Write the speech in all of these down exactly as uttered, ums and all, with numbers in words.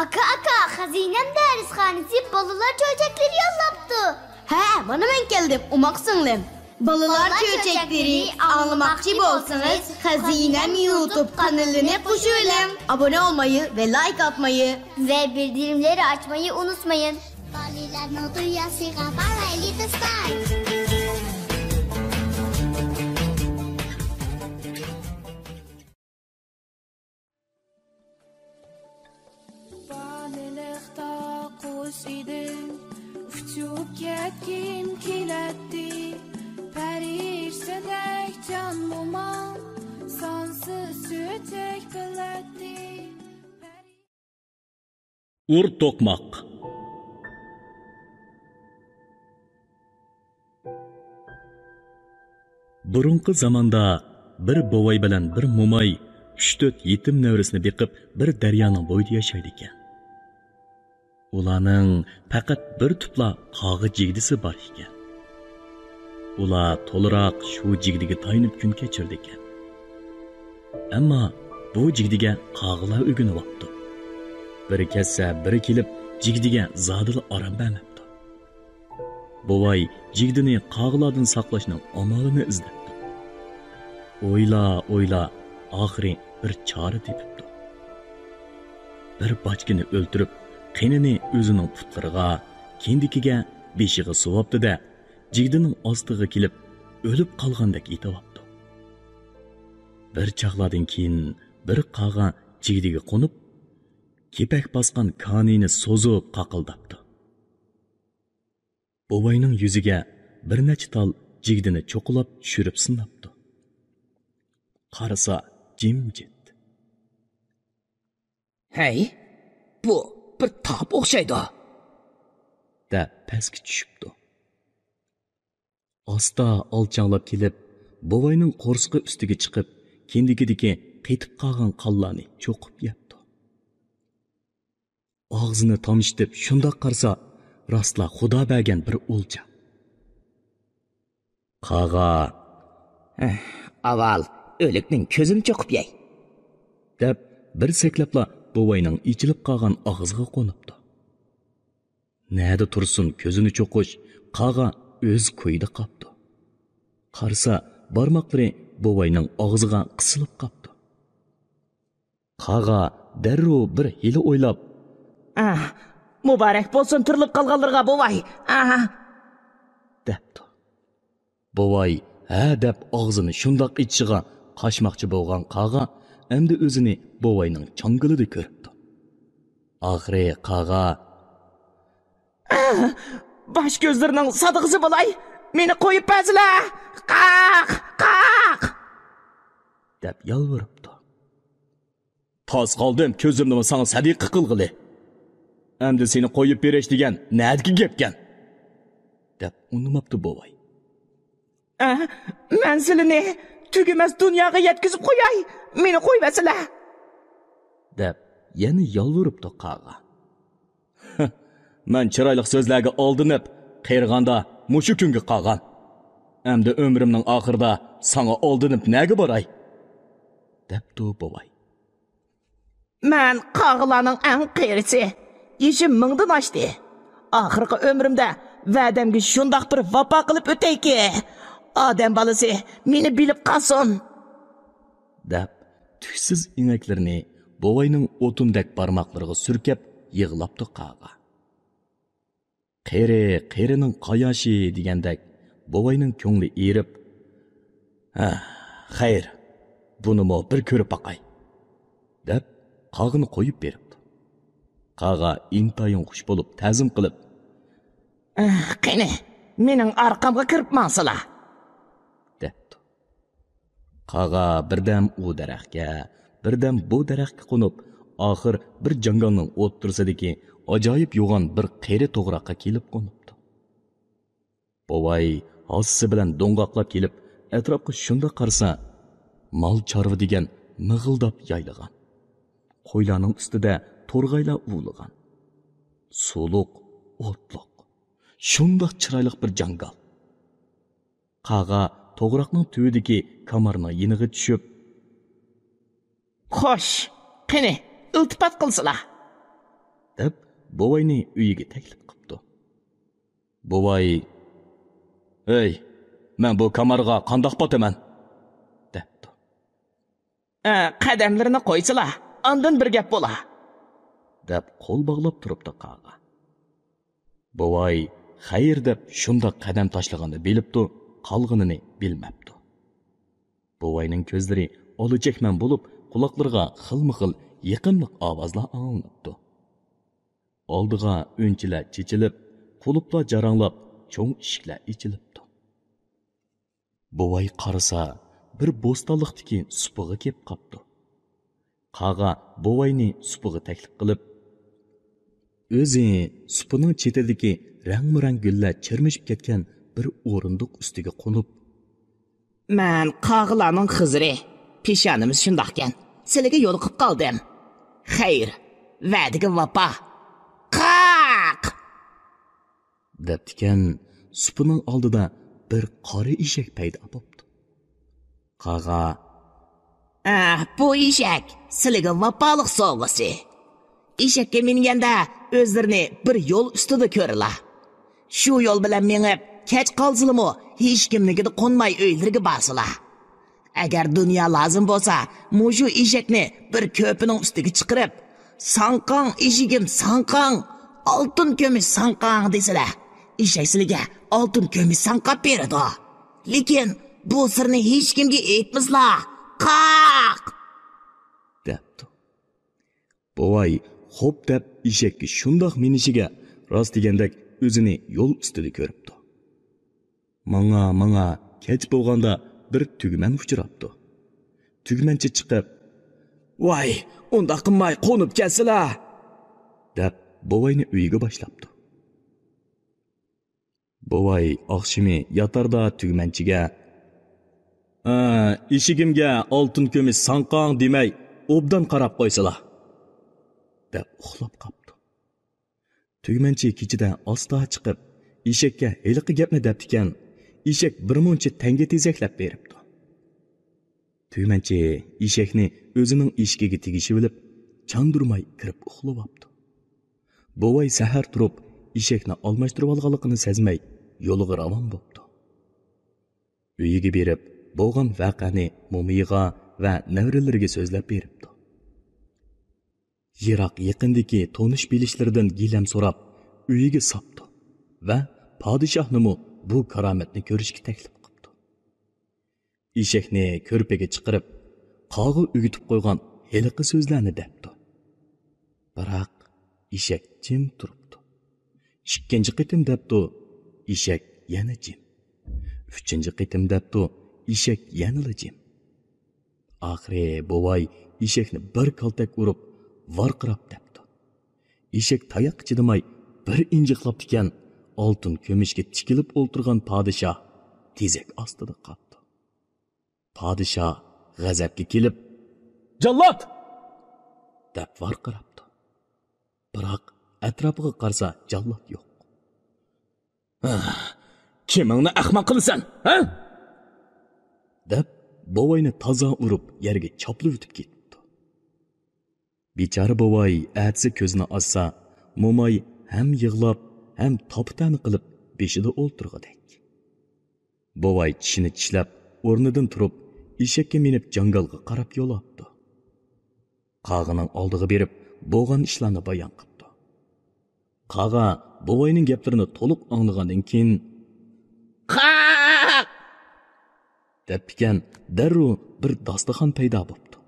ئاكا، ئاكا، خەزىنەم دەرسخانىسى بالىلار چۆچەكلىرى يوللاپتۇ. ھە، مانا مەن كەلدىم، ئوماق سىڭلىم. بالىلار چۆچەكلىرى ئاڭلىماقچى بولسىڭىز، خەزىنەم يۇتۇب قانىلىنى قوشۇۋېلىڭ. ئابۇنە بولمايى ۋە لايك ئاتمايى ۋە بىلدۈرۈملەرنى ئاچمايى ئۇنتۇمايسىز. بالىلارنىڭ دۇنياسىغا بارايلى دوستلار. بالىلىقتا قۇش ئىدىم، ئۇچۇپ كەتكۈم كېلەتتى. پەرىشتىدەك جان موماڭ، سانسىز چۆچەك بىلەتتى. ئۇر توقماق. بۇرۇنقى زاماندا بىر بوۋاي بىلەن بىر موماي ئۈچ-تۆت يېتىم نەۋرىسىنى بېقىپ، بىر دەريانىڭ بويىدا ياشايدىكەن. ئۇلارنىڭ پەقەت بىر تۈپلا قاغا جىگدىسى بار ئىكەن. ئۇلار تولىراق شۇ جىگدىگە تايىنىپ كۈن كەچۈرىدىكەن. ئەمما بۇ جىگدىگە قاغىلار ئۆگىنىۋاپتۇ. بىرى كەتسە، بىرى كېلىپ، جىگدىگە زادىلا ئارام بەرمەپتۇ. بوۋاي جىگدىنى قاغىلاردىن ساقلاشنىڭ ئامالىنى ئىزدەپتۇ. ئويلا، ئويلا، ئاخىرى بىر چارە تېپىپتۇ. بىر باچكىنى ئۆلتۈرۈپ، قېنىنى ئۆزىنىڭ پۇتلىرىغا، كىندىكىگە، بېشىغا سۇۋاپتۇ-دە، جىگدىنىڭ ئاستىغا كېلىپ، ئۆلۈپ قالغاندەك ئېتىۋاپتۇ. بىر چاغلاردىن كېيىن بىر قاغا جىگدىگە قونۇپ، كېپەك باسقان كانىيىنى سوزۇپ قاقىلداپتۇ. بوۋاينىڭ يۈزىگە بىر نەچچە تال جىگدىنى چوقۇلاپ چۈشۈرۈپ سىناپتۇ. قارىسا، جىمجىت. «ھەي، بۇ بىر تاپ ئوخشايدۇ» دەپ پەسكە چۈشۈپتۇ. ئاستا ئالچاڭلاپ كېلىپ، بوۋاينىڭ قورسىقى ئۈستىگە چىقىپ، كىندىكىدىكى قېتىپ قالغان قانلارنى چوقۇپ يەپتۇ. ئاغزىنى تامشىتىپ شۇنداق قارىسا، راستلا خۇدا بەرگەن بىر ئولجا. قاغا، «ئەھ، ئاۋۋال ئۆلۈكنىڭ كۆزىنى چوقۇپ يەي» دەپ، بىر سەكلەپلا بوۋاينىڭ ئېچىلىپ قالغان ئاغزىغا قونۇپتۇ. نەدە تۇرسۇن، كۆزىنى چوقۇش قاغا ئۆز كويىدا قاپتۇ. قارىسا، بارماقلىرى بوۋاينىڭ ئاغزىغا قىسىلىپ قاپتۇ. قاغا دەررۇ بىر ھىيلە ئويلاپ، «ئاھ، مۇبارەك بولسۇن تىرىلىپ قالغانلىرىغا، بوۋاي! ئاھ!» دەپتۇ. بوۋاي «ھە» دەپ ئاغزىنى شۇنداق ئېچىشىغا، قاچماقچى بولغان قاغا ئەمدى ئۆزىنى بوۋاينىڭ چاڭگىلىدا كۆرۈپتۇ. ئاخىرى قاغا، «ئاھ، باش-كۆزلىرىنىڭ سادىقىسى بولاي، مېنى قويۇپ بەرسىلە! قاق، قاق!» دەپ يالۋۇرۇپتۇ. «تاس قالدىم، كۆزۈمنىمۇ ساڭا سەدىقە قىلغىلى. ئەمدى سېنى قويۇپ بېرىش دېگەن نەدىكى گەپكەن؟» دەپ ئۇنىماپتۇ بوۋاي. «ئە، مەن سىلىنى تۈگىمەس دۇنياغا يەتكۈزۈپ قوياي، مېنى قويۇۋەرسىلە!» دەپ يەنە يالۋۇرۇپتۇ قاغا. «مەن چىرايلىق سۆزلەرگە ئالدىنىپ، قېرىغاندا مۇشۇ كۈنگە قالغان. ئەمدى ئۆمرۈمنىڭ ئاخىرىدا ساڭا ئالدىنىپ نەگە باراي؟» دەپتۇ بوۋاي. «مەن قاغىلارنىڭ ئەڭ قېرىسى. يېشىم مىڭدىن ئاشتى. ئاخىرقى ئۆمرۈمدە ۋەدەمگە شۇنداق بىر ۋاپا قىلىپ ئۆتەيكى، ئادەم بالىسى مېنى بىلىپ قالسۇن!» دەپ، تۈكسىز ئېڭەكلىرىنى بوۋاينىڭ ئوتۇندەك بارماقلىرىغا سۈركەپ يىغلاپتۇ قاغا. «قېرى، قېرىنىڭ قاياشى» دېگەندەك، بوۋاينىڭ كۆڭلى ئېرىپ، «ھە، خەير، بۇنىمۇ بىر كۆرۈپ باقاي» دەپ، قاغىنى قويۇپ بېرىپتۇ. قاغا ئىنتايىن خۇش بولۇپ، تەزىم قىلىپ، «ئەھ، قېنى، مېنىڭ ئارقامغا كىرىپ ماڭسىلا!» دەپتۇ. قاغا بىردەم ئۇ دەرەخكە، بىردەم بۇ دەرەخكە قونۇپ، ئاخىر بىر جاڭگالنىڭ ئوتتۇرىسىدىكى ئاجايىپ يوغان بىر قېرى توغراققا كېلىپ قونۇپتۇ. بوۋاي ھاسىسى بىلەن دوڭغاقلاپ كېلىپ، ئەتراپقا شۇنداق قارىسا، مال چارۋا دېگەن مىغىلداپ يايلىغان. قويلارنىڭ ئۈستىدە تورغايلار ئۇۋىلىغان. سۇلۇق، ئوتلۇق، شۇنداق چىرايلىق بىر جاڭگال. قاغا توغراقنىڭ تۈۋىدىكى كامارنىڭ يېنىغا چۈشۈپ، «خوش، قېنى، ئىلتىپات قىلسىلا!» دەپ، بوۋاينى ئۆيىگە تەكلىپ قىپتۇ. بوۋاي: «ھەي، مەن بۇ كامارغا قانداق پاتىمەن؟» دەپتۇ. «ئە، قەدەملىرىنى قويسىلا، ئاندىن بىر گەپ بولا.» دەپ قول باغلاپ تۇرۇپتۇ قاغا. بوۋاي خەير دەپ شۇنداق قەدەم تاشلىغىنىنى بىلىپتۇ، قالغىنىنى بىلمەپتۇ. بوۋاينىڭ كۆزلىرى ئالا چەكمەن بولۇپ، قۇلاقلىرىغا خىلمۇخىل يېقىملىق ئاۋازلار ئاڭلىنىپتۇ. ئالدىغا ئۈنچىلەر چېچىلىپ، قۇلۇپلار جاراڭلاپ، چوڭ ئىشىكلەر ئېچىلىپتۇ. بوۋاي قارىسا، بىر بوستانلىقتىكى سۇپىغا كېلىپ قاپتۇ. قاغا بوۋاينى سۇپىغا تەكلىپ قىلىپ، ئۆزى سۇپىنىڭ چېتىدىكى رەڭمۇرەڭ گۈللەر چىرمىشىپ كەتكەن بىر ئورۇندۇق ئۈستىگە قونۇپ، «مەن قاغىلارنىڭ خىزىرى، پېشانىمىز شۇنداقكەن، سىلىگە يولۇقۇپ قالدىم. خەير، ۋەدىگە ۋاپا. قاق!» دەپتىكەن، سۇپىنىڭ ئالدىدا بىر قارا ئېشەك پەيدا بوپتۇ. قاغا: «ئە، بۇ ئېشەك سىلىگە ۋاپالىق سوۋغىسى. ئېشەككە مىنگەندە ئۆزلىرىنى بىر يول ئۈستىدە كۆرىلا. شۇ يول بىلەن مېڭىپ، كەچ قالسىلىمۇ ھېچكىمنىڭكىدە قونماي ئۆيلىرىگە بارسىلا. ئەگەر دۇنيا لازىم بولسا، مۇشۇ ئېشەكنى بىر كۆپىنىڭ ئۈستىگە چىقىرىپ، 'ساڭقاڭ ئېشىكىم ساڭقاڭ، ئالتۇن كۈمۈش ساڭقاڭ' دېسىلە، ئېشەك سىلىگە ئالتۇن كۈمۈش ساڭقاپ بېرىدۇ. لېكىن بۇ سىرنى ھېچكىمگە ئېيتمىسىلا. قاق!» دەپتۇ. بوۋاي خوپ دەپ ئېشەككە شۇنداق مىنىشىگە، راست دېگەندەك ئۆزىنى يول ئۈستىدە كۆرۈپتۇ. ماڭا، ماڭا كەچ بولغاندا بىر تۈگمەن ئۇچراپتۇ. تۈگمەنچى چىقىپ، «ۋاي، ئۇنداق قىلماي قونۇپ كەتسىلە!» دەپ، بوۋاينى ئۆيىگە باشلاپتۇ. بوۋاي ئاخشىمى ياتاردا تۈگمەنچىگە، «ئە، ئېشىكىمگە ئالتۇن كۈمۈش ساڭقاڭ دېمەي، ئوبدان قاراپ قويسىلا!» دەپ ئۇخلاپ قاپتۇ. تۈگمەنچى كېچىدە ئاستا چىقىپ، ئېشەككە ھېلىقى گەپنى دەپتىكەن، ئېشەك بىر مۇنچە تەڭگە تېزەكلەپ بېرىپتۇ. تۈگمەنچى ئېشەكنى ئۆزىنىڭ ئېشىكىگە تېگىشىۋېلىپ، چاندۇرماي كىرىپ ئۇخلىۋاپتۇ. بوۋاي سەھەر تۇرۇپ، ئېشەكنى ئالماشتۇرۇۋالغانلىقىنى سەزمەي، يولىغا راۋان بوپتۇ. ئۆيىگە بېرىپ، بولغان ۋەقەنى مومىيىغا ۋە نەۋرىلىرىگە سۆزلەپ بېرىپتۇ. يىراق يېقىندىكى تونۇش بىلىشلىرىدىن گىلەم سوراپ، ئۆيىگە ساپتۇ ۋە پادىشاھنىمۇ بۇ كارامەتنى كۆرۈشكە تەكلىپ قىپتۇ. ئېشەكنى كۆرپىگە چىقىرىپ، قاغا ئۆگىتىپ قويغان ھېلىقى سۆزلەرنى دەپتۇ. بىراق، ئېشەك جىم تۇرۇپتۇ. ئىككىنچى قېتىم دەپتۇ، ئېشەك يەنە جىم. ئۈچىنچى قېتىم دەپتۇ، ئېشەك يەنىلا جىم. ئاخىرى بوۋاي ئېشەكنى بىر كالتەك ئۇرۇپ، ۋارقىراپ دەپتۇ. ئېشەك تاياققا چىدىماي، بىر ئىنجىقلاپتىكەن، ئالتۇن كۈمۈشكە تىكىلىپ ئولتۇرغان پادىشاھ تېزەك ئاستىدا قاپتۇ. پادىشاھ غەزەپكە كېلىپ، «جاللات!» دەپ ۋارقىراپتۇ. بىراق، ئەتراپىغا قارىسا، جاللات يوق. «ھە، كىمىڭنى ئەخمەق قىلىسەن، ھە؟» دەپ، بوۋاينى تازا ئۇرۇپ، يەرگە چاپلىۋېتىپ كېتىپتۇ. بىچارە بوۋاي ئەتىسى كۆزىنى ئاچسا، موماي ھەم يىغلاپ، ھەم تاپا-تەنە قىلىپ بېشىدا ئولتۇرغۇدەك. بوۋاي چىشىنى چىشلەپ، ئورنىدىن تۇرۇپ، ئېشەككە مىنىپ، جاڭگالغا قاراپ يول ئاپتۇ. قاغىنىڭ ئالدىغا بېرىپ، بولغان ئىشلارنى بايان قىپتۇ. قاغا بوۋاينىڭ گەپلىرىنى تولۇق ئاڭلىغاندىن كېيىن، «قاق!» دەپتىكەن، دەررۇ بىر داستىخان پەيدا بوپتۇ.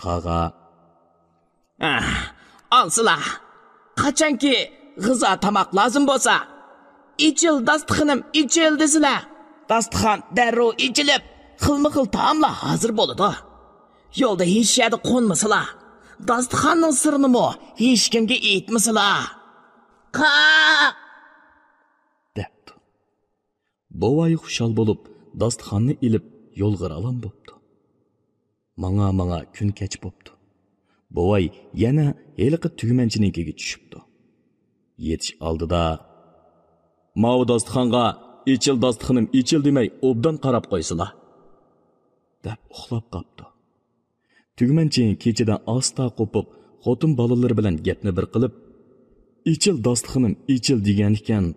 قاغا، «ئاھ، ئالسىلا! قاچانكى غىزا تاماق لازىم بولسا، 'ئېچىل، داستىخىنىم، ئېچىل!' دېسىلە، داستىخان دەررۇ ئېچىلىپ، خىلمۇ خىل تائاملار ھازىر بولىدۇ. يولدا ھېچ يەردە قونمىسىلا، داستىخاننىڭ سىرىنىمۇ ھېچكىمگە ئېيتمىسىلا.» «قاق!» دەپتۇ. بوۋاي خۇشال بولۇپ، داستىخاننى ئېلىپ، يولغا راۋان بوپتۇ. ماڭا-ماڭا كۈن كەچ بوپتۇ. بوۋاي يەنە ھېلىقى تۈگمەنچىنىڭكىگە چۈشۈپتۇ. يېتىش ئالدىدا، «ماۋۇ داستىخانغا 'ئېچىل، داستىخىنىم، ئېچىل!' دېمەي، ئوبدان قاراپ قويسىلا!» دەپ ئۇخلاپ قاپتۇ. تۈگمەنچى كېچىدە ئاستا قوپۇپ، خوتۇن بالىلىرى بىلەن گەپنى بىر قىلىپ، «ئېچىل، داستىخىنىم، ئېچىل» دېگەنىكەن،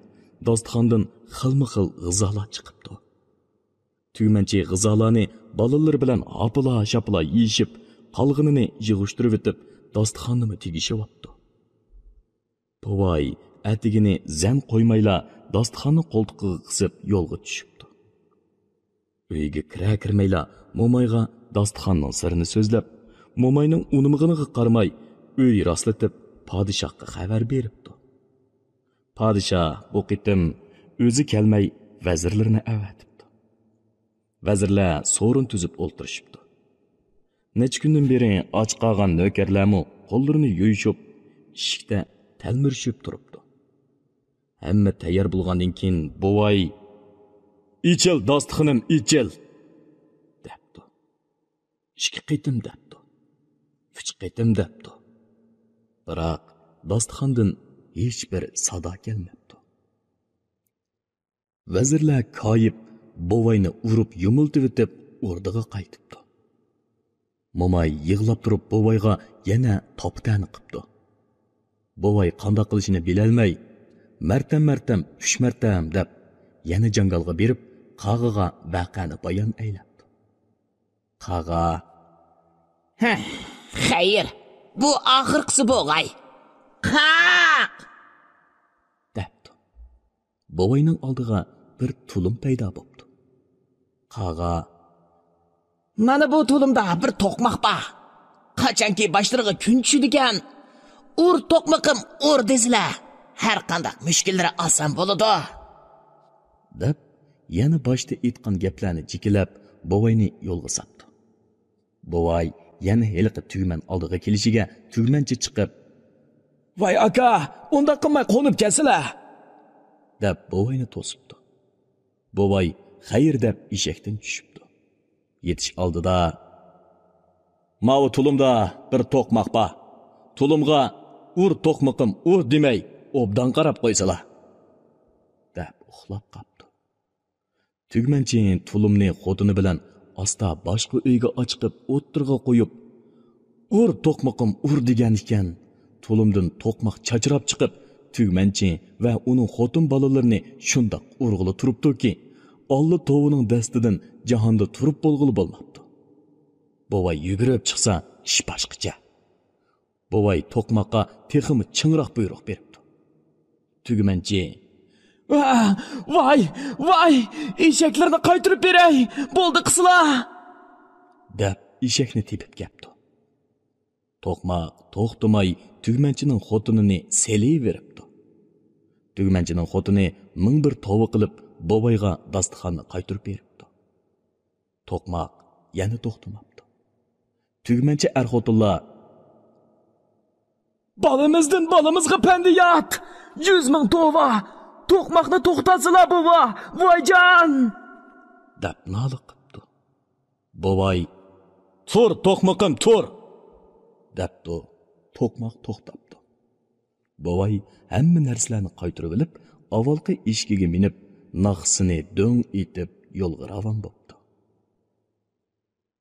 داستىخاندىن خىلمۇ خىل غىزالار چىقىپتۇ. تۈگمەنچى غىزالارنى بالىلىرى بىلەن ھاپىلا-شاپىلا يېيىشىپ، قالغىنىنى يىغىشتۇرۇۋېتىپ، داستىخاننىمۇ تېگىشىۋاپتۇ. بوۋاي ئەتىگىنى زەن قويمايلا داستىخاننى قولتۇقىغا قىسىپ يولغا چۈشۈپتۇ. ئۆيگە كىرە-كىرمەيلا مومايغا داستىخاننىڭ سىرىنى سۆزلەپ، موماينىڭ ئۇنىمىغىنىغا قارىماي، ئۆي راسلىتىپ، پادىشاھقا خەۋەر بېرىپتۇ. پادىشاھ بۇ قېتىم ئۆزى كەلمەي، ۋەزىرلىرىنى ئەۋەتىپتۇ. ۋەزىرلەر سورۇن تۈزۈپ ئولتۇرۇشۇپتۇ. نەچچە كۈندىن بېرى ئاچ قالغان نۆكەرلەرمۇ قوللىرىنى يۇيۇشۇپ، ئىشىكتە تەلمۈرۈشۈپ تۇرۇپتۇ. ھەممە تەييار بولغاندىن كېيىن بوۋاي، «ئېچىل، داستىخىنىم، ئېچىل!» دەپتۇ. ئىككى قېتىم دەپتۇ. ئۈچ قېتىم دەپتۇ. بىراق، داستىخاندىن ھېچبىر سادا كەلمەپتۇ. ۋەزىرلەر كايىپ، بوۋاينى ئۇرۇپ يۇمۇلتۇۋېتىپ، ئوردىغا قايتىپتۇ. موماي يىغلاپ تۇرۇپ، بوۋايغا يەنە تاپا-تەنە قىپتۇ. بوۋاي قانداق قىلىشىنى بىلەلمەي، «مەرتەم، مەرتەم، ئۈچ مەرتەم» دەپ، يەنە جاڭگالغا بېرىپ، قاغىغا ۋەقەنى بايان ئەيلەپتۇ. قاغا، «ھە، خەير، بۇ ئاخىرقىسى بوغاي. قاق!» دەپتۇ. بوۋاينىڭ ئالدىغا بىر تۇلۇم پەيدا بوپتۇ. قاغا، «مانا بۇ تۇلۇمدا بىر توقماق بار. قاچانكى باشلىرىغا كۈن چۈشىدىكەن، 'ئۇر، توقمىقىم، ئۇر!' دېسىلە، ھەر قانداق مۈشكۈللىرى ئاسان بولىدۇ» دەپ، يەنە باشتا ئېيتقان گەپلەرنى جىكىلەپ، بوۋاينى يولغا ساپتۇ. بوۋاي يەنە ھېلىقى تۈگمەن ئالدىغا كېلىشىگە، تۈگمەنچى چىقىپ، «ۋاي ئاكا، ئۇنداق قىلماي قونۇپ كەلسىلە!» دەپ، بوۋاينى توسۇپتۇ. بوۋاي «خەير» دەپ ئېشەكتىن چۈشۈپتۇ. يېتىش ئالدىدا، «ماۋۇ تۇلۇمدا بىر توقماق بار. تۇلۇمغا 'ئۇر، توقمىقىم، ئۇر!' دېمەي، ئوبدان قاراپ قويسىلا!» دەپ ئۇخلاپ قاپتۇ. تۈگمەنچى تۇلۇمنى خوتۇنى بىلەن ئاستا باشقا ئۆيگە ئاچىقىپ ئوتتۇرىغا قويۇپ، «ئۇر، توقمىقىم، ئۇر!» دېگەن ئىكەن، تۇلۇمدىن توقماق چاچراپ چىقىپ، تۈگمەنچى ۋە ئۇنىڭ خوتۇن بالىلىرىنى شۇنداق ئۇرغىلى تۇرۇپتۇكى، ئاللا توۋىنىڭ دەستىدىن جاھاندا تۇرۇپ بولغىلى بولماپتۇ. بوۋاي يۈگۈرۈپ چىقسا، ئىش باشقىچە. بوۋاي توقماققا تېخىمۇ چىڭراق بۇيرۇق بېرىپتۇ. تۈگمەنچى، «ۋا، ۋاي، ۋاي، ئېشەكلىرىنى قايتۇرۇپ بېرەي، بولدى قىسىلا!» دەپ، ئېشەكنى تېپىپ كەپتۇ. توقماق توختىماي تۈگمەنچىنىڭ خوتۇنىنى سېلىۋېرىپتۇ. تۈگمەنچىنىڭ خوتۇنى مىڭ بىر توۋا قىلىپ، بوۋايغا داستىخاننى قايتۇرۇپ بېرىپتۇ. توقماق يەنە توختىماپتۇ. تۈگمەنچى ئەر-خوتۇنلار، «بالىمىزدىن بالىمىزغا پەندىيات! يۈز مىڭ توۋا! توقماقنى توختاتسىلا، بوۋا! ۋايجان!» دەپ نالە قىپتۇ. بوۋاي، «تۇر، توقمىقىم، تۇر!» دەپتۇ. توقماق توختاپتۇ. بوۋاي ھەممە نەرسىلەرنى قايتۇرۇۋېلىپ، ئاۋۋالقى ئېشىكىگە مىنىپ، ناخشىسىنى دۆڭ ئېتىپ يولغا راۋان بوپتۇ.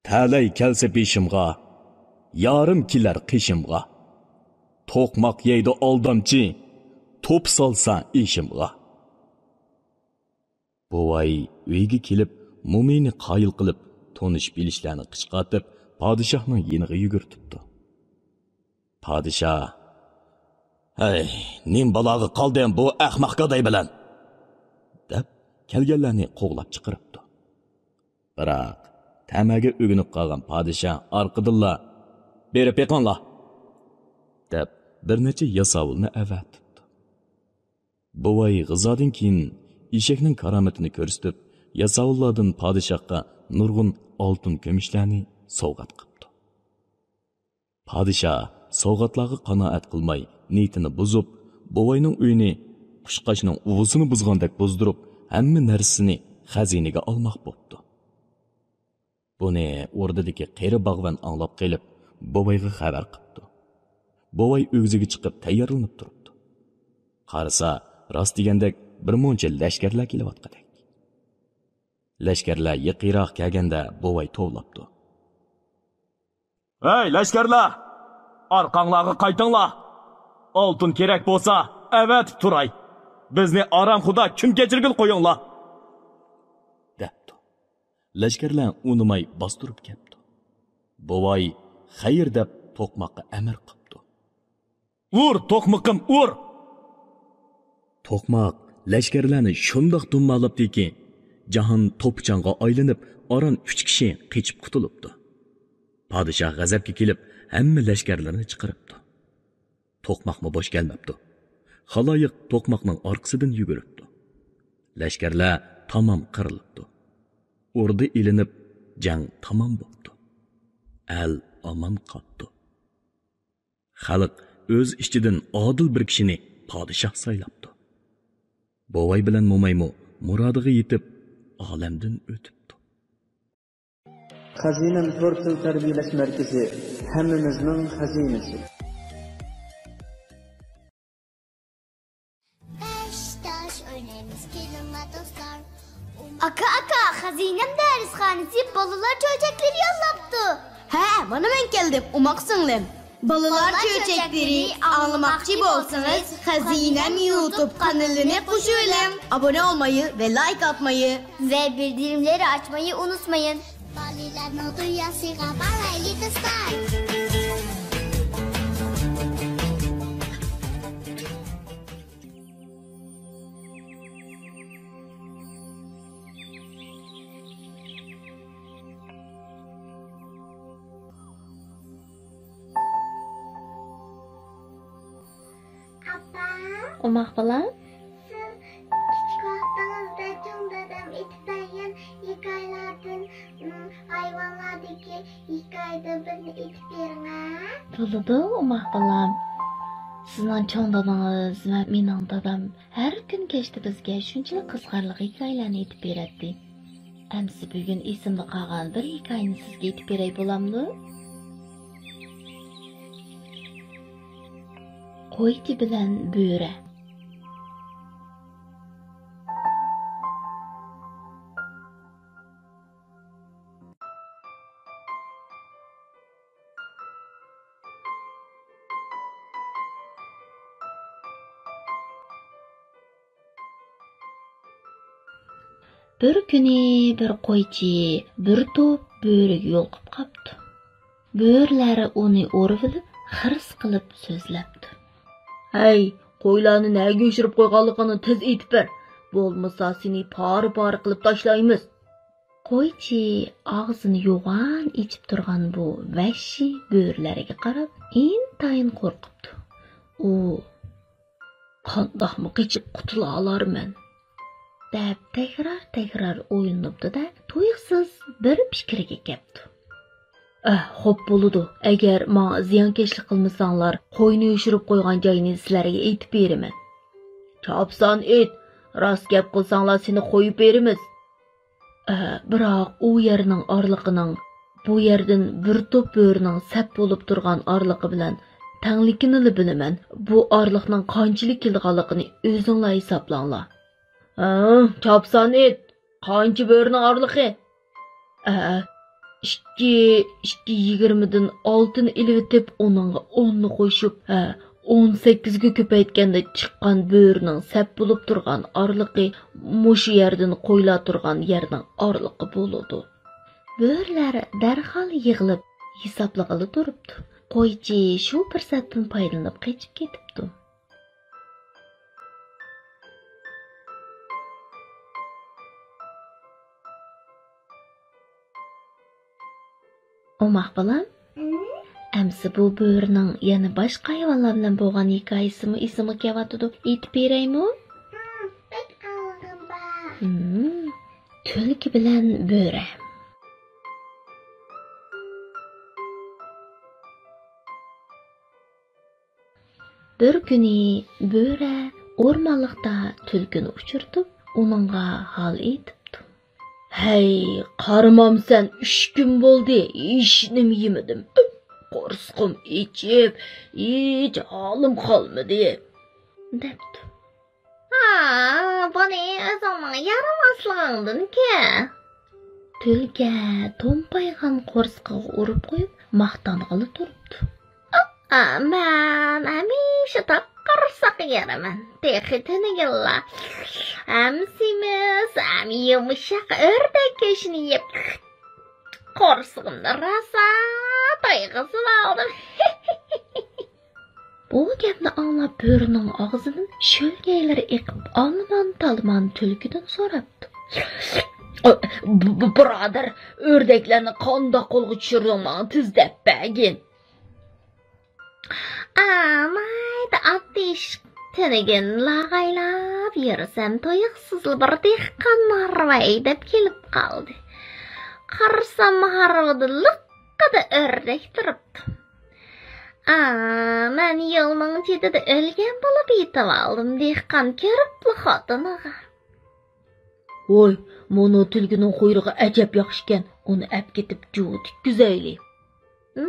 «تەلەي كەلسە بېشىمغا، يارىم كېلەر قېشىمغا. توقماق يەيدۇ ئالدامچى، توپا سالسا ئېشىمغا.» بوۋاي ئۆيگە كېلىپ، مومىيىنى قايىل قىلىپ، تونۇش-بىلىشلەرنى قىچقارتىپ، پادىشاھنىڭ يېنىغا يۈگۈرتۈپتۇ. پادىشاھ، «ھەي، نېمە بالاغا قالدىم بۇ ئەخمەق گاداي بىلەن؟» دەپ، كەلگەنلەرنى قوغلاپ چىقىرىپتۇ. بىراق، تەمەگە ئۆگىنىپ قالغان پادىشاھ ئارقىدىنلا، «بېرىپ بېقىڭلار!» دەپ، بىر نەچچە ياساۋۇلنى ئەۋەتىپتۇ. بوۋاي غىزادىن كېيىن ئېشەكنىڭ كارامىتىنى كۆرسىتىپ، ياساۋۇللاردىن پادىشاھقا نۇرغۇن ئالتۇن كۈمۈشلەرنى سوۋغات قىپتۇ. پادىشاھ سوۋغاتلارغا قانائەت قىلماي، نىيىتىنى بۇزۇپ، بوۋاينىڭ ئۆيىنى قۇشقاچنىڭ ئۇۋىسىنى بۇزغاندەك بۇزدۇرۇپ، ھەممە نەرسىسىنى خەزىنىگە ئالماق بوپتۇ. بۇنى ئوردىدىكى قېرى باغۋەن ئاڭلاپ قېلىپ، بوۋايغا خەۋەر قىپتۇ. بوۋاي ئۆگزىگە چىقىپ تەييارلىنىپ تۇرۇپتۇ. قارىسا، راست دېگەندەك بىر مۇنچە لەشكەرلەر كېلىۋاتقاندەك. لەشكەرلەر يېقىنراق كەلگەندە بوۋاي توۋلاپتۇ. ھەي، لەشكەرلەر! ئارقاڭلارغا قايتىڭلار! ئالتۇن كېرەك بولسا، ئەۋەتىپ تۇراي. بىزنى ئارامخۇدا كۈن كەچۈرگىلى قويۇڭلار!» دەپتۇ. لەشكەرلەر ئۇنىماي باستۇرۇپ كەپتۇ. بوۋاي خەير دەپ توقماققا ئەمىر قىپتۇ. «ئۇر، توقمىقىم، ئۇر!» توقماق لەشكەرلەرنى شۇنداق دۇمبالاپتىكى، جاھان توپا-چاڭغا ئايلىنىپ، ئاران ئۈچ كىشى قېچىپ قۇتۇلۇپتۇ. پادىشاھ غەزەپكە كېلىپ، ھەممە لەشكەرلىرىنى چىقىرىپتۇ. توقماقمۇ بوش كەلمەپتۇ. خالايىق توقماقنىڭ ئارقىسىدىن يۈگۈرۈپتۇ. لەشكەرلەر تامام قىرىلىپتۇ. ئوردا ئېلىنىپ، جەڭ تامام بوپتۇ. ئەل ئامان قاپتۇ. خەلق ئۆز ئىچىدىن ئادىل بىر كىشىنى پادىشاھ سايلاپتۇ. بوۋاي بىلەن مومايمۇ مۇرادىغا يېتىپ، ئالەمدىن ئۆتۈپتۇ. خەزىنەم تور تىل تەربىيەلەش مەركىزى، ھەممىمىزنىڭ خەزىنىسى. بەش تاش ئوينايمىز، كېلىڭلار دوستلار. ئاكا، ئاكا، خەزىنەم دەرسخانىسى بالىلار چۆچەكلىرى يوللاپتۇ. ھە، مانا مەن كەلدىم، ئوماق سىڭلىم. بالىلار چۆچەكلىرى ئاڭلىماقچى بولسىڭىز، خەزىنەم يۇتۇب قانىلىنى قوشۇۋېلىڭ. ئابۇنە بولمايى ۋە لايك ئاتمايى ۋە بىلدۈرۈملەرنى ئاچمايى ئۇنتۇمايلى. بالىلارنىڭ دۇنياسىغا بارايلى دوستلار. ئاپا، ئوماق بالام. سىز كىچىك ۋاقتىڭىزدا چوڭ دادام ئېيتىپ بەرگەن ھېكايىلەردىن، ھايۋانلاردىكى ھېكايىدىن بىرنى ئېيتىپ بېرىڭە. بولىدۇ، ئوماق بالام. سىزنىڭ چوڭ دادىڭىز ۋە مېنىڭ دادام ھەر كۈن كەچتە بىزگە شۇنچىلىك قىزىقارلىق ھېكايىلەرنى ئېيتىپ بېرەتتى. ئەمسە بۈگۈن ئېسىمدە قالغان بىر ھېكايىنى سىزگە ئېيتىپ بېرەي بولامدۇ؟ قويچى بىلەن بۆرە. بىر كۈنى بىر قويچى بىر توپ بۆرىگە يولۇقۇپ قاپتۇ. بۆرىلەر ئۇنى ئۇرۇۋېلىپ، خىرىس قىلىپ سۆزلەپتۇ. ھەي، قويلارنى نەگە يوشۇرۇپ قويغانلىقىڭنى تېز ئېيتىپ بەر، بولمىسا سېنى پارە-پارە قىلىپ تاشلايمىز. قويچى ئاغزىنى يوغان ئېچىپ تۇرغان بۇ ۋەھشىي بۆرىلەرگە قاراپ ئىنتايىن قورقۇپتۇ. ئۇ، «قانداقمۇ قېچىپ قۇتۇلالارمەن؟» دەپ تەكرار-تەكرار ئويلىنىپتۇ-دە، تۇيۇقسىز بىر پىكىرگە كەپتۇ. ئەھ، خوپ بولىدۇ، ئەگەر ماڭا زىيانكەشلىك قىلمىساڭلار، قوينى يوشۇرۇپ قويغان جاينى سىلەرگە ئېيتىپ بېرىمەن. چاپسان ئېيت، راست گەپ قىلساڭلار سېنى قويۇپ بېرىمىز. ئە، بىراق ئۇ يەرنىڭ ئارىلىقىنىڭ بۇ يەردىن بىر توپ بۆرىنىڭ سەپ بولۇپ تۇرغان ئارىلىقى بىلەن تەڭلىكىنىلا بىلىمەن. بۇ ئارىلىقنىڭ قانچىلىك كېلىدىغانلىقىنى ئۆزۈڭلار ھېسابلاڭلار. ھە، چاپسان ئېيت، قانچە بۆرىنىڭ ئارىلىقى؟ ئە، ئىككى، ئىككى يىگىرمىدىن ئالتىنى ئېلىۋېتىپ، ئۇنىڭغا ئوننى قوشۇپ، ھە، ئون سەككىزگە كۆپەيتكەندە چىققان بۆرىنىڭ سەپ بولۇپ تۇرغان ئارىلىقى مۇشۇ يەردىن قويلار تۇرغان يەرنىڭ ئارىلىقى بولىدۇ. بۆرىلەر دەرھال يىغىلىپ ھېسابلىغىلى تۇرۇپتۇ. قويچى شۇ پۇرسەتتىن پايدىلىنىپ قېچىپ كېتىپتۇ. ئوماق بالام، ھىم؟ ئەمسە بۇ بۆرىنىڭ يەنە باشقا ھايۋانلار بىلەن بولغان ھېكايىسىمۇ ئېسىڭگە كېلىۋاتىدۇ، ئېيتىپ بېرەيمۇ؟ ھىم، بەك ئاڭلىغۇم بار. ھىم، تۈلكە بىلەن بۆرە. بىر كۈنى بۆرە ئورمانلىقتا تۈلكىنى ئۇچرىتىپ، ئۇنىڭغا ھال ئېيتىپتۇ. ھەي، قارىمامسەن، ئۈچ كۈن بولدى، ھېچنېمە يېمىدىم. قورسىقىم ئېچىپ، ھېچ ھالىم قالمىدى، دەپتۇ. ھا، بۇنى ئۆزۈڭنىڭ يارىماسلىقىڭدىنكى. تۈلكە تومپايغان قورسىقىغا ئۇرۇپ قويۇپ، ماختانغىلى تۇرۇپتۇ. ئا، مەن ھەمىشە تاق قورساق يەرمەن. تېخى تۈنۈگۈنلا ھەم سېمىز، ھەم يۇمشاق ئۆردەك گۆشىنى يەپ، قورسىقىمنى راسا تويغۇزۇۋالدىم. بۇ گەپنى ئاڭلاپ، بۆرىنىڭ ئاغزىدىن شۆلگەيلىرى ئېقىپ، ئالىمان-تالىمان تۈلكىدىن سوراپتۇ: «ئا، بۇ، بۇ، بۇرادەر، ئۆردەكلەرنى قانداق قولغا چۈشۈردۈڭ، ماڭا تېز دەپ بەرگىن.» ئامايدا ئاددىي ئىش. تۈنۈگۈن لاغايلاپ يۈرسەم، تۇيۇقسىزلا بىر دېھقان ھارۋا ھەيدەپ كېلىپ قالدى. قارىسام، ھارۋىدا لىققىدە ئۆردەك تۇرۇپتۇ. ئا، مەن يولنىڭ چېتىدە ئۆلگەن بولۇپ يېتىۋالدىم، دېھقان كۆرۈپلا خوتۇنىغا: «ۋوي، مۇنۇ تۈلكىنىڭ قۇيرۇقى ئەجەب ياخشىكەن، ئۇنى ئەپ كېتىپ جۇۋا تىككۈزەيلى.»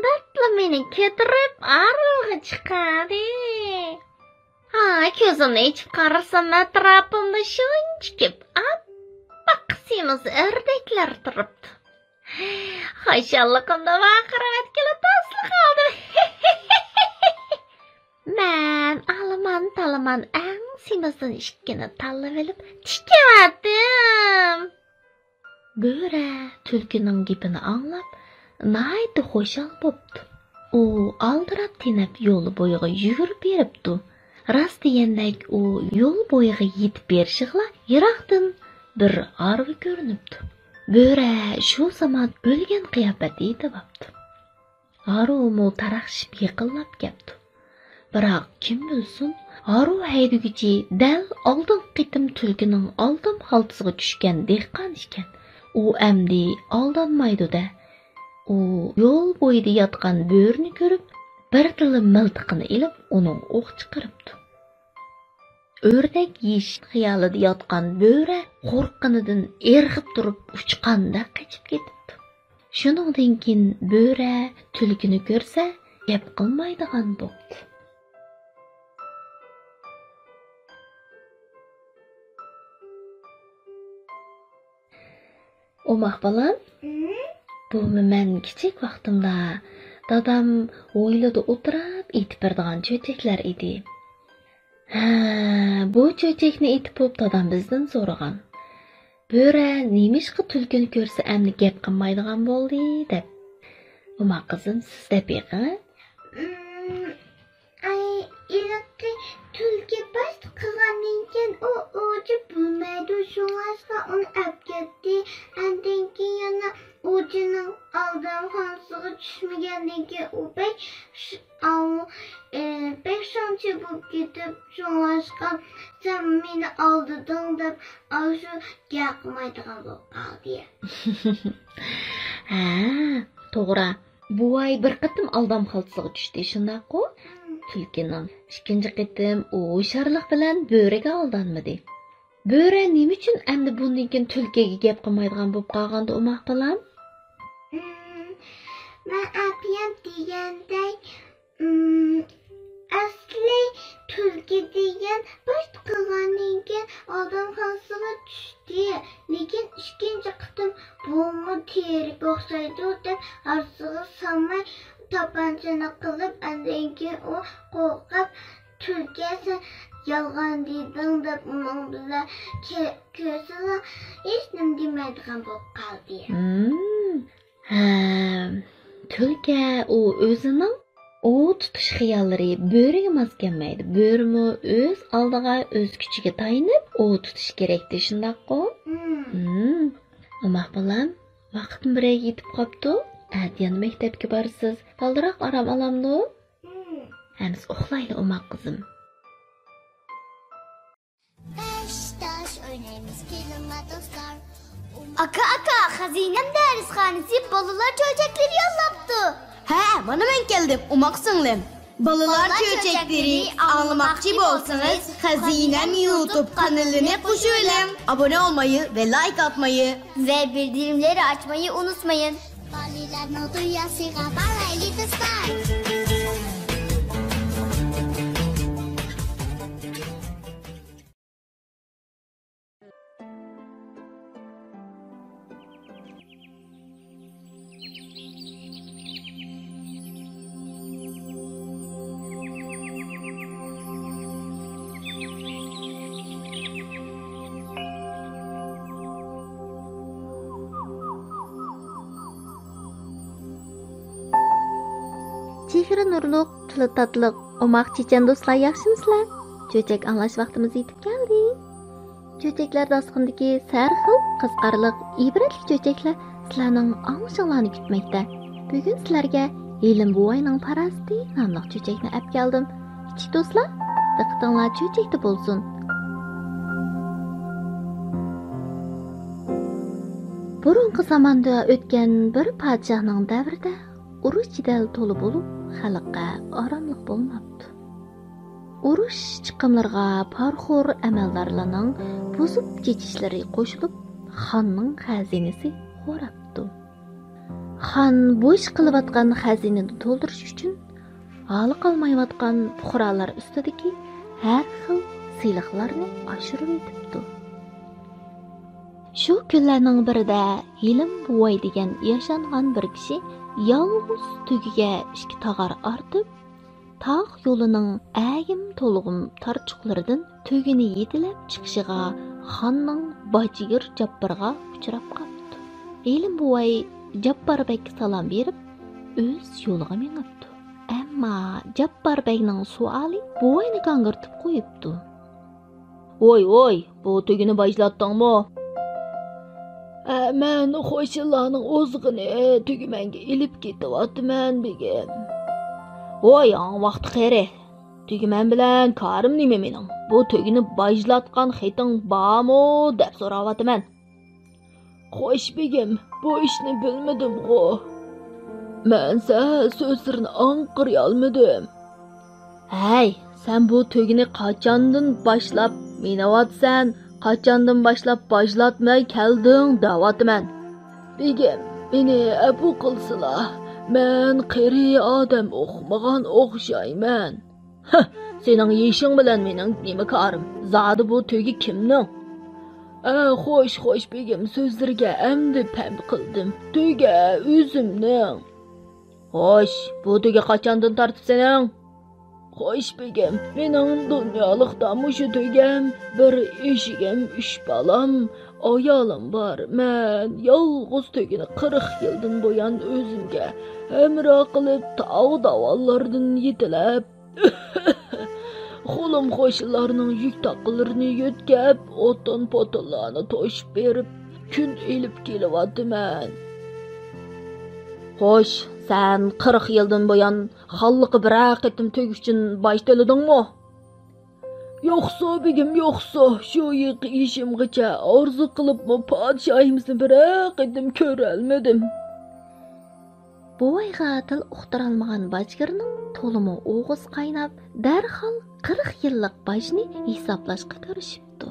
دەپلا مېنى كۆتۈرۈپ ھارۋىغا چىقاردى. ھا، كۆزۈمنى ئېچىپ قارىسام، ئەتراپىمدا شۇنچە كۆپ ئاپئاق سېمىز ئۆردەكلەر تۇرۇپتۇ. خۇشاللىقىمدا ۋارقىراۋەتكىلى تاسلا قالدىم. مەن ئالىمان-تالىمان ئەڭ سېمىزدىن ئىككىنى تاللىۋېلىپ تىكىۋەتتىم. بۆرە تۈلكىنىڭ گېپىنى ئاڭلاپ، ناھايىتى خۇشال بوپتۇ. ئۇ ئالدىراپ تېنەپ يول بويىغا يۈگۈرۈپ بېرىپتۇ. راست دېگەندەك، ئۇ يول بويىغا يېتىپ بېرىشىغىلا يىراقتىن بىر ھارۋا كۆرۈنۈپتۇ. بۆرە شۇ زامان ئۆلگەن قىياپەتتە يېتىۋاپتۇ. ھارۋىمۇ تاراقشىپ يېقىنلاپ كەپتۇ. بىراق كىم بىلسۇن، ھارۋا ھەيدىگۈچى دەل ئالدىنقى قېتىم تۈلكىنىڭ ئالدام خالتىسىغا چۈشكەن دېھقان ئىكەن. ئۇ ئەمدى ئالدانمايدۇ-دە. ئۇ يول بويىدا ياتقان بۆرىنى كۆرۈپ، بىردىنلا مىلتىقىنى ئېلىپ، ئۇنىڭغا ئوق چىقىرىپتۇ. ئۆردەك يېيىش خىيالىدا ياتقان بۆرە قورققىنىدىن ئىرغىپ تۇرۇپ، ئۇچقاندەك قېچىپ كېتىپتۇ. شۇنىڭدىن كېيىن بۆرە تۈلكىنى كۆرسە، گەپ قىلمايدىغان بوپتۇ. ئوماق بالام، بۇمۇ مەن كىچىك ۋاقتىمدا دادام ھويلىدا ئولتۇرۇپ ئېتىپ بېرىدىغان چۆچەكلەر ئىدى. ھە، بۇ چۆچەكنى ئېتىپ بولۇپ دادام بىزدىن سورىغان. بۆرە نېمىشقا تۈلكىنى كۆرسە ئەمدى گەپ قىلمايدىغان بولدى دەپ. ئوماق قىزىم، سىز دەپ بېقىڭ. ئاي، ھېلىقى تۈلكە باشتا قىلغاندىن كېيىن ئۇ ئوۋچى بولمايدۇ، شۇڭلاشقا ئۇنى ئەپ كەتتى. ئاندىن كېيىن يەنە ئوۋچىنىڭ ئالدامخانىسىغا چۈشمىگەندىن كېيىن ئۇ بەك ش-، ئاۋۇ، ئى، بەك شۇنچە بولۇپ كېتىپ، شۇڭلاشقا سەن مېنى ئالدىدىڭ دەپ ئاشۇ گەپ قىلمايدىغان بولۇپ قالدى. ھە، توغرا. بوۋاي بىر قېتىم ئالدام خالتىسىغا چۈشتى، شۇنداققۇ؟ تۈلكىنىڭ. ئىككىنچى قېتىم ئۇ ھوشيارلىق بىلەن بۆرىگە ئالدانمىدى. بۆرە نېمە ئۈچۈن ئەمدى بۇندىن كېيىن تۈلكىگە گەپ قىلمايدىغان بولۇپ قالغاندۇ، ئوماق بالام؟ مەن ئەپىيەم دېگەندەك، ئەسلى تۈلكە دېگەن باشتا قىلغاندىن كېيىن ئالدام خالتىسىغا چۈشتى. لېكىن ئىككىنچى قېتىم بۇمۇ تىرىك ئوخشايدۇ دەپ ھارسىغا سالماي تاپانچىنى قىلىپ، ئاندىن كېيىن ئۇ قورقۇپ، تۈلكە سەن يالغان دېدىڭ دەپ ئۇنىڭ بىلەن كۆرسىلا ھېچنېمە دېمەيدىغان بولۇپ قالدى. ھە، تۈلكە ئۇ ئۆزىنىڭ ئوۋ تۇتۇش خىياللىرى بۆرىگە ماس كەلمەيدۇ. بۆرىمۇ ئۆز ئالدىغا، ئۆز كۈچىگە تايىنىپ ئوۋ تۇتۇش كېرەكتى، شۇنداققۇ؟ ئوماق بالام، ۋاقىتمۇ بىرەيگە يېتىپ قاپتۇ. ئەتە يەنە مەكتەپكە بارىسىز. بالدۇراق ئارام ئالامدۇ؟ ھەممىسى ئۇخلايلى، ئوماق قىزىم. بەش تاش ئوينايمىز، كېلىڭلار دوستلار. ئاكا، ئاكا، خەزىنەم دەرسخانىسى بالىلار چۆچەكلىرى يوللاپتۇ. ھە، مانا مەن كەلدىم، ئوماق سىڭلىم. بالىلار چۆچەكلىرى ئاڭلىماقچى بولسىڭىز، خەزىنەم يۇتۇب قانىلىنى قوشۇۋېلىڭ. ئابۇنە بولمايى ۋە لايك ئاتمايى ۋە بىلدۈرۈملەرنى ئاچمايى ئۇنتۇمايلى. بالىلارنىڭ دۇنياسىغا بارايلى دوستلار. سېھرى نۇرلۇق، تىلى تاتلىق، ئوماق چېچەن دوستلار، ياخشىمۇسىلەر؟ چۆچەك ئاڭلاش ۋاقتىمىز يېتىپ كەلدى. چۆچەكلەر داستىخىنىدىكى سەھەر خىل قىزىقارلىق، ئىبرەتلىك چۆچەكلەر سىلەرنىڭ ئاڭلىشىڭلارنى كۈتمەكتە. بۈگۈن سىلەرگە ھېلىم بوۋاينىڭ پاراسىتى ناملىق چۆچەكنى ئەپ كەلدىم. كىچىك دوستلار، دىققىتىڭلار چۆچەكتە بولسۇن. بۇرۇنقى زاماندا ئۆتكەن بىر پادىشاھنىڭ دەۋرىدە ئۇرۇش جېدەل تولا بولۇپ، خەلققە ئاراملىق بولماپتۇ. ئۇرۇش چىقىملىرىغا پارىخور ئەمەلدارلارنىڭ بۇزۇپ چېچىشلىرى قوشۇلۇپ، خاننىڭ خەزىنىسى خوراپتۇ. خان بوش قېلىۋاتقان خەزىنىنى تولدۇرۇش ئۈچۈن، ھالى قالمايۋاتقان پۇقرالار ئۈستىدىكى ھەر خىل سېلىقلارنى ئاشۇرۇۋېتىپتۇ. شۇ كۈنلەرنىڭ بىرىدە ھېلىم بوۋاي دېگەن ياشانغان بىر كىشى يالغۇز تۆگىگە ئىككى تاغار ئارتىپ، تاغ يولىنىڭ ئەگىم تولغۇم تارچۇقلىرىدىن تۆگىنى يېتىلەپ چىقىشىغا خاننىڭ باجىگىر جاپپارغا ئۇچراپ قاپتۇ. ھېلىم بوۋاي جاپپار بەگكە سالام بېرىپ، ئۆز يولىغا مېڭىپتۇ. ئەمما جاپپار بەگنىڭ سوئالى بوۋاينى گاڭگىرىتىپ قويۇپتۇ. ۋوي، ۋوي، بۇ تۆگىنى باجلاتتىڭمۇ؟ ھە، مەن قوشنىلارنىڭ ئوزۇقىنى تۈگىمەنگە ئېلىپ كېتىۋاتىمەن، بېگىم. ۋوي، ئاڭ ۋاقتى قېرى. تۈگىمەن بىلەن كارىم نېمە مېنىڭ؟ بۇ تۆگىنى باجلاتقان خېتىڭ بارمۇ دەپ سوراۋاتىمەن. خوش بېگىم، بۇ ئىشنى بىلمىدىمغۇ. مەنسە سۆزلىرىنى ئاڭقىرىيالمىدىم. ھەي، سەن بۇ تۆگىنى قاچاندىن باشلاپ مىنىۋاتىسەن؟ قاچاندىن باشلاپ باجلاتماي كەلدىڭ دەۋاتىمەن. بېگىم، مېنى ئەپۇ قىلسىلا، مەن قېرى ئادەم ئوخۇمىغان ئوخشايمەن. ھە، سېنىڭ يېشىڭ بىلەن مېنىڭ نېمە كارىم؟ زادى بۇ تۆگە كىمنىڭ؟ ئە، خوش، خوش، بېگىم، سۆزلىرىگە ئەمدى پەم قىلدىم. تۆگە ئۆزۈمنىڭ. خوش، بۇ تۆگە قاچاندىن تارتىپ سېنىڭ؟ خوش، بېگىم، مېنىڭ دۇنيالىقتا مۇشۇ تۆگەم، بىر ئېشىگىم، ئۈچ بالام، ئايالىم بار. مەن يالغۇز تۆگىنى قىرىق يىلدىن بۇيان ئۆزۈمگە ھەمراھ قىلىپ، تاغ داۋانلاردىن يېتىلەپ، خۇلۇم قوشنىلارنىڭ يۈك تاقىلىرىنى يۆتكەپ، ئوتۇن-پوتۇنلارنى توشۇپ بېرىپ، كۈن ئېلىپ كېلىۋاتىمەن. خوش، سەن قىرىق يىلدىن بۇيان خانلىققا بىرەر قېتىم تۆگە ئۈچۈن باج تۆلىدىڭمۇ؟ يوقسۇ، بېگىم، يوقسۇ. شۇ يېقى يېشىمغىچە ئارزۇ قىلىپمۇ پادىشاھىمىزنى بىرەر قېتىم كۆرەلمىدىم. بوۋايغا تىل ئۇقتۇرالمىغان باجگىرنىڭ تولىمۇ ئوغۇزى قايناپ، دەرھال قىرىق يىللىق باجنى ھېسابلاشقا كىرىشىپتۇ.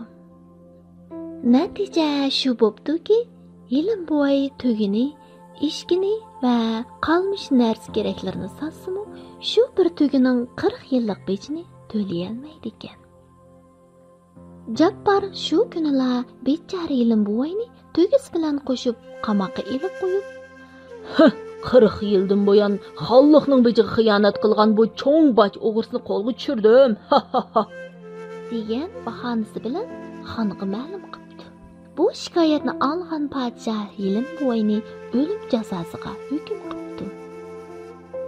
نەتىجە شۇ بوپتۇكى، ھېلىم بوۋاي تۆگىنى، ئېشىكىنى ۋە قالمىش نەرسە-كېرەكلىرىنى ساتسىمۇ، شۇ بىر تۆگىنىڭ قىرىق يىللىق بېجىنى تۆلىيەلمەيدىكەن. جاپپار شۇ كۈنىلا بىچارە ھېلىم بوۋاينى تۆگىسى بىلەن قوشۇپ قاماققا ئېلىپ قويۇپ، ھە، قىرىق يىلدىن بۇيان خانلىقنىڭ بېجىغا خىيانەت قىلغان بۇ چوڭ باج ئوغرىسىنى قولغا چۈشۈردۈم. ھا، ھا، ھا. دېگەن باھانىسى بىلەن خانغا مەلۇم قىپتۇ. بۇ شىكايەتنى ئاڭلىغان پادىشاھ ھېلىم بوۋاينى ئۆلۈم جازاسىغا ھۆكۈم قىپتۇ.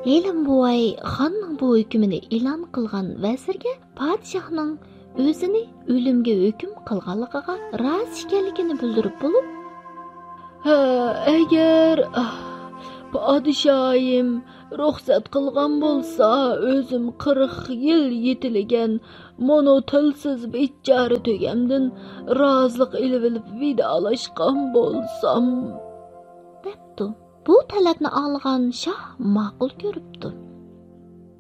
ھېلىم بوۋاي خاننىڭ بۇ ھۆكمىنى ئېلان قىلغان ۋەزىرگە پادىشاھنىڭ ئۆزىنى ئۆلۈمگە ھۆكۈم قىلغانلىقىغا رازى ئىكەنلىكىنى بىلدۈرۈپ بولۇپ، ھە، ئەگەر، ئاھ، پادىشاھىم رۇخسەت قىلغان بولسا، ئۆزۈم قىرىق يىل يېتىلىگەن مۇنۇ تىلسىز بىچارە تۆگەمدىن رازىلىق ئېلىۋېلىپ ۋىدالاشقان بولسام، دەپتۇ. بۇ تەلەپنى ئاڭلىغان شاھ ماقۇل كۆرۈپتۇ.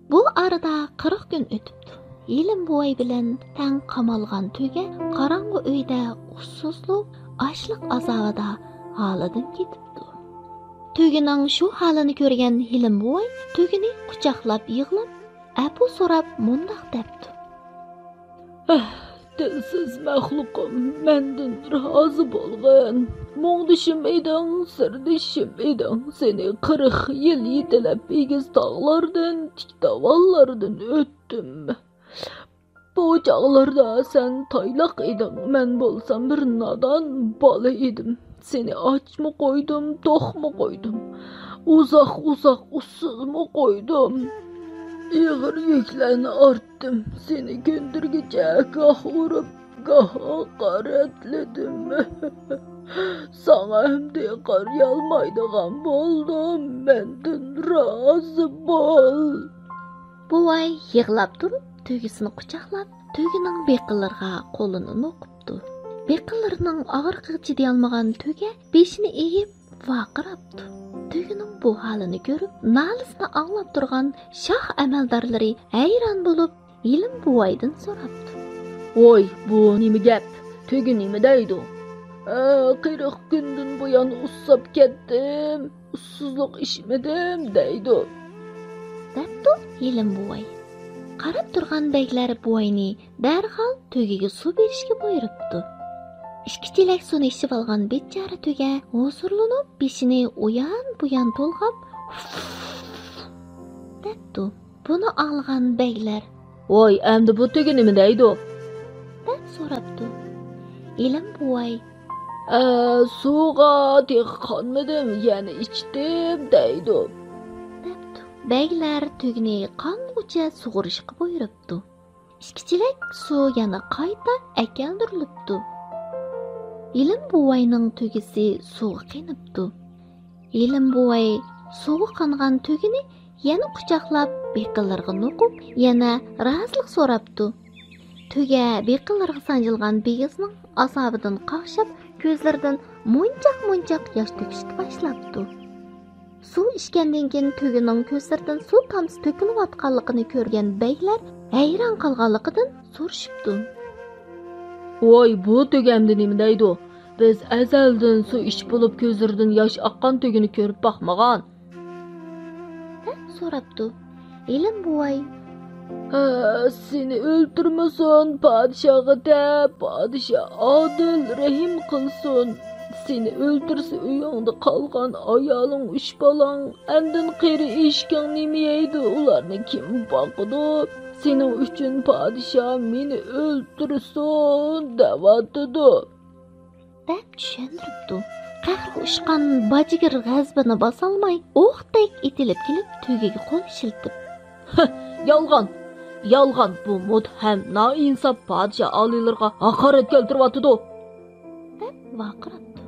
بۇ ئارىدا قىرىق كۈن ئۆتۈپتۇ. ھېلىم بوۋاي بىلەن تەڭ قامالغان تۆگە قاراڭغۇ ئۆيدە ئۇسسۇزلۇق، ئاچلىق ئازابىدا ھالىدىن كېتىپتۇ. تۆگىنىڭ شۇ ھالىنى كۆرگەن ھېلىم بوۋاي تۆگىنى قۇچاقلاپ يىغلاپ، ئەپۇ سوراپ مۇنداق دەپتۇ. ئەھ، دىلسىز مەخلۇقۇم، مەندىن رازى بولغىن. مۇڭدىشىم ئىدىڭ، سىردىشىم ئىدىڭ. سېنى قىرىق يىل يېتىلەپ ئېگىز تاغلاردىن، تىك داۋانلاردىن ئۆتتۈم. بۇ چاغلاردا سەن تايلاق ئىدىڭ، مەن بولسام بىر نادان بالا ئىدىم. سېنى ئاچمۇ قويدۇم، توقمۇ قويدۇم. ئۇزاق-ئۇزاق ئۇسسۇزمۇ قويدۇم. ئېغىر يۈكلەرنى ئارتتىم. سېنى كۆندۈرگۈچە گاھ ئۇرۇپ، گاھ ھاقارەتلىدىم. ساڭا ئەمدى قارىيالمايدىغان بولدۇم. مەندىن رازى بول. بوۋاي يىغلاپ تۇرۇپ، تۆگىسىنى قۇچاقلاپ، تۆگىنىڭ بېقىنلىرىغا قولىنى نوقۇپتۇ. بېقىنلىرىنىڭ ئاغرىقىغا چىدىيالمىغان تۆگە بېشىنى ئېگىپ ۋارقىراپتۇ. تۆگىنىڭ بۇ ھالىنى كۆرۈپ، نالىسىنى ئاڭلاپ تۇرغان شاھ ئەمەلدارلىرى ھەيران بولۇپ، ئىلىم بوۋايدىن سوراپتۇ. ۋوي، بۇ نېمە گەپ؟ تۆگە نېمە دەيدۇ؟ ھە، قىرىق كۈندىن بۇيان ئۇسساپ كەتتىم، ئۇسسۇزلۇق ئىچمىدىم دەيدۇ، دەپتۇ ئىلىم بوۋاي. قاراپ تۇرغان بەگلەر بوۋاينى دەرھال تۆگىگە سۇ بېرىشكە بۇيرۇپتۇ. ئىككى چېلەك سۇنى ئىچىۋالغان بىچارە تۆگە ھۇزۇرلىنىپ، بېشىنى ئۇيان-بۇيان تولغاپ، دەپتۇ. بۇنى ئاڭلىغان بەگلەر، ۋاي، ئەمدى بۇ تۆگە نېمە دەيدۇ؟ دەپ سوراپتۇ. ئىلىم بوۋاي، ئە، سۇغا تېخى قانمىدىم، يەنە ئىچتىم دەيدۇ، دەپتۇ. بەگلەر تۆگىنى قانغۇچە سۇغۇرۇشقا بۇيرۇپتۇ. ئىككى چېلەك سۇ يەنە قايتا ئەكەلدۈرۈلۈپتۇ. ئىلىم بوۋاينىڭ تۆگىسى سۇغا قېنىپتۇ. ئىلىم بوۋاي سۇغا قانغان تۆگىنى يەنە قۇچاقلاپ، بېقىنلىرىغا نوقۇپ، يەنە رازىلىق سوراپتۇ. تۆگە بېقىنلىرىغا سانجىلغان بىگىزنىڭ ئازابىدىن قاقشاپ، كۆزلىرىدىن مونچاق-مونچاق ياش تۆكۈشكە باشلاپتۇ. سۇ ئىچكەندىن كېيىن تۆگىنىڭ كۆزلىرىدىن سۇ تامچىسى تۆكۈلۈۋاتقانلىقىنى كۆرگەن بەگلەر ھەيران قالغانلىقىدىن سورىشىپتۇ. ۋاي، بۇ تۆگە ئەمدى نېمە دەيدۇ؟ بىز ئەزەلدىن سۇ ئىچىپ بولۇپ كۆزلىرىدىن ياش ئاققان تۆگىنى كۆرۈپ باقمىغان، دەپ سوراپتۇ. ئىلىم بوۋاي، ھە، سېنى ئۆلتۈرمىسۇن، پادىشاھقا دەپ، پادىشاھ ئادىل، رەھىم قىلسۇن. سېنى ئۆلتۈرسە، ئۆيۈڭدە قالغان ئايالىڭ، ئۈچ بالاڭ، ئەندىن قېرى ئېشىكىڭ نېمە يەيدۇ؟ ئۇلارنى كىم باقىدۇ؟ سېنىڭ ئۈچۈن پادىشاھ مېنى ئۆلتۈرسۇن دەۋاتىدۇ، دەپ چۈشەندۈرۈپتۇ. قەھرىگە ئۇچقان باجىگىر غەزىپىنى باسالماي، ئوقتەك ئېتىلىپ كېلىپ، تۆگىگە قول شىلتىپ، يالغان! يالغان! بۇ مۇتتەھەم نائىنساپ پادىشاھ ئالىيلىرىغا ھاقارەت كەلتۈرۈۋاتىدۇ، دەپ ۋارقىراپتۇ.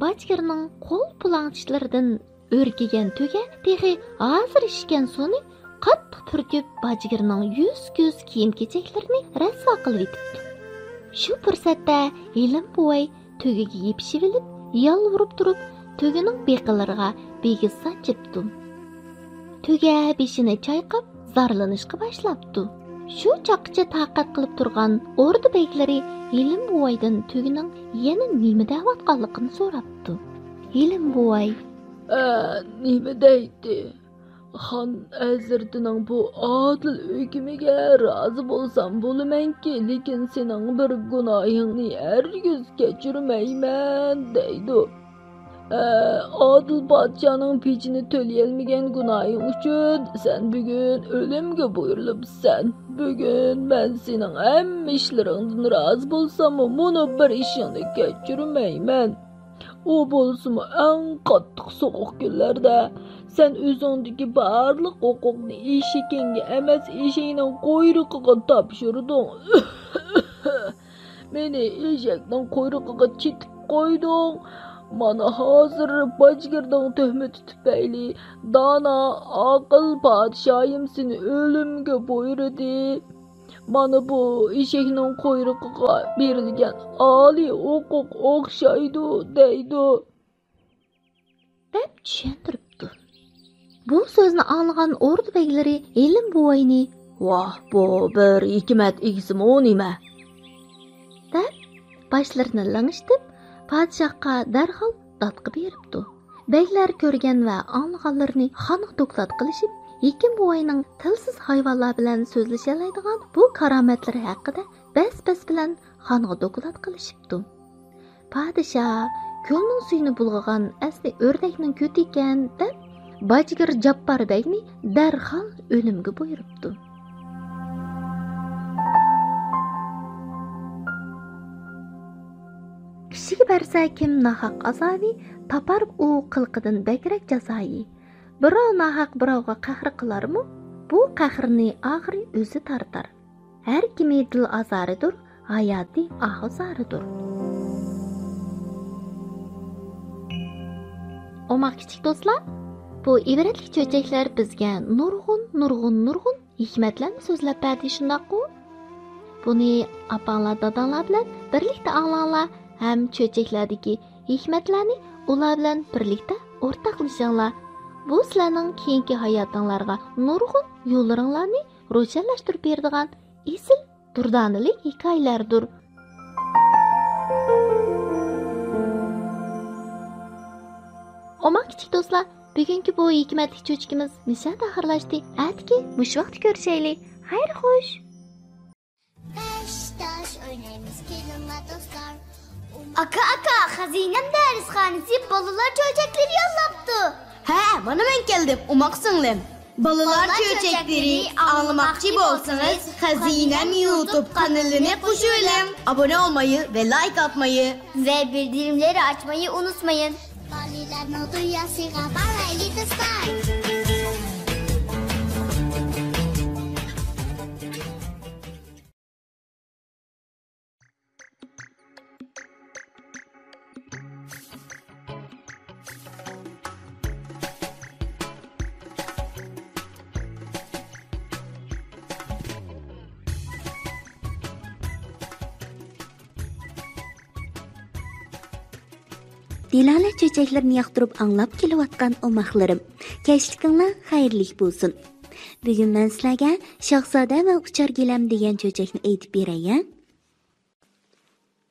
باجىگىرنىڭ قول پۇلاڭچىلىرىدىن ئۆرگىگەن تۆگە تېخى ھازىر ئىچكەن سۇنى قاتتىق پۈركۈپ، باجىگىرنىڭ يۈز-كۆز، كىيىم-كېچەكلىرىنى رەسۋا قىلىۋېتىپتۇ. شۇ پۇرسەتتە ئىلىم بوۋاي تۆگىگە يېپىشىۋېلىپ، يالۋۇرۇپ تۇرۇپ، تۆگىنىڭ بېقىنلىرىغا بىگىز سانجىپتۇ. تۆگە بېشىنى چايقاپ، زارلىنىشقا باشلاپتۇ. شۇ چاغقىچە تاقەت قىلىپ تۇرغان ئوردا بەگلىرى ئىلىم بوۋايدىن تۆگىنىڭ يەنە نېمە دەۋاتقانلىقىنى سوراپتۇ. ئىلىم بوۋاي، ئە، نېمە دەيتتى؟ خان ھەزرىتىنىڭ بۇ ئادىل ھۆكمىگە رازى بولسام بولىمەنكى، لېكىن سېنىڭ بىر گۇناھىڭنى ھەرگىز كەچۈرمەيمەن، دەيدۇ. ئە، ئادىل پادىشاھنىڭ پېچىنى تۆلىيەلمىگەن گۇناھىڭ ئۈچۈن سەن بۈگۈن ئۆلۈمگە بۇيرۇلۇپسەن. بۈگۈن مەن سېنىڭ ھەممە ئىشلىرىڭدىن رازى بولساممۇ، مۇنۇ بىر ئىشىڭنى كەچۈرمەيمەن. ئۇ بولسىمۇ ئەڭ قاتتىق سوغۇق كۈنلەردە سەن ئۆزۈڭدىكى بارلىق ھوقۇقنى ئېشىكىڭگە ئەمەس، ئېشەكنىڭ قۇيرۇقىغا تاپشۇردۇڭ. مېنى ئېشەكنىڭ قۇيرۇقىغا چېتىپ قويدۇڭ. مانا ھازىر باجىگىرنىڭ تۆھمىتى تۈپەيلى دانا، ئاقىل پادىشاھىم سېنى ئۆلۈمگە بۇيرۇدى. مانا بۇ ئېشەكنىڭ قۇيرۇقىغا بېرىلگەن ئالىي ھوقۇق ئوخشايدۇ، دەيدۇ، دەپ چۈشەندۈرۈپتۇ. بۇ سۆزنى ئاڭلىغان ئوردا بەگلىرى ئىلىم بوۋاينى، ۋاھ، بۇ بىر ھېكمەت ئىگىسىمۇ نېمە؟ دەپ باشلىرىنى لىڭشىتىپ، پادىشاھقا دەرھال دادقا بېرىپتۇ. بەگلەر كۆرگەن ۋە ئاڭلىغانلىرىنى خانغا دوكلات قىلىشىپ، ھېكىم بوۋاينىڭ تىلسىز ھايۋانلار بىلەن سۆزلىشەلەيدىغان بۇ كارامەتلىرى ھەققىدە بەس-بەس بىلەن خانغا دوكلات قىلىشىپتۇ. پادىشاھ، كۆلنىڭ سۈيىنى بۇلغىغان ئەسلى ئۆردەكنىڭ كۆتى ئىكەن، دەپ، باجىگىر جاپپار بەگنى دەرھال ئۆلۈمگە بۇيرۇپتۇ. كىشىگە بەرسە كىم ناھەق ئازابى، تاپار ئۇ قىلىقىدىن بەكرەك جازايى. بىراۋ ناھەق بىراۋغا قەھرى قىلارمۇ؟ بۇ قەھرىنى ئاخىرى ئۆزى تارتار. ھەر كىمى دىل ئازارىدۇر، ھاياتى ئاھۇزارىدۇر. ئوماق كىچىك دوستلار، بۇ ئىبرەتلىك چۆچەكلەر بىزگە نۇرغۇن، نۇرغۇن، نۇرغۇن ھېكمەتلەرنى سۆزلەپ بەردى، شۇنداققۇ؟ بۇنى ئاپاڭلار، داداڭلار بىلەن بىرلىكتە ئاڭلاڭلار ھەم چۆچەكلەردىكى ھېكمەتلەرنى ئۇلار بىلەن بىرلىكتە ئورتاقلىشىڭلار. بۇ سىلەرنىڭ كېيىنكى ھاياتىڭلارغا نۇرغۇن يوللىرىڭلارنى روشەنلەشتۈرۈپ بېرىدىغان ئېسىل دۇردانىلىك ھېكايىلەردۇر. ئوماق كىچىك دوستلار، بۈگۈنكى بۇ ھېكمەتلىك چۆچىكىمىز مۇشۇ يەردە ئاخىرلاشتى. ئەتىكى مۇشۇ ۋاقىتتا كۆرۈشەيلى. خەير خوش. بەش تاش ئوينايمىز، كېلىڭلار دوستلار. ئاكا، ئاكا، خەزىنەم دەرسخانىسى بالىلار چۆچەكلىرى يوللاپتۇ. ھە، مانا مەن كەلدىم، ئوماق سىڭلىم. بالىلار چۆچەكلىرى ئاڭلىماقچى بولسىڭىز، خەزىنەم يۇتۇب قانىلىنى قوشۇۋېلىڭ. ئابۇنە ئولمايى ۋە لايك ئاتمايى ۋە بىلدۈرۈملەرنى ئاچمايى ئۇنتۇمايىڭ. بالىلارنىڭ دۇنياسىغا بارايلى دوستلار. دىلالە چۆچەكلىرىنى ياقتۇرۇپ ئاڭلاپ كېلىۋاتقان ئوماقلىرىم، كەچلىكىڭلار خەيرلىك بولسۇن. بۈگۈن مەن سىلەرگە شاھزادە ۋە ئۇچار گىلەم دېگەن چۆچەكنى ئېيتىپ بېرەي، ھە؟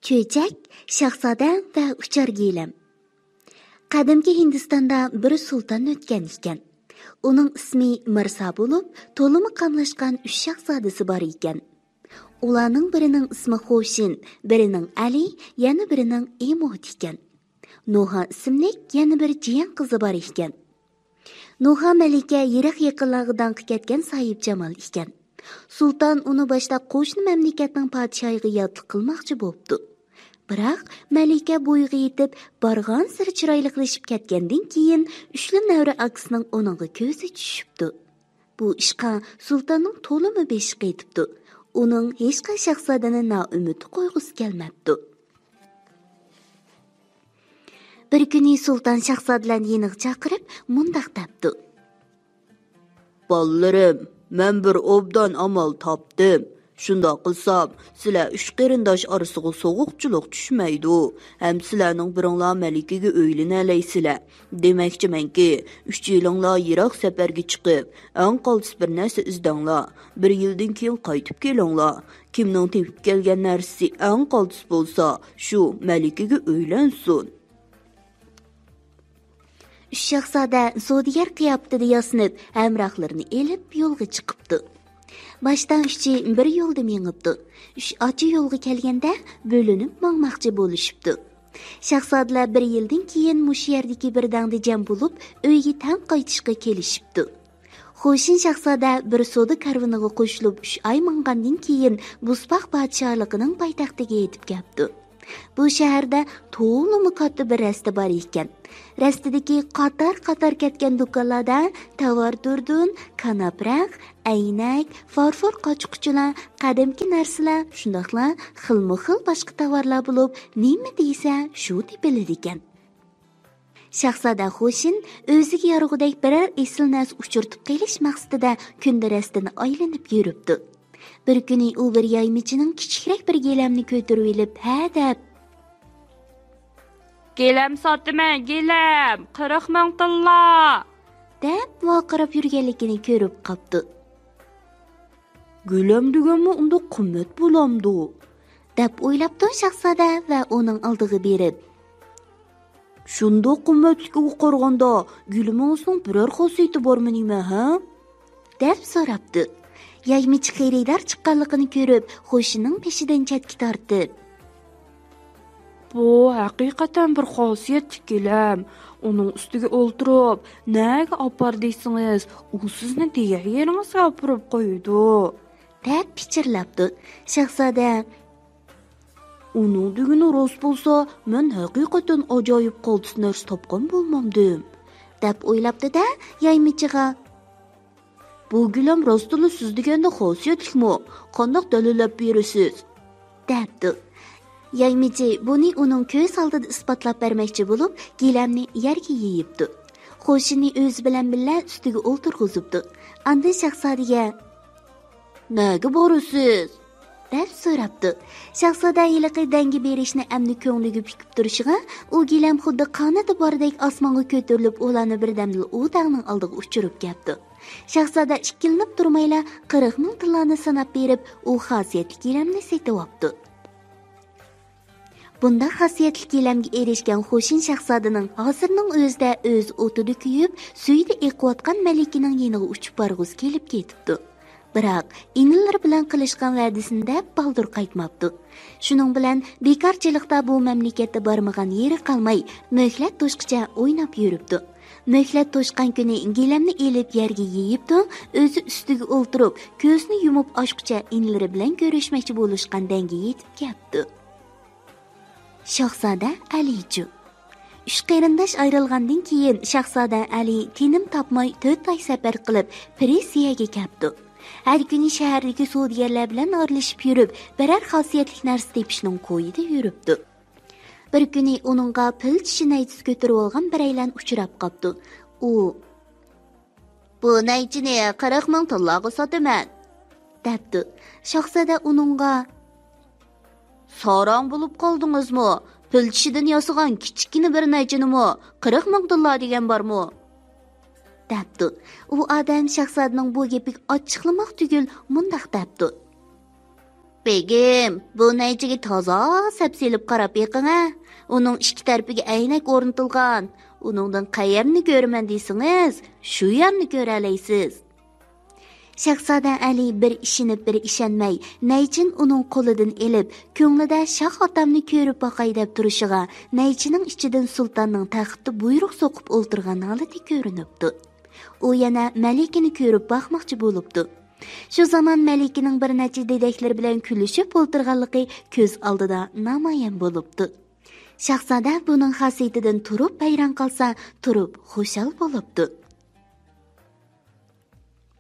چۆچەك، شاھزادە ۋە ئۇچار گىلەم. قەدىمكى ھىندىستاندا بىر سۇلتان ئۆتكەن ئىكەن. ئۇنىڭ ئىسمى مىرسا بولۇپ، تولىمۇ قاملاشقان ئۈچ شاھزادىسى بار ئىكەن. ئۇلارنىڭ بىرىنىڭ ئىسمى خوشىن، بىرىنىڭ ئەلى، يەنە بىرىنىڭ ئىموت ئىكەن. نوھا ئىسىملىك يەنە بىر جىيەن قىزى بار ئىكەن. نوھا مەلىكە يىراق يېقىنلارغا داڭقى كەتكەن ساھىبجامال ئىكەن. سۇلتان ئۇنى باشتا قوشنا مەملىكەتنىڭ پادىشاھىغا ياتلىق قىلماقچى بوپتۇ. بىراق مەلىكە بويىغا يېتىپ، بارغانسېرى چىرايلىقلىشىپ كەتكەندىن كېيىن، ئۈچلا نەۋرە ئاكىسىنىڭ ئۇنىڭغا كۆزى چۈشۈپتۇ. بۇ ئىشقا سۇلتاننىڭ تولىمۇ بېشى قېتىپتۇ. ئۇنىڭ ھېچقانداق شاھزادىنى نائۈمىد قويغۇسى كەلمەپتۇ. بىر كۈنى سۇلتان شاھزادىلەرنى يېنىغا چاقىرىپ، مۇنداق دەپتۇ. بالىلىرىم، مەن بىر ئوبدان ئامال تاپتىم. شۇنداق قىلسام، سىلەر ئۈچ قېرىنداش ئارىسىغا سوغۇقچىلىق چۈشمەيدۇ. ھەم سىلەرنىڭ بىرىڭلار مەلىكىگە ئۆيلىنەلەيسىلەر. دېمەكچىمەنكى، ئۈچىيلىڭلار يىراق سەپەرگە چىقىپ، ئەڭ قالتىس بىر نەرسە ئىزدەڭلار. بىر يىلدىن كېيىن قايتىپ كېلىڭلار. كىمنىڭ تېپىپ كەلگەن نەرسىسى ئەڭ قالتىس بولسا، شۇ مەلىكىگە ئۆيلەنسۇن. ئۈچ شاھزادە سودىگەر قىياپىتىدە ياسىنىپ، ھەمراھلىرىنى ئېلىپ يولغا چىقىپتۇ. باشتا ئۈچى بىر يولدا مېڭىپتۇ. ئۈچ ئاچا يولغا كەلگەندە بۆلۈنۈپ ماڭماقچى بولۇشۇپتۇ. شاھزادىلەر بىر يىلدىن كېيىن مۇشۇ يەردىكى بىر دەڭدە جەم بولۇپ، ئۆيگە تەڭ قايتىشقا كېلىشىپتۇ. خوشىن شاھزادە بىر سودا كارۋىنىغا قوشۇلۇپ، ئۈچ ئاي ماڭغاندىن كېيىن، بۇسباق پادىشاھلىقىنىڭ پايتەختىگە يېتىپ كەپتۇ. بۇ شەھەردە تولىمۇ كاتتا بىر رەستە بار ئىكەن. رەستىدىكى قاتار-قاتار كەتكەن دۇكانلاردا تاۋار دۇردۇن، كاناپراق، ئەينەك، فارفور قاچا-قۇچىلار، قەدىمكى نەرسىلەر، شۇنداقلا خىلمۇ خىل باشقا تاۋارلار بولۇپ، نېمە دېسە، شۇ تېپىلىدىكەن. شاھزادە خوشىن ئۆزىگە يارىغۇدەك بىرەر ئېسىل نەرسە ئۇچرىتىپ قېلىش مەقسىتىدە كۈندە رەستىنى ئايلىنىپ يۈرۈپتۇ. بىر كۈنى ئۇ بىر يايمىچىنىڭ كىچىكرەك بىر گىلەمنى كۆتۈرۈۋېلىپ، ھە دەپ، گىلەم ساتىمەن، گىلەم، قىرىق مىڭ تىللا! دەپ ۋارقىراپ يۈرگەنلىكىنى كۆرۈپ قاپتۇ. گىلەم دېگەنمۇ ئۇنداق قىممەت بولامدۇ؟ دەپ ئويلاپتۇ شاھزادە ۋە ئۇنىڭ ئالدىغا بېرىپ. شۇنداق قىممەتلىكىگە قارىغاندا، گىلىمىڭىزنىڭ بىرەر خاسىيىتى بارمۇ نېمە، ھە؟ دەپ سوراپتۇ. يايمىچى خېرىدار چىققانلىقىنى كۆرۈپ، خوشىنىڭ بېشىدىن چەتكە تارتىپ. بۇ ھەقىقەتەن بىر خاسىيەتلىك گىلەم. ئۇنىڭ ئۈستىگە ئولتۇرۇپ، نەگە ئاپار دېسىڭىز، ئۇ سىزنى دېگەن يېرىڭىزگە ئاپىرىپ قويىدۇ. دەپ پىچىرلاپتۇ. شاھزادە. ئۇنىڭ دېگىنى راست بولسا، مەن ھەقىقەتەن ئاجايىپ قالتىس نەرسە تاپقان بولمامدىم؟ دەپ ئويلاپتۇ-دە، يايمىچىغا. بۇ گىلەم راستلا سىز دېگەندەك خاسىيەتلىكمۇ؟ قانداق دەلىللەپ بېرىسىز؟ دەپتۇ. يايمىچى بۇنى ئۇنىڭ كۆز ئالدىدا ئىسپاتلاپ بەرمەكچى بولۇپ، گىلەمنى يەرگە يېيىپتۇ. خوشىنى ئۆزى بىلەن بىللە ئۈستىگە ئولتۇرغۇزۇپتۇ. ئاندىن شاھزادىگە، نەگە بارىسىز؟ دەپ سوراپتۇ. شاھزادە ھېلىقى دەڭگە بېرىشنى ئەمدى كۆڭلىگە پۈكۈپ تۇرۇشىغا، ئۇ گىلەم خۇددى قانىتى باردەك ئاسمانغا كۆتۈرۈلۈپ، ئۇلارنى بىردەمدىلا ئۇ داغنىڭ ئالدىغا ئۇچۇرۇپ كەپتۇ. شاھزادە ئىككىلىنىپ تۇرمايلا قىرىق مىڭ تىللانى ساناپ بېرىپ، ئۇ خاسىيەتلىك گىلەمنى سېتىۋاپتۇ. بۇنداق خاسىيەتلىك گىلەمگە ئېرىشكەن خوشىن شاھزادىنىڭ ھازىرنىڭ ئۆزىدە ئۆز ئوتىدا كۆيۈپ، سۈيىدە ئېقىۋاتقان مەلىكىنىڭ يېنىغا ئۇچۇپ بارغۇسى كېلىپ كېتىپتۇ. بىراق، ئىنىلىرى بىلەن قىلىشقان ۋەدىسىنى دەپ بالدۇر قايتماپتۇ. شۇنىڭ بىلەن بىكارچىلىقتا بۇ مەملىكەتتە بارمىغان يېرى قالماي، مۆھلەت توشقىچە ئويناپ يۈرۈپتۇ. مۆھلەت توشقان كۈنى گىلەمنى ئېلىپ يەرگە يېيىپتۇ، ئۆزى ئۈستىگە ئولتۇرۇپ، كۆزىنى يۇمۇپ ئاچقۇچە ئىنىلىرى بىلەن كۆرۈشمەكچى بولۇشقان دەڭگە يېتىپ كەپتۇ. شاھزادە ئەلىچۇ. ئۈچ قېرىنداش ئايرىلغاندىن كېيىن، شاھزادە ئەلى تىنىم تاپماي تۆت ئاي سەپەر قىلىپ، پىرسىيەگە كەپتۇ. ھەر كۈنى شەھەردىكى سودىگەرلەر بىلەن ئارىلىشىپ يۈرۈپ، بىرەر خاسىيەتلىك نەرسە تېپىشنىڭ كويىدا يۈرۈپتۇ. بىر كۈنى ئۇنىڭغا پىل چىشى نەيچىسى كۆتۈرۈۋالغان بىرەيلەن ئۇچراپ قاپتۇ. ئۇ، بۇ نەيچىنى قىرىق مىڭ تىللاغا ساتىمەن، دەپتۇ. شاھزادە ئۇنىڭغا، ساراڭ بولۇپ قالدىڭىزمۇ؟ پىل چىشىدىن ياسىغان كىچىككىنە بىر نەيچىنىمۇ قىرىق مىڭ تىللا دېگەن بارمۇ؟ دەپتۇ. ئۇ ئادەم شاھزادىنىڭ بۇ گېپىگە ئاچچىقلىماق تۈگۈل، مۇنداق دەپتۇ. بېگىم، بۇ نەيچىگە تازا سەپسېلىپ قاراپ بېقىڭە. ئۇنىڭ ئىككى تەرىپىگە ئەينەك ئورنىتىلغان. ئۇنىڭدىن قەيەرنى كۆرىمەن دېسىڭىز، شۇ يەرنى كۆرەلەيسىز. شاھزادە ئەلى بىر ئىشىنىپ، بىر ئىشەنمەي، نەيچىنى ئۇنىڭ قولىدىن ئېلىپ، كۆڭلىدە شاھ ئاتامنى كۆرۈپ باقاي دەپ تۇرۇشىغا، نەيچىنىڭ ئىچىدىن سۇلتاننىڭ تەختىدە بۇيرۇق سوقۇپ ئولتۇرغان ھالىتى كۆرۈنۈپتۇ. ئۇ يەنە مەلىكىنى كۆرۈپ باقماقچى بولۇپتۇ. شۇ زامان مەلىكىنىڭ بىر نەچچە دېدەكلىرى بىلەن كۈلۈشۈپ ئولتۇرغانلىقى كۆز ئالدىدا نامايان بولۇپتۇ. شاھزادە بۇنىڭ خاسىيىتىدىن تۇرۇپ ھەيران قالسا، تۇرۇپ خۇشال بولۇپتۇ.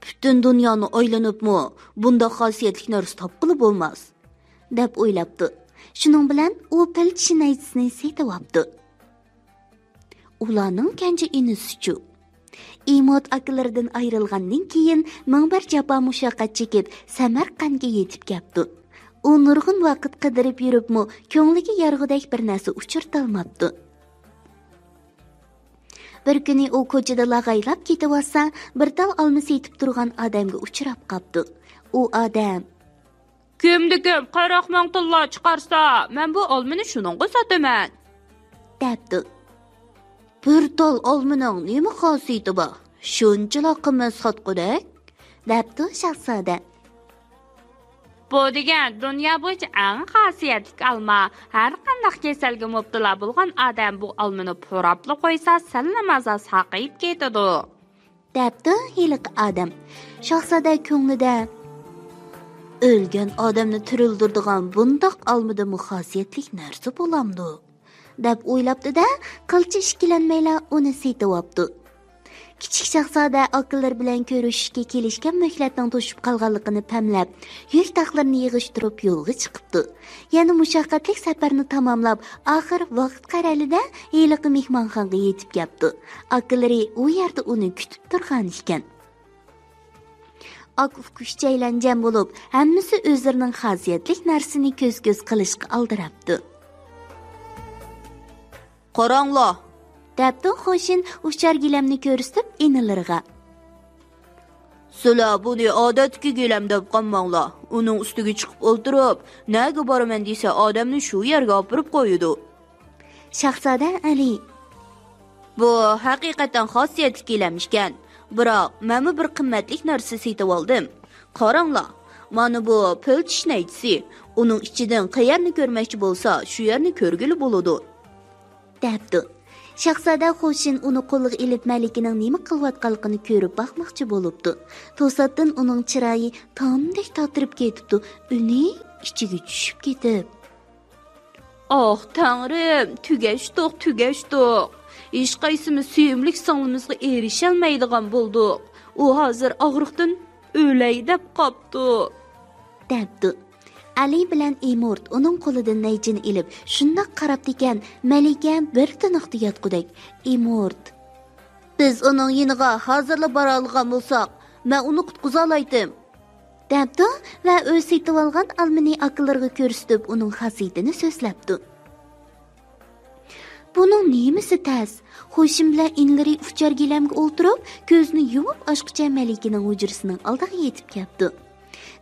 پۈتۈن دۇنيانى ئايلىنىپمۇ بۇنداق خاسىيەتلىك نەرسە تاپقىلى بولماس، دەپ ئويلاپتۇ. شۇنىڭ بىلەن ئۇ پىل چىشى نەيچىسىنى سېتىۋاپتۇ. ئۇلارنىڭ كەنجى ئىنىسىچۇ؟ ئىموت ئاكىلىرىدىن ئايرىلغاندىن كېيىن، مىڭ بىر جاپا مۇشەققەت چېكىپ، سەمەرقەنتكە يېتىپ كەپتۇ. ئۇ نۇرغۇن ۋاقىت قىدىرىپ يۈرۈپمۇ، كۆڭلىگە يارىغۇدەك بىر نەرسە ئۇچرىتالماپتۇ. بىر كۈنى ئۇ كوچىدا لاغايلاپ كېتىۋاتسا، بىر تال ئالما سېتىپ تۇرغان ئادەمگە ئۇچراپ قاپتۇ. ئۇ ئادەم، كىمدە كىم قىرىق مىڭ تىللا چىقارسا، مەن بۇ ئالمىنى شۇنىڭغا ساتىمەن، دەپتۇ. بىر تال ئالمىنىڭ نېمە خاسىيىتى بار، شۇنچىلا قىممەت ساتقۇدەك؟ دەپتۇ شاھزادە. بۇ دېگەن دۇنيا بويىچە ئەڭ خاسىيەتلىك ئالما. ھەر قانداق كېسەلگە مۇپتىلا بولغان ئادەم بۇ ئالمىنى پۇراپلا قويسا، سەللا مازا ساقىيىپ كېتىدۇ، دەپتۇ ھېلىقى ئادەم. شاھزادە كۆڭلىدە، ئۆلگەن ئادەمنى تىرىلدۈرىدىغان بۇنداق ئالمىدىنمۇ خاسىيەتلىك نەرسە بولامدۇ؟ دەپ ئويلاپتۇ-دە، قىلچە ئىككىلەنمەيلا ئۇنى سېتىۋاپتۇ. كىچىك شاھزادە ئاكىلىرى بىلەن كۆرۈشۈشكە كېلىشكەن مۆھلەتنىڭ توشۇپ قالغانلىقىنى پەملەپ، يۈك تاقلىرىنى يىغىشتۇرۇپ يولغا چىقىپتۇ. يەنە مۇشەققەتلىك سەپەرنى تاماملاپ، ئاخىر ۋاقىت قەرەلىدە ھېلىقى مېھمانخانىغا يېتىپ كەپتۇ. ئاكىلىرى ئۇ يەردە ئۇنى كۈتۈپ تۇرغان ئىكەن. ئاكا-ئۇكا ئۈچەيلەن جەم بولۇپ، ھەممىسى ئۆزلىرىنىڭ خاسىيەتلىك نەرسىنى كۆز-كۆز قىلىشقا ئالدىراپتۇ. قاراڭلار! دەپتۇ خوشىن ئۇچار گىلەمنى كۆرسىتىپ ئىنىلىرىغا. سىلەر بۇنى ئادەتتىكى گىلەم دەپ قالماڭلار. ئۇنىڭ ئۈستىگە چىقىپ ئولتۇرۇپ، نەگە بارىمەن دېسە، ئادەمنى شۇ يەرگە ئاپىرىپ قويىدۇ. شاھزادە ئەلى. بۇ ھەقىقەتەن خاسىيەتلىك گىلەم ئىكەن. بىراق، مەنمۇ بىر قىممەتلىك نەرسە سېتىۋالدىم. قاراڭلار، مانا بۇ پىل چىش نەيچىسى. ئۇنىڭ ئىچىدىن قەيەرنى كۆرمەكچى بولسا، شۇ يەرنى كۆرگىلى بولىدۇ، دەپتۇ. شاھزادە خوشىن ئۇنى قولىغا ئېلىپ، مەلىكىنىڭ نېمە قىلىۋاتقانلىقىنى كۆرۈپ باقماقچى بولۇپتۇ. توساتتىن ئۇنىڭ چىرايى تامدەك تاتىرىپ كېتىپتۇ، ئۈنى ئىچىگە چۈشۈپ كېتىپ. ئاھ، تەڭرىم، تۈگەشتۇق، تۈگەشتۇق. ھېچقايسىمىز سۆيۈملۈك سىڭلىمىزغا ئېرىشەلمەيدىغان بولدۇق. ئۇ ھازىر ئاغرىقتىن ئۆلەي دەپ قاپتۇ، دەپتۇ. ئەلى بىلەن ئىمۇرت ئۇنىڭ قولىدىن نەيچىنى ئېلىپ، شۇنداق قاراپتىكەن، مەلىكە بىر تىنىقتا ياتقۇدەك. ئىمۇرت، بىز ئۇنىڭ يېنىغا ھازىرلا بارالىغان بولساق، مەن ئۇنى قۇتقۇزالايتتىم، دەپتۇ ۋە ئۆزى سېتىۋالغان ئالمىنى ئاكىلىرىغا كۆرسىتىپ، ئۇنىڭ خاسىيىتىنى سۆزلەپتۇ. بۇنىڭ نېمىسى تەس؟ خوشىن بىلەن ئىنىلىرى ئۇچار گىلەمگە ئولتۇرۇپ، كۆزنى يۇمۇپ ئاچقۇچە مەلىكىنىڭ ھۇجرىسىنىڭ ئالدىغا يېتىپ كەپتۇ.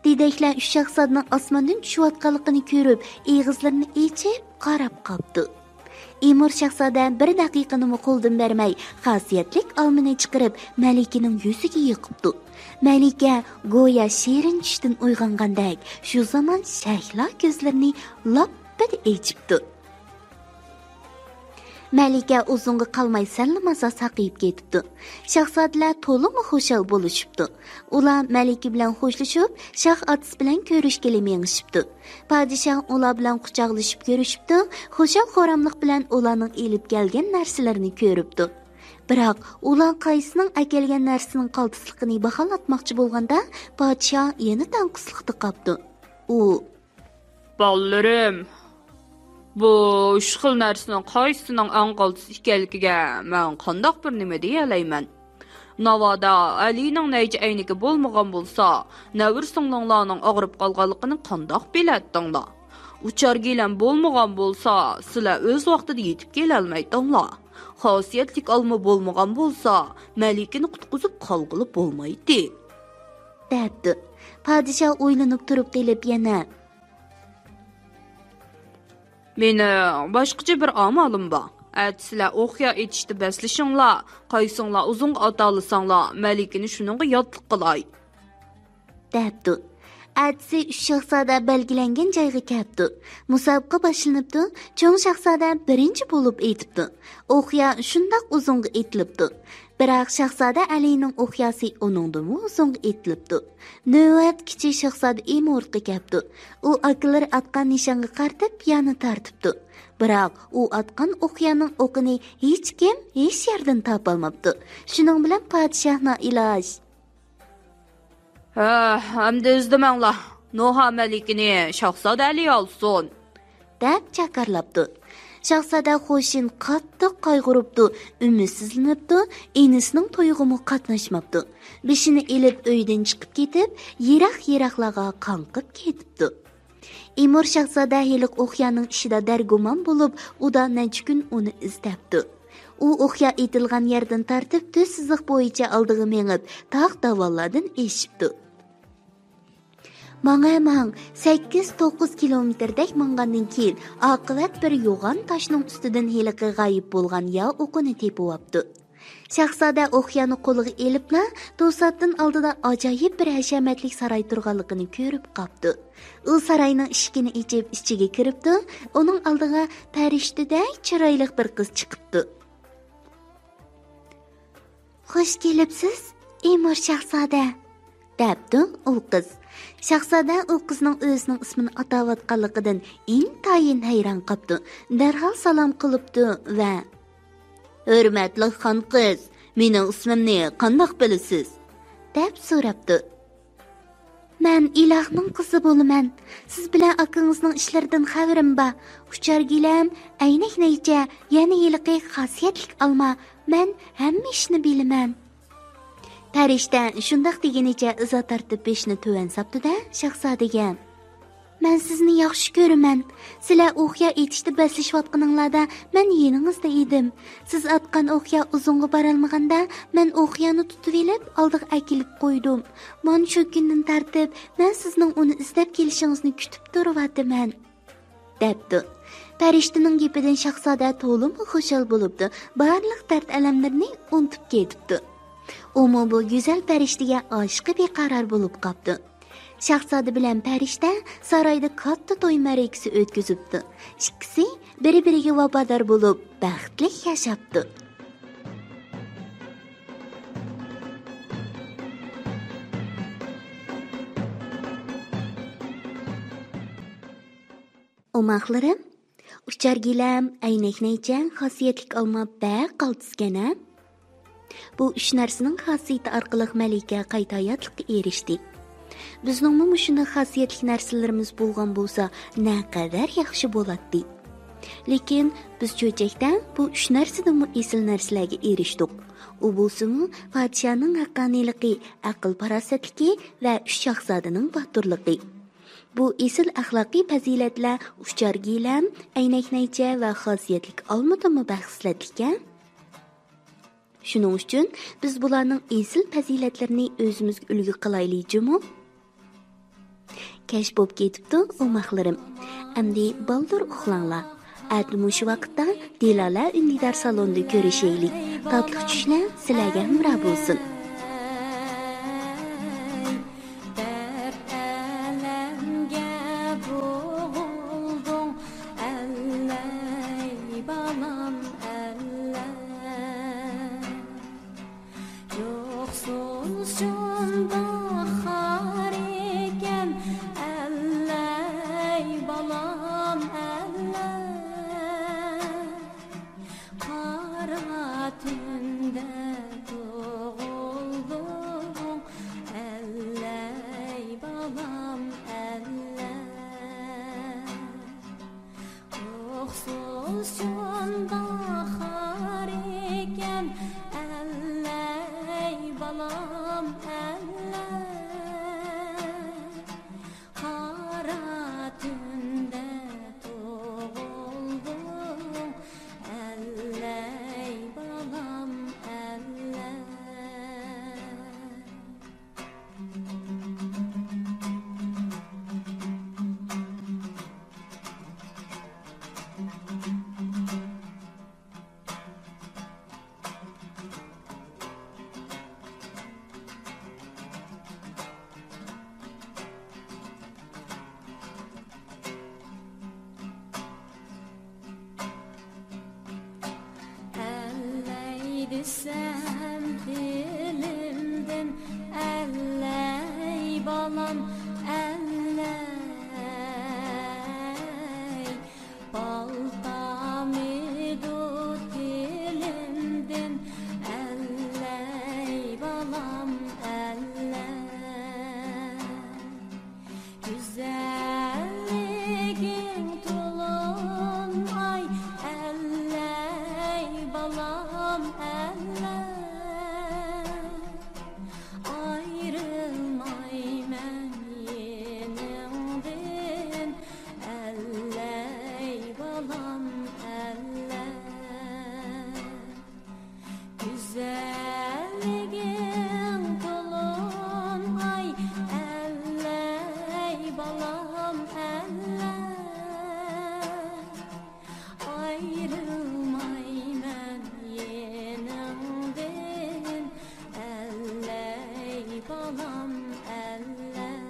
دېدەكلەر ئۈچ شاھزادىنىڭ ئاسماندىن چۈشۈۋاتقانلىقىنى كۆرۈپ، ئېغىزلىرىنى ئېچىپ قاراپ قاپتۇ. ئىمۇر شاھزادە بىر دەقىقىنىمۇ قولدىن بەرمەي، خاسىيەتلىك ئالمىنى چىقىرىپ، مەلىكىنىڭ يۈزىگە يېقىپتۇ. مەلىكە گويا شېرىن چۈشتىن ئويغانغاندەك، شۇ زامان شەھلا كۆزلىرىنى لاپپىدە ئېچىپتۇ. مەلىكە ئۇزۇنغا قالماي سەللىمازا ساقىيىپ كېتىپتۇ. شاھزادىلەر تولىمۇ خۇشال بولۇشۇپتۇ. ئۇلار مەلىكە بىلەن خوشلىشىپ، شاھ ئاتىسى بىلەن كۆرۈشكىلى مېڭىشىپتۇ. پادىشاھ ئۇلار بىلەن قۇچاقلىشىپ كۆرۈشۈپتۇ، خۇشال-خۇراملىق بىلەن ئۇلارنىڭ ئېلىپ كەلگەن نەرسىلىرىنى كۆرۈپتۇ. بىراق ئۇلار قايسىنىڭ ئەكەلگەن نەرسىنىڭ قالتىسلىقىنى باھالاتماقچى بولغاندا، پادىشاھ يەنە تەڭقىسلىقتا قاپتۇ. ئۇ، بالىلىرىم، بۇ ئۈچ خىل نەرسىنىڭ قايسىسىنىڭ ئەڭ قالتىس ئىكەنلىكىگە مەن قانداق بىر نېمە دېيەلەيمەن؟ ناۋادا ئەلىنىڭ نەيچە ئەينىكى بولمىغان بولسا، نەۋرە سىڭلىڭلارنىڭ ئاغرىپ قالغانلىقىنى قانداق بىلەتتىڭلار؟ ئۇچار گىلەم بولمىغان بولسا، سىلەر ئۆز ۋاقتىدا يېتىپ كېلەلمەيتتىڭلار. خاسىيەتلىك ئالما بولمىغان بولسا، مەلىكىنى قۇتقۇزۇپ قالغىلى بولمايتتى، دەپتۇ. پادىشاھ ئويلىنىپ تۇرۇپ قېلىپ يەنە، مېنىڭ باشقىچە بىر ئامالىم بار. ئەتە سىلەر ئوقيا ئېتىشتا بەسلىشىڭلار، قايسىڭلار ئۇزۇنغا ئاتالىساڭلار، مەلىكىنى شۇنىڭغا ياتلىق قىلاي، دەپتۇ. ئەتىسى ئۈچ شاھزادە بەلگىلەنگەن جايغا كەپتۇ. مۇسابىقە باشلىنىپتۇ. چوڭ شاھزادە بىرىنچى بولۇپ ئېتىپتۇ. ئوقيا شۇنداق ئۇزۇنغا ئېتىلىپتۇ. بىراق شاھزادە ئەلىنىڭ ئوقياسى ئۇنىڭدىنمۇ ئۇزۇنغا ئېتىلىپتۇ. نۆۋەت كىچىك شاھزادە ئىمۇرتقا كەپتۇ. ئۇ ئاكىلىرى ئاتقان نىشانغا قارىتىپ يانى تارتىپتۇ. بىراق ئۇ ئاتقان ئوقيانىڭ ئوقىنى ھېچكىم ھېچ يەردىن تاپالماپتۇ. شۇنىڭ بىلەن پادىشاھ نائىلاج. ھە، ئەمدى ئىزدىمەڭلار. نوھا مەلىكىنى شاھزادە ئەلى ئالسۇن، دەپ جاكارلاپتۇ. شاھزادە خوشىن قاتتىق قايغۇرۇپتۇ، ئۈمىدسىزلىنىپتۇ، ئىنىسىنىڭ تويىغىمۇ قاتناشماپتۇ. بېشىنى ئېلىپ ئۆيدىن چىقىپ كېتىپ، يىراق-يىراقلارغا قاڭقىپ كېتىپتۇ. ئىمۇر شاھزادە ھېلىقى ئوقيانىڭ ئىشىدا دەرگۇمان بولۇپ، ئۇدا نەچچە كۈن ئۇنى ئىزدەپتۇ. ئۇ ئوقيا ئېتىلغان يەردىن تارتىپ تۈز سىزىق بويىچە ئالدىغا مېڭىپ، تاغ داۋانلاردىن ئېشىپتۇ. ماڭە ماڭ، سەككىز، توققۇز كىلومېتىردەك ماڭغاندىن كېيىن، ئاقىۋەت بىر يوغان تاشنىڭ ئۈستىدىن ھېلىقى غايىب بولغان يا ئوقىنى تېپىۋاپتۇ. شاھزادە ئوقيانى قولىغا ئېلىپلا، توساتتىن ئالدىدا ئاجايىپ بىر ھەشەمەتلىك ساراي تۇرغانلىقىنى كۆرۈپ قاپتۇ. ئۇ ساراينىڭ ئىشىكىنى ئېچىپ ئىچىگە كىرىپتۇ. ئۇنىڭ ئالدىغا پەرىشتىدەك چىرايلىق بىر قىز چىقىپتۇ. «خوش كېلىپسىز، ئىمۇر شاھزادە!» دەپتۇ ئۇ قىز. شاھزادە ئۇ قىزنىڭ ئۆزىنىڭ ئىسمىنى ئاتاۋاتقانلىقىدىن ئىنتايىن ھەيران قاپتۇ. دەرھال سالام قىلىپتۇ ۋە، «ھۆرمەتلىك خان قىز، مېنىڭ ئىسمىمنى قانداق بىلىسىز؟» دەپ سوراپتۇ. «مەن ئىلاھنىڭ قىزى بولىمەن. سىز بىلەن ئاكىڭىزنىڭ ئىشلىرىدىن خەۋىرىم بار. ئۇچار گىلەم، ئەينەك نەيچە، يەنە ھېلىقى خاسىيەتلىك ئالما. مەن ھەممە ئىشنى بىلىمەن.» پەرىشتە شۇنداق دېگىنىچە ئىزا تارتىپ بېشىنى تۆۋەن ساپتۇ-دە، شاھزادىگە، «مەن سىزنى ياخشى كۆرىمەن. سىلەر ئوقيا ئېتىشتا بەسلىشىۋاتقىنىڭلاردا مەن يېنىڭىزدا ئىدىم. سىز ئاتقان ئوقيا ئۇزۇنغا بارالمىغاندا، مەن ئوقيانى تۇتۇۋېلىپ، ئالدىغا ئەكېلىپ قويدۇم. مانا شۇ كۈندىن تارتىپ، مەن سىزنىڭ ئۇنى ئىزدەپ كېلىشىڭىزنى كۈتۈپ تۇرۇۋاتىمەن.» دەپتۇ. پەرىشتىنىڭ گېپىدىن شاھزادە تولىمۇ خۇشال بولۇپتۇ، بارلىق دەرد-ئەلەملىرىنى ئۇنتۇپ كېتىپتۇ. ئۇمۇ بۇ گۈزەل پەرىشتىگە ئاشىقى بىقارار بولۇپ قاپتۇ. شاھزادە بىلەن پەرىشتە سارايدا كاتتا توي مەرىكىسى ئۆتكۈزۈپتۇ. ئىككىسى بىر-بىرىگە ۋاپادار بولۇپ، بەختلىك ياشاپتۇ. ئوماقلىرىم، ئۇچار گىلەم، ئەينەك نەيچە، خاسىيەتلىك ئالما بەك قالتىسكەن ھە؟ بۇ ئۈچ نەرسىنىڭ خاسىيىتى ئارقىلىق مەلىكە قايتا ھاياتلىققا ئېرىشتى. بىزنىڭمۇ مۇشۇنداق خاسىيەتلىك نەرسىلىرىمىز بولغان بولسا، نەقەدەر ياخشى بولاتتى. لېكىن بىز چۆچەكتە بۇ ئۈچ نەرسىدىنمۇ ئېسىل نەرسىلەرگە ئېرىشتۇق. ئۇ بولسىمۇ پادىشاھنىڭ ھەققانىيلىقى، ئەقىل-پاراسەتلىكى ۋە ئۈچ شاھزادىنىڭ باتۇرلۇقى. بۇ ئېسىل ئەخلاقىي پەزىلەتلەر ئۇچار گىلەم، ئەينەك نەيچە ۋە خاسىيەتلىك ئالمىدىنمۇ بەھسلەتلىككەن. شۇنىڭ ئۈچۈن بىز بۇلارنىڭ ئېسىل پەزىلەتلىرىنى ئۆزىمىزگە ئۈلگە قىلايلى جۇمۇ. كەچ بوپ كېتىپتۇ، ئوماقلىرىم. ئەمدى بالدۇر ئۇخلاڭلار. ئەتە مۇشۇ ۋاقىتتا دىلالە ئۈندىدار سالوندا كۆرۈشەيلى. تاتلىق چۈشلەر سىلەرگە ھەمراھ بولسۇن. دەرد ئەلەمگە بوغۇلدۇڭ، ئەللەي بالام، ئەللەي. يوقسۇل شۇنداق خار ئىكەن، ئەللەي بالام، ئەللەي. قارا تۈندە تۇغۇلدۇڭ، ئەللەي بالام، ئەللەي. ئوخسۇز شۇنداق خار ئىكەن، ئەللەي بالام، ئەللەي. قارا تۈندە تۇغۇلدۇڭ، ئەللەي بالام، ئەللەي. ئەللەي دېسەم دىلىمدىن، ئەللەي بالام، ئەللەي. بال تامىدۇ تىلىمدىن، ئەللەي بالام، ئەللەي. گۈزەللىكىڭ تولۇن ئاي، ئەللەي بالام، ئەللەي. ئايرىلمايمەن يېنىڭدىن، ئەللەي بالام، ئەللەي. گۈزەللىكىڭ تولۇن ئاي، ئەللەي بالام، ئەللەي. ئايرىلمايمەن يېنىڭدىن، ئەللەي بالام، ئەللەي.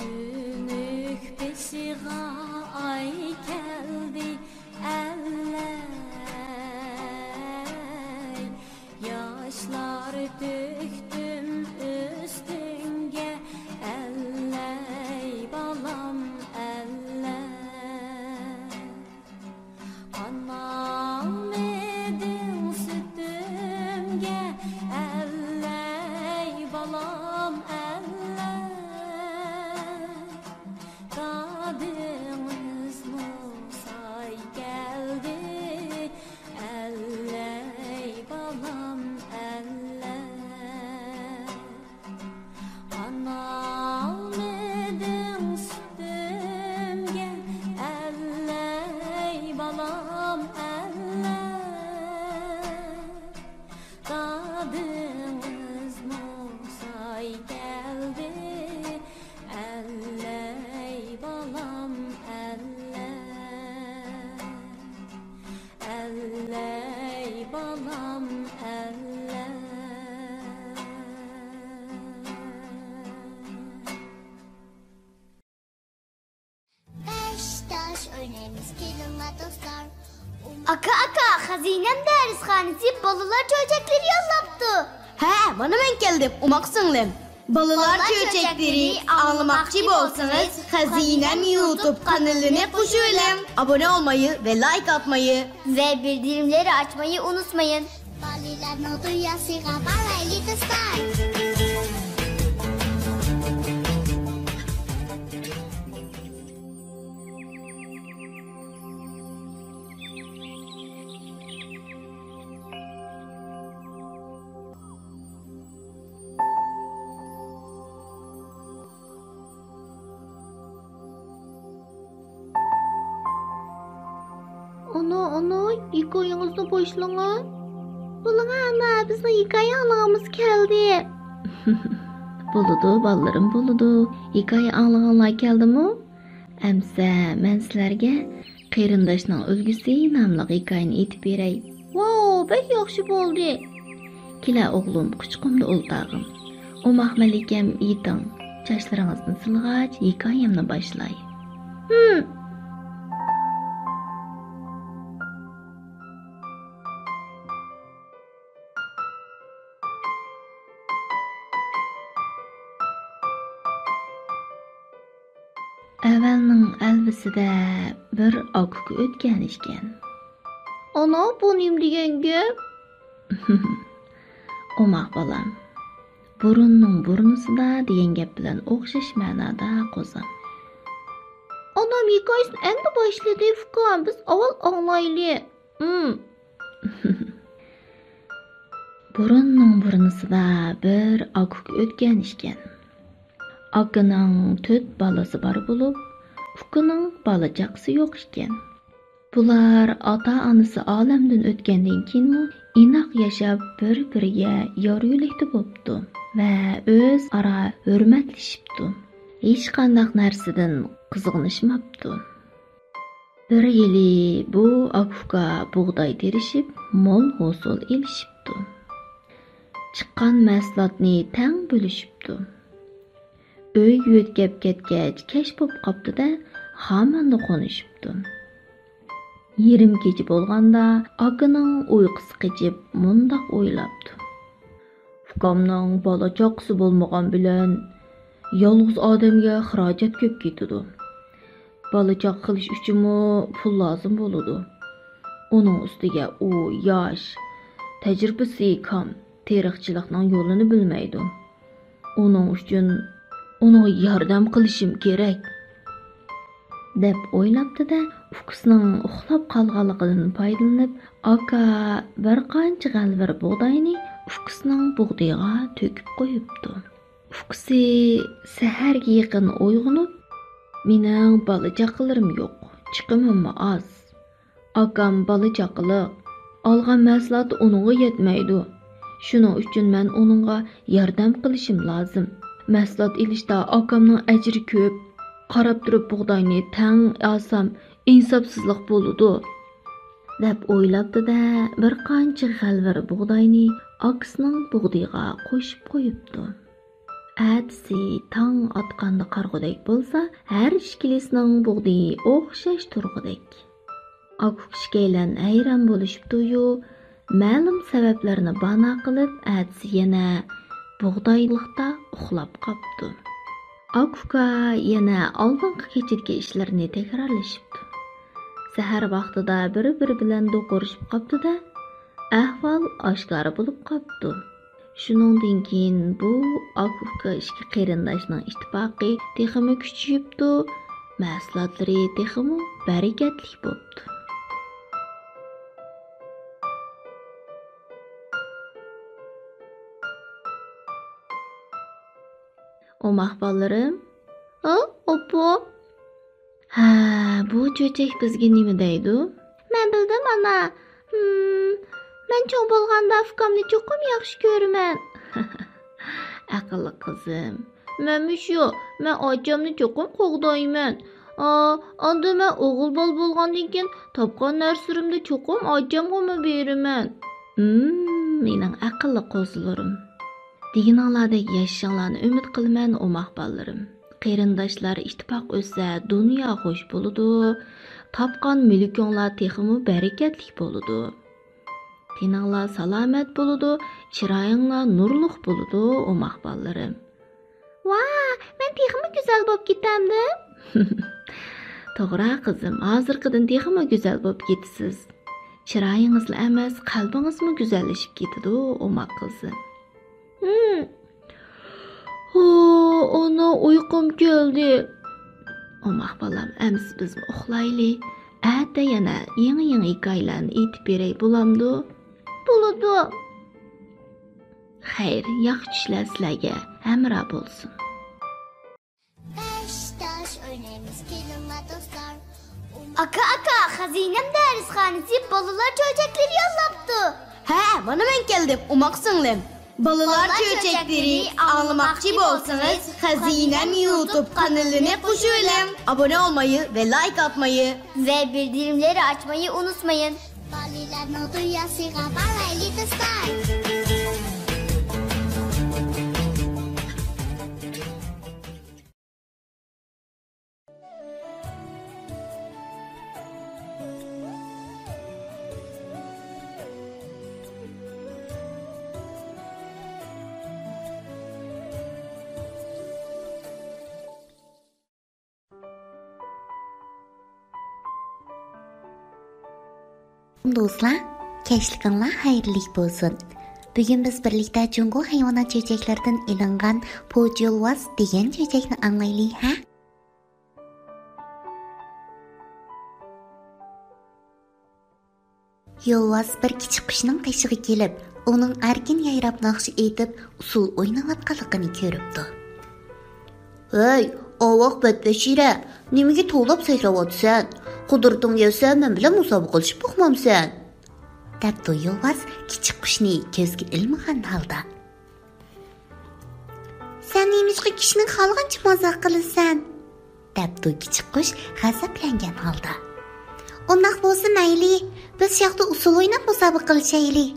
تۈنۈك بېشىغا ئاي ئاكا، ئاكا، خەزىنەم دەرسخانىسى بالىلار چۆچەكلىرى يوللاپتۇ. ھە، مانا مەن كەلدىم، ئوماق سىڭلىم. بالىلار چۆچەكلىرى ئاڭلىماقچى بولسىڭىز، خەزىنەم يۇتۇب قانىلىنى قوشۇۋېلىڭ. ئابۇنە بولمايى ۋە لايك ئاتمايى ۋە بىلدۈرۈملەرنى ئاچمايى ئۇنتۇمايلى. بالىلارنىڭ دۇنياسىغا بارايلى دوستلار. ئانا، ئانا، ھېكايىڭىزنى باشلاڭا. بولىدۇ ئانا، بىزنىڭ ھېكايە ئاڭلىغۇمىز كەلدى. بولىدۇ بالىلىرىم، بولىدۇ. ھېكايە ئاڭلىغۇڭلار كەلدىمۇ؟ ئەمسە مەن سىلەرگە قېرىنداشنىڭ ئۈلگىسى ناملىق ھېكايىنى ئېيتىپ بېرەي. ۋاۋ، بەك ياخشى بولدى. كېلە ئوغلۇم، قۇچىقىمدا ئولتۇرغىن. ئوماق مەلىكەم، يېتىڭ. چاچلىرىڭىزنى سىلىغاچ، ھېكايەمنى باشلاي. ھىم. ئەۋەلنىڭ ئەلۋىسىدە بىر ئاكا-ئۇكا ئۆتكەن ئىكەن. ئانا، بۇ نېمە دېگەن گەپ؟ ئوماق بالام، بۇرۇننىڭ بۇرنىسىدا دېگەن گەپ بىلەن ئوخشاش مەنادا قوزام. ئانام ھېكايىسىنى ئەمدى باشلىدى، ئۇكام، بىز ئاۋۋال ئاڭلايلى. ئىم. بۇرۇننىڭ بۇرنىسىدا بىر ئاكا-ئۇكا ئۆتكەن ئىكەن. ئاكىنىڭ تۆت بالىسى بار بولۇپ، ئۇكىنىڭ بالا-چاقىسى يوق ئىكەن. بۇلار ئاتا-ئانىسى ئالەمدىن ئۆتكەندىن كېيىنمۇ ئىناق ياشاپ، بىر-بىرىگە يار-يۆلەكتە بوپتۇ ۋە ئۆزئارا ھۆرمەتلىشىپتۇ. ھېچقانداق نەرسىدىن قىزغىنىشماپتۇ. بىر يىلى بۇ ئاكا-ئۇكا بۇغداي تېرىشىپ، مول ھوسۇل ئېلىشىپتۇ. چىققان مەھسۇلاتنى تەڭ بۆلۈشۈپتۇ. ئۆيگە يۆتكەپ كەتكەچ، كەچ بوپ قاپتۇ-دە، خاماندا قونۇشۇپتۇ. يېرىم كېچە بولغاندا، ئاكىنىڭ ئۇيقۇسى قېچىپ، مۇنداق ئويلاپتۇ. ئۇكامنىڭ بالا-چاقىسى بولمىغان بىلەن، يالغۇز ئادەمگە خىراجەت كۆپ كېتىدۇ. بالا-چاقا قىلىش ئۈچۈنمۇ پۇل لازىم بولىدۇ. ئۇنىڭ ئۈستىگە ئۇ ياش، تەجرىبىسى كام، تېرىقچىلىقنىڭ يولىنى بىلمەيدۇ. ئۇنىڭ ئۈچۈن ئۇنىڭغا ياردەم قىلىشىم كېرەك. دەپ ئويلاپتۇ-دە، ئۇكىسىنىڭ ئۇخلاپ قالغانلىقىدىن پايدىلىنىپ، ئاكا بىر قانچە غەلۋىر بۇغداينى ئۇكىسىنىڭ بۇغدىيىغا تۆكۈپ قويۇپتۇ. ئۇكىسى سەھەرگە يېقىن ئويغىنىپ، مېنىڭ بالا-چاقىلىرىم يوق، چىقىمىممۇ ئاز. ئاكام بالا-چاقىلىق، ئالغان مەھسۇلاتى ئۇنىڭغا يەتمەيدۇ. شۇنىڭ ئۈچۈن مەن ئۇنىڭغا ياردەم قىلىشىم لازىم. مەھسۇلات ئېلىشتا ئاكامنىڭ ئەجرى كۆپ. قاراپ تۇرۇپ بۇغداينى تەڭ ئالسام، ئىنساپسىزلىق بولىدۇ. دەپ ئويلاپتۇ-دە، بىر قانچە غەلۋىر بۇغداينى ئاكىسىنىڭ بۇغدىيىغا قوشۇپ قويۇپتۇ. ئەتىسى تاڭ ئاتقاندا قارىغۇدەك بولسا، ھەر ئىككىلىسىنىڭ بۇغدىيى ئوخشاش تۇرغۇدەك. ئاكا-ئۇكا ئىككىيلەن ھەيران بولۇشۇپتۇ-يۇ، مەلۇم سەۋەبلەرنى بانا قىلىپ، ئەتىسى يەنە بۇغدايلىقتا ئۇخلاپ قاپتۇ. ئاكا-ئۇكا يەنە ئالدىنقى كېچىدىكى ئىشلىرىنى تەكرارلىشىپتۇ. سەھەر ۋاقتىدا بىر-بىرى بىلەن دوقۇرۇشۇپ قاپتۇ-دە، ئەھۋال ئاشكارا بولۇپ قاپتۇ. شۇنىڭدىن كېيىن بۇ ئاكا-ئۇكا ئىككى قېرىنداشنىڭ ئىتتىپاقى تېخىمۇ كۈچىيىپتۇ، مەھسۇلاتلىرى تېخىمۇ بەرىكەتلىك بوپتۇ. ئوماق بالىلىرىم. ھە، ئاپا؟ ھە، بۇ چۆچەك بىزگە نېمە دەيدۇ؟ مەن بىلدىم، ئانا. ھىم، مەن چوڭ بولغاندا ئۇكامنى چوقۇم ياخشى كۆرىمەن. ئەقىللىق قىزىم. مەنمۇ شۇ، مەن ئاچامنى چوقۇم قوغدايمەن. ئا، ئاندىن مەن ئوغۇل بالا بولغاندىن كېيىن تاپقان نەرسىلىرىمنى چوقۇم ئاچامغىمۇ بېرىمەن. ھىم، مېنىڭ ئەقىللىق قوزىلىرىم. دېگىنىڭلاردەك ياشىشىڭلارنى ئۈمىد قىلىمەن، ئوماق بالىلىرىم. قېرىنداشلار ئىتتىپاق ئۆتسە، دۇنيا خۇش بولىدۇ. تاپقان مۈلكۈڭلار تېخىمۇ بەرىكەتلىك بولىدۇ. تېنىڭلار سالامەت بولىدۇ، چىرايىڭلار نۇرلۇق بولىدۇ، ئوماق بالىلىرىم. ۋا، مەن تېخىمۇ گۈزەل بولۇپ كېتەمدىم؟ توغرا، قىزىم، ھازىرقىدىن تېخىمۇ گۈزەل بولۇپ كېتىسىز. چىرايىڭىزلا ئەمەس، قەلبىڭىزمۇ گۈزەللىشىپ كېتىدۇ، ئوماق قىزىم. ھىم. ھو، ئانا، ئۇيقۇم كەلدى. ئوماق بالام، ئەمىسە بىزمۇ ئۇخلايلى. ئەتە يەنە يېڭى-يېڭى ھېكايىلەرنى ئېيتىپ بېرەي، بولامدۇ؟ بولىدۇ. خەير، ياخشى چۈشلەر سىلەرگە ھەمراھ بولسۇن. بەش تاش ئوينايمىز، كېلىڭلار دوستلار. ئاكا، ئاكا، خەزىنەم دەرسخانىسى بالىلار چۆچەكلىرى يوللاپتۇ. ھە، مانا مەن كەلدىم، ئوماق سىڭلىم. بالىلار چۆچەكلىرى ئاڭلىماقچى بولسىڭىز، خەزىنەم يۇتۇب قانىلىنى قوشۇۋېلىڭ. ئابۇنە بولمايى ۋە لايك ئاتمايى ۋە بىلدۈرۈملەرنى ئاچمايى ئۇنتۇمايىڭ. بالىلارنىڭ دۇنياسىغا بارايلى دوستلار. دوستلار، كەچلىكىڭلار خەيرلىك بولسۇن. بۈگۈن بىز بىرلىكتە جۇڭگو ھايۋانات چۆچەكلىرىدىن ئېلىنغان پوچ يولۋاس دېگەن چۆچەكنى ئاڭلايلى، ھە؟ يولۋاس بىر كىچىك قۇشنىڭ قېشىغا كېلىپ، ئۇنىڭ ئەركىن يايراپ ناخشا ئېيتىپ، ئۇسسۇل ئويناۋاتقانلىقىنى كۆرۈپتۇ. ھەي، ئاۋاق بەتبەشىرە، نېمىگە توۋلاپ سەكرەۋاتىسەن؟ قۇدرىتىڭ يەتسە، مەن بىلەن مۇسابىقىلىشىپ باقمامسەن؟ دەپتۇ يولۋاس كىچىك قۇشنى كۆزگە ئىلمىغان ھالدا. سەن نېمىشقا كىشىنى خالىغانچە مازاق قىلىسەن؟ دەپتۇ كىچىك قۇش غەزەپلەنگەن ھالدا. ئۇنداق بولسا مەيلى، بىز شۇ ياقتا ئۇسسۇل ئويناپ مۇسابىقىلىشەيلى.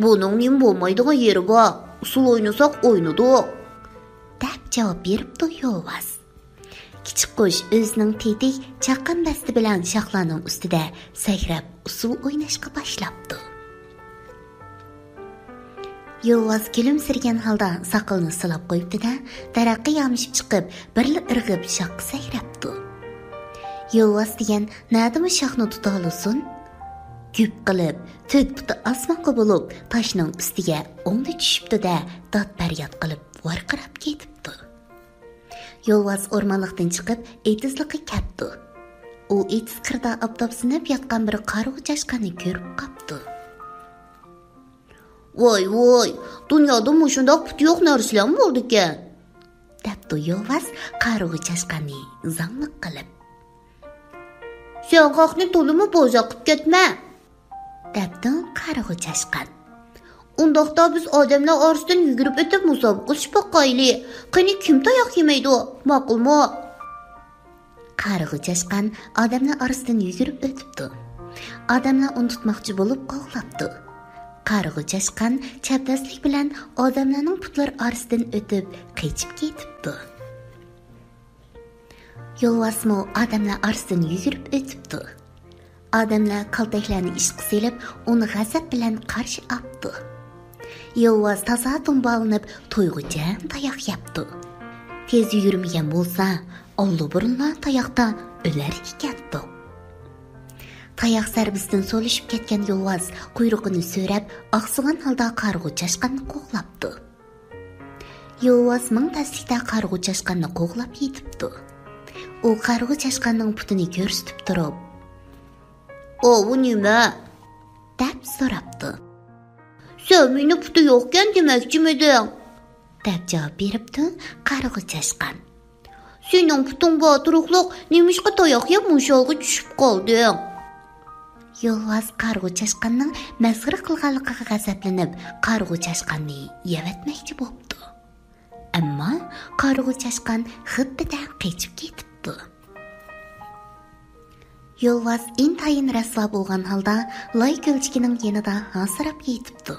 بۇنىڭ نېمە بولمايدىغان يېرى بار؟ ئۇسسۇل ئوينىساق ئوينىدۇق. دەپ جاۋاب بېرىپتۇ يولۋاس. كىچىك قۇش ئۆزىنىڭ تېتىك چاققان دەستە بىلەن شاخلارنىڭ ئۈستىدە سەكرەپ ئۇسسۇل ئويناشقا باشلاپتۇ. يولۋاس كۈلۈمسىرىگەن ھالدا ساقىلىنى سىلاپ قويۇپتۇ-دە، دەرەخكە يامىشىپ چىقىپ، بىرلا ئىرغىپ شاخقا سەكرەپتۇ. يولۋاس دېگەن نەدىمۇ شاخنى تۇتالىسۇن؟ گۈپ قىلىپ، تۆت پۇتى ئاسمانغا بولۇپ، تاشنىڭ ئۈستىگە ئوڭدا چۈشۈپتۇ-دە، داد-پەرياد قىلىپ ۋارقىراپ كېتىپتۇ. يولۋاس ئورمانلىقتىن چىقىپ، ئېتىزلىققا كەپتۇ. ئۇ ئېتىز قىرىدا ئاپتاپ سىنىپ ياتقان بىر قارىغۇ چاشقاننى كۆرۈپ قاپتۇ. ۋاي، ۋاي، دۇنيادا مۇشۇنداق پۇتى يوق نەرسىلەرمۇ بولىدىكەن، دەپتۇ يولۋاس قارىغۇ چاشقاننى زاڭلىق قىلىپ. سەن خەقنى تولىمۇ بوزەك قىپ كەتمە، دەپتۇ قارىغۇ چاشقان. ئۇنداقتا بىز ئادەملەر ئارىسىدىن يۈگۈرۈپ ئۆتۈپ مۇسابىقىلىشىپ باقايلى. قېنى، كىم تاياق يېمەيدۇ؟ ماقۇلمۇ؟ قارىغۇ چاشقان ئادەملەر ئارىسىدىن يۈگۈرۈپ ئۆتۈپتۇ. ئادەملەر ئۇنى تۇتماقچى بولۇپ قوغلاپتۇ. قارىغۇ چاشقان چەبدەسلىك بىلەن ئادەملەرنىڭ پۇتلىرى ئارىسىدىن ئۆتۈپ قېچىپ كېتىپتۇ. يولۋاسمۇ ئادەملەر ئارىسىدىن يۈگۈرۈپ ئۆتۈپتۇ. ئادەملەر كالتەكلەرنى ئىشقا سېلىپ، ئۇنى غەزەپ بىلەن قارشى ئاپتۇ. يولۋاس تازا دۇمبالىنىپ، تويغۇچە تاياق يەپتۇ. تېز يۈگۈرمىگەن بولسا، ئاللىبۇرۇنلا تاياقتا ئۆلەر ئىكەنتۇق. تاياق زەربىسىدىن سولىشىپ كەتكەن يولۋاس قۇيرۇقىنى سۆرەپ، ئاقسىغان ھالدا قارىغۇ چاشقاننى قوغلاپتۇ. يولۋاس مىڭ تەسلىكتە قارىغۇ چاشقاننى قوغلاپ يېتىپتۇ. ئۇ قارىغۇ چاشقاننىڭ پۇتىنى كۆرسىتىپ تۇرۇپ، «ئاۋۇ نېمە؟» دەپ سوراپتۇ. «سەن مېنى پۇتى يوقكەن دېمەكچىمىدىڭ؟» دەپ جاۋاب بېرىپتۇ قارىغۇ چاشقان. «سېنىڭ پۇتۇڭ بار تۇرۇقلۇق، نېمىشقا تاياق يەپ مۇشۇ ھالغا چۈشۈپ قالدىڭ؟» يولۋاس قارىغۇ چاشقاننىڭ مەسخىرە قىلغانلىقىغا غەزەپلىنىپ، قارىغۇ چاشقاننى يەۋەتمەكچى بوپتۇ. ئەمما قارىغۇ چاشقان غىپپىدە قېچىپ كېتىپتۇ. يولۋاس ئىنتايىن رەسۋا بولغان ھالدا لاي كۆلچىكىنىڭ يېنىدا ھاسىراپ يېتىپتۇ.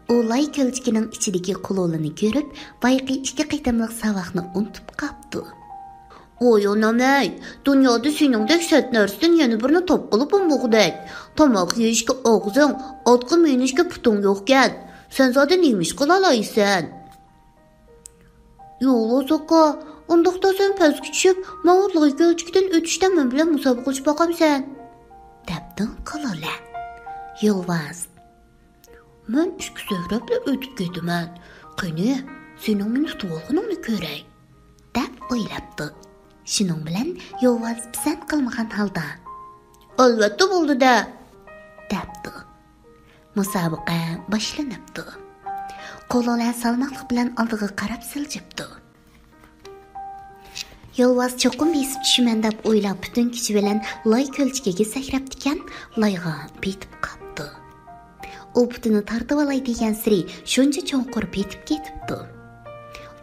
ئۇ لاي كۆلچىكىنىڭ ئىچىدىكى قۇلۇلىنى كۆرۈپ، بايىقى ئىككى قېتىملىق ساۋاقنى ئۇنتۇپ قاپتۇ. «ۋاي ئانام-ئەي، دۇنيادا سېنىڭدەك سەت نەرسىدىن يەنە بىرنى تاپقىلى بولمىغۇدەك. تاماق يېيىشكە ئاغزىڭ، ئاتقا مىنىشكە پۇتۇڭ يوقكەن. سەن زادى نېمە ئىش قىلالايسەن؟» «يولۋاس ئاكا، ئۇنداقتا سەن پەسكە چۈشۈپ، ماڭا لاي كۆلچىكىدىن ئۆتۈشتە مەن بىلەن مۇسابىقىلىشىپ باقامسەن؟» دەپتۇ قۇلۇلە. يولۋاس: «مەن ئىككى سۆرەپلا ئۆتۈپ كېتىمەن. قېنى، سېنىڭ مېنى تۇتۇۋالغىنىڭنى كۆرەي.» دەپ ئويلاپتۇ. شۇنىڭ بىلەن يولۋاس پىسەنت قىلمىغان ھالدا: «ئەلۋەتتە بولدى-دە!» دەپتۇ. مۇسابىقە باشلىنىپتۇ. قۇلۇلە سالماقلىق بىلەن ئالدىغا قاراپ سىلجىپتۇ. يولۋاس چوقۇم بېسىپ چۈشىمەن دەپ ئويلاپ، پۈتۈن كۈچى بىلەن لاي كۆلچىكىگە سەكرەپتىكەن، لايغا پېتىپ قاپتۇ. ئۇ پۇتىنى تارتىۋالاي دېگەنسېرى شۇنچە چوڭقۇر پېتىپ كېتىپتۇ.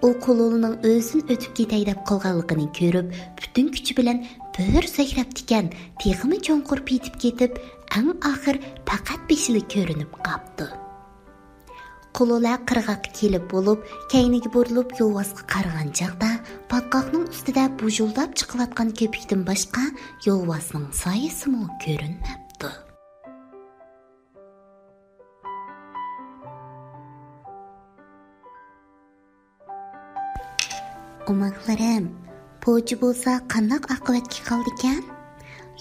ئۇ قۇلۇلىنىڭ ئۆزىدىن ئۆتۈپ كېتەي دەپ قالغانلىقىنى كۆرۈپ، پۈتۈن كۈچى بىلەن بىر سەكرەپتىكەن، تېخىمۇ چوڭقۇر پېتىپ كېتىپ، ئەڭ ئاخىر پەقەت بېشىلا كۆرۈنۈپ قاپتۇ. قۇلۇلە قىرغاققا كېلىپ بولۇپ، كەينىگە بۇرۇلۇپ يولۋاسقا قارىغان چاغدا، پاتقاقنىڭ ئۈستىدە بۇژۇلداپ چىقىۋاتقان كۆپۈكتىن باشقا يولۋاسنىڭ سايىسىمۇ كۆرۈنمەپتۇ. ئوماقلىرىم، پوچى بولسا قانداق ئاقىۋەتكە قالىدىكەن؟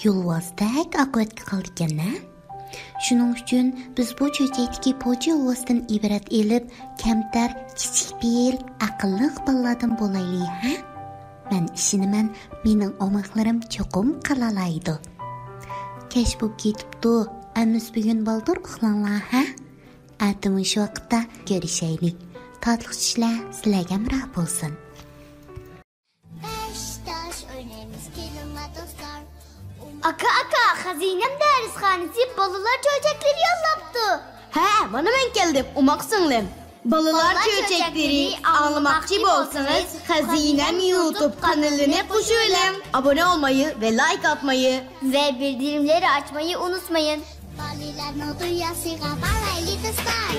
يولۋاستەك ئاقىۋەتكە قالىدىكەن-ە؟ شۇنىڭ ئۈچۈن بىز بۇ چۆچەكتىكى پوچى يولۋاستىن ئىبرەت ئېلىپ، كەمتەر، كىچىك پېئىل، ئەقىللىق بالىلاردىن بولايلى، ھە؟ مەن ئىشىنىمەن، مېنىڭ ئوماقلىرىم چوقۇم قالالايدۇ. كەچ بولۇپ كېتىپتۇ، ئەمىسە بۈگۈن بالدۇر ئۇخلاڭلار، ھە؟ ئەتە مۇشۇ ۋاقىتتا كۆرۈشەيلى. تاتلىق چۈشلەر سىلەرگە ھەمراھ بولسۇن. بەش تاش ئوينايمىز، كېلىڭلار دوستلار. ئاكا، ئاكا، خەزىنەم دەرسخانىسى بالىلار چۆچەكلىرى يوللاپتۇ. ھە، مانا مەن كەلدىم، ئوماق سىڭلىم. بالىلار چۆچەكلىرى ئاڭلىماقچى بولسىڭىز، خەزىنەم يۇتۇب قانىلىنى قوشۇۋېلىڭ. ئابۇنە بولمايى ۋە لايك ئاتمايى ۋە بىلدۈرۈملەرنى ئاچمايى ئۇنتۇمايىڭ. بالىلارنىڭ دۇنياسىغا بارايلى دوستلار.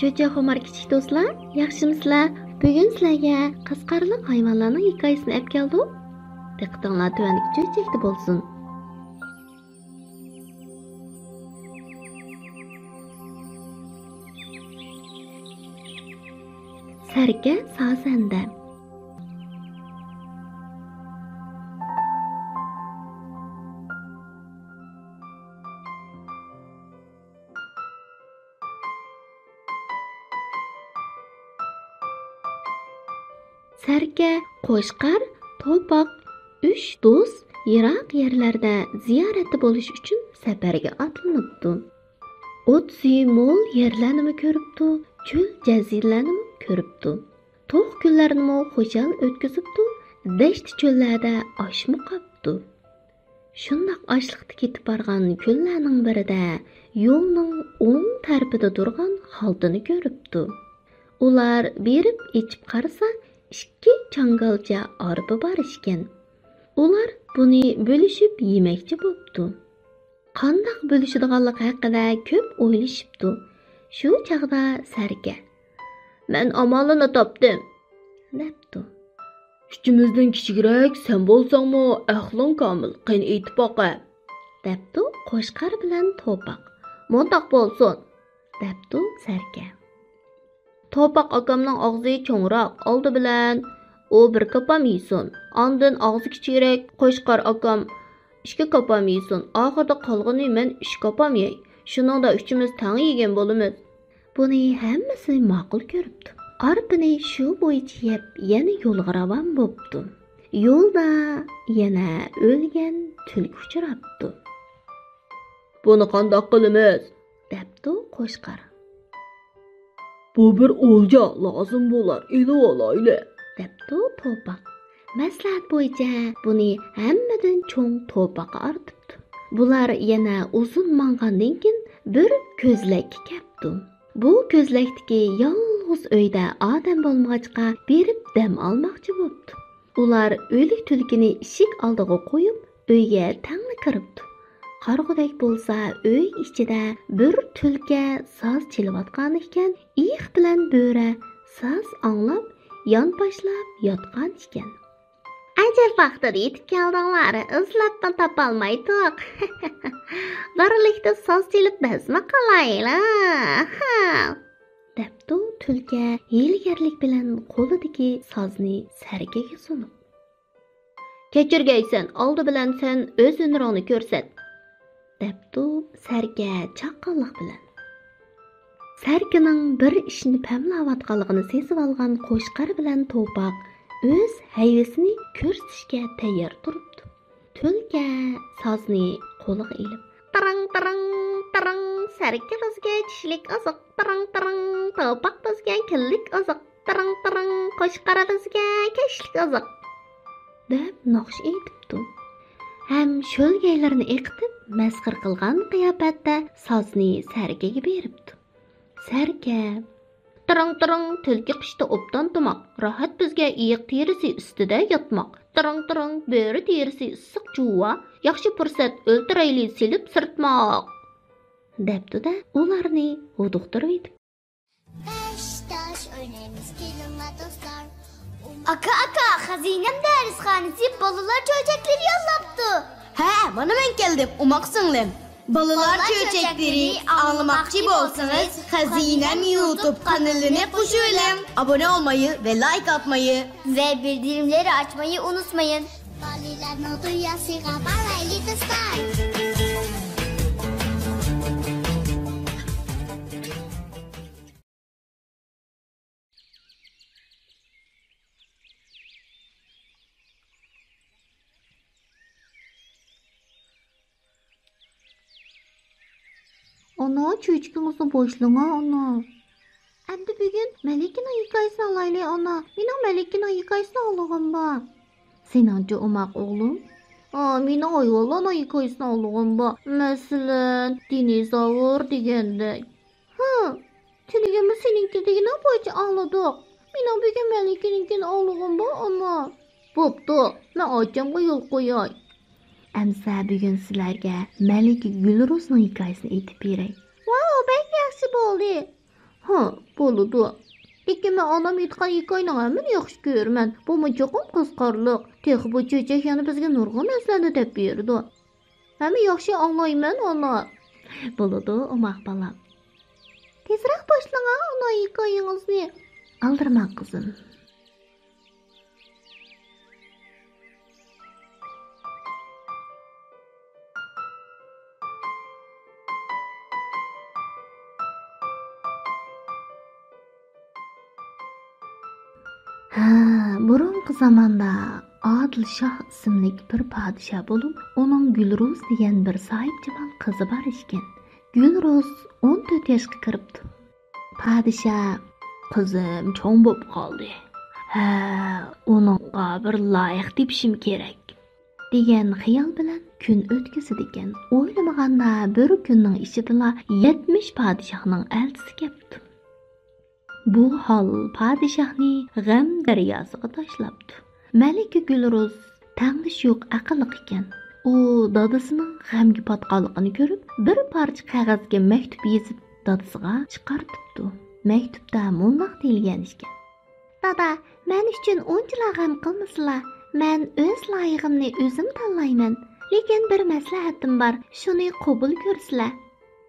چۆچەك خۇمار كىچىك دوستلار، ياخشىمۇسىلەر؟ بۈگۈن سىلەرگە قاسقارلىق ھايۋانلارنىڭ ھېكايىسىنى ئەپ كەلدۇق. دىققىتىڭلار تۆۋەندىكى چۆچەكتە بولسۇن. سەركە سازەندە. سەركە، قوچقار، توپاق، ئۈچ دوست يىراق يەرلەردە زىيارەتتە بولۇش ئۈچۈن سەپەرگە ئاتلىنىپتۇ. ئوت-سۈيى مول يەرلەرنىمۇ كۆرۈپتۇ، چۆل-جەزىرىلەرنىمۇ كۆرۈپتۇ. توق كۈنلەرنىمۇ خۇشال ئۆتكۈزۈپتۇ، دەشتى-چۆللەردە ئاشمۇ قاپتۇ. شۇنداق ئاشلىقتا كېتىپ بارغان كۈنلەرنىڭ بىرىدە يولنىڭ ئوڭ تەرىپىدە تۇرغان خالتىنى كۆرۈپتۇ. ئۇلار بېرىپ ئېچىپ قارىسا، ئىككى چاڭگالچە ئارپا بار ئىكەن. ئۇلار بۇنى بۆلۈشۈپ يېمەكچى بوپتۇ. قانداق بۆلۈشىدىغانلىقى ھەققىدە كۆپ ئويلىشىپتۇ. شۇ چاغدا سەركە: «مەن ئامالىنى تاپتىم!» دەپتۇ. «ئۈچىمىزدىن كىچىكرەك سەن بولساڭمۇ ئەقلىڭ كامىل، قېنى ئېيتىپ باقە!» دەپتۇ قوچقار بىلەن توپاق. «مۇنداق بولسۇن!» دەپتۇ سەركە. «توپاق ئاكامنىڭ ئاغزى چوڭراق، ئالدى بىلەن ئۇ بىر كاپام يېسۇن، ئاندىن ئاغزى كىچىكرەك قوچقار ئاكام ئىككى كاپام يېسۇن، ئاخىرىدا قالغىنى مەن ئۈچ كاپام يەي. شۇنىڭدا ئۈچىمىز تەڭ يېگەن بولىمىز.» بۇنى ھەممىسى ماقۇل كۆرۈپتۇ. ئارپىنى شۇ بويىچە يەپ، يەنە يولىغا راۋان بوپتۇ. يولدا يەنە ئۆلگەن تۈلكە ئۇچراپتۇ. «بۇنى قانداق قىلىمىز؟» دەپتۇ قوچقار. بۇ بىر ئولجا، لازىم بولار، ئېلىۋالايلى، دەپتۇ توپاق. مەسلىھەت بويىچە بۇنى ھەممىدىن چوڭ توپاققا ئارتىپتۇ. بۇلار يەنە ئۇزۇن ماڭغاندىن كېيىن بىر كۆزلەككە كەپتۇ. بۇ كۆزلەكتىكى يالغۇز ئۆيدە ئادەم بولمىغاچقا، بېرىپ دەم ئالماقچى بوپتۇ. ئۇلار ئۆلۈك تۈلكىنى ئىشىك ئالدىغا قويۇپ، ئۆيگە تەڭلا كىرىپتۇ. قارىغۇدەك بولسا، ئۆي ئىچىدە بىر تۈلكە ساز چېلىۋاتقان ئىكەن، ئېيىق بىلەن بۆرە ساز ئاڭلاپ، يانپاشلاپ ياتقان ئىكەن. «ئەجەب ۋاقتىدا يېتىپ كەلدىڭلار، ئىزلەپمۇ تاپالمايتتۇق. بىرلىكتە ساز چېلىپ بەزمە قىلايلى، ھە!» دەپتۇ تۈلكە ھىيلىگەرلىك بىلەن قولىدىكى سازنى سەركىگە سۇنۇپ. «كەچۈرگەيسەن، ئالدى بىلەن سەن ئۆز ھۈنىرىڭنى كۆرسەت!» دەپتۇ سەركە چاققانلىق بىلەن. سەركىنىڭ بىر ئىشنى پەملەۋاتقانلىقىنى سېزىۋالغان قوچقار بىلەن توپاق ئۆز ھەيۋىسىنى كۆرسىتىشكە تەييار تۇرۇپتۇ. تۈلكە سازنى قولىغا ئېلىپ، «تىرىڭ، تىرىڭ، تىرىڭ، سەركە بىزگە چۈشلۈك ئوزۇق، تىرىڭ، تىرىڭ، توپاق بىزگە كۈنلۈك ئوزۇق، تىرىڭ، تىرىڭ، قوچقار بىزگە كەچلىك ئوزۇق» دەپ ناخشا ئېيتىپتۇ. ھەم شۆلگەيلىرىنى ئېقىتىپ، مەسخىرە قىلغان قىياپەتتە سازنى سەركىگە بېرىپتۇ. سەركە، «تىرىڭ، تىرىڭ، تۈلكە قىشتا ئوبدان تۇماق، راھەت بىزگە ئېيىق تېرىسى ئۈستىدە ياتماق، تىرىڭ، تىرىڭ، بۆرە تېرىسى ئىسسىق جۇۋا، ياخشى پۇرسەت ئۆلتۈرەيلى سېلىپ سىرتماق» دەپتۇ-دە، ئۇلارنى ھودۇقتۇرۇۋېتىپتۇ. بەش تاش ئوينايمىز، كېلىڭلار دوستلار. ئاكا، ئاكا، خەزىنەم دەرسخانىسى بالىلار چۆچەكلىرى يوللاپتۇ. ھە، مانا مەن كەلدىم، ئوماق سىڭلىم. بالىلار چۆچەكلىرى ئاڭلىماقچى بولسىڭىز، خەزىنەم يۇتۇب قانىلىنى قوشۇۋېلىڭ. ئابۇنە بولمايى ۋە لايك ئاتمايى ۋە بىلدۈرۈملەرنى ئاچمايى ئۇنتۇمايىڭ. بالىلارنىڭ دۇنياسىغا بارايلى دوستلار. ئانا، چۆچىكىڭىزنى باشلىڭا، ئانا. ئەمدى بۈگۈن مەلىكىنىڭ ھېكايىسىنى ئالايلى، ئانا. مېنىڭ مەلىكىنىڭ ھېكايىسىنى ئاڭلىغۇم بار. سېنىڭچە ئوماق ئوغلۇم؟ ئا، مېنىڭ ھايۋانلارنىڭ ھېكايىسىنى ئاڭلىغۇم بار. مەسىلەن، دىنوزاۋر دېگەندەك. ھە، تېنىگىمۇ سېنىڭكى دېگىنىڭ بويىچە ئاڭلىدۇق. مېنىڭ بۈگۈن مەلىكىنىڭكىنى ئاڭلىغۇم بار، ئانا. بوپتۇ، مەن ئاچامغا يول قوياي. ئەمسە بۈگۈن سىلەرگە مەلىكە گۈلروزنىڭ ھېكايىسىنى ئېيتىپ بېرەي. ۋاۋ، بەك ياخشى بولدى. ھە، بولىدۇ. لېكىن مەن ئانام ئېيتقان ھېكايىنىڭ ھەممىنى ياخشى كۆرىمەن. بۇمۇ چوقۇم قىزىقارلىق. تېخى بۇ چۆچەك يەنە بىزگە نۇرغۇن نەرسىلەرنى دەپ بېرىدۇ. ھەممە ياخشى ئاڭلايمەن، ئانا. بولىدۇ، ئوماق بالام. تېزرەك باشلىڭا، ئانا، ھېكايىڭىزنى. ئالدىرىما، قىزىم. ھە، بۇرۇنقى زاماندا ئادىل شاھ ئىسىملىك بىر پادىشاھ بولۇپ، ئۇنىڭ گۈلروز دېگەن بىر ساھىبجامال قىزى بار ئىكەن. گۈلروز ئون تۆت ياشقا كىرىپتۇ. پادىشاھ: «قىزىم چوڭ بولۇپ قالدى. ھە، ئۇنىڭغا بىر لايىق تېپىشىم كېرەك» دېگەن خىيال بىلەن كۈن ئۆتكۈزىدىكەن. ئويلىمىغاندا بىر كۈننىڭ ئىچىدىلا يەتمىش پادىشاھنىڭ ئەلچىسى كەپتۇ. بۇ ھال پادىشاھنى غەم دەرياسىغا تاشلاپتۇ. مەلىكە گۈلروز تەڭدىشى يوق ئەقىللىق ئىكەن. ئۇ دادىسىنىڭ غەمگە پاتقانلىقىنى كۆرۈپ، بىر پارچە قەغەزگە مەكتۇپ يېزىپ، دادىسىغا چىقارتىپتۇ. مەكتۇپتا مۇنداق دېيىلگەن ئىكەن: «دادا، مەن ئۈچۈن ئۇنچىلا غەم قىلمىسىلا. مەن ئۆز لايىقىمنى ئۆزۈم تاللايمەن. لېكىن بىر مەسلىھەتىم بار، شۇنى قوبۇل كۆرسىلە.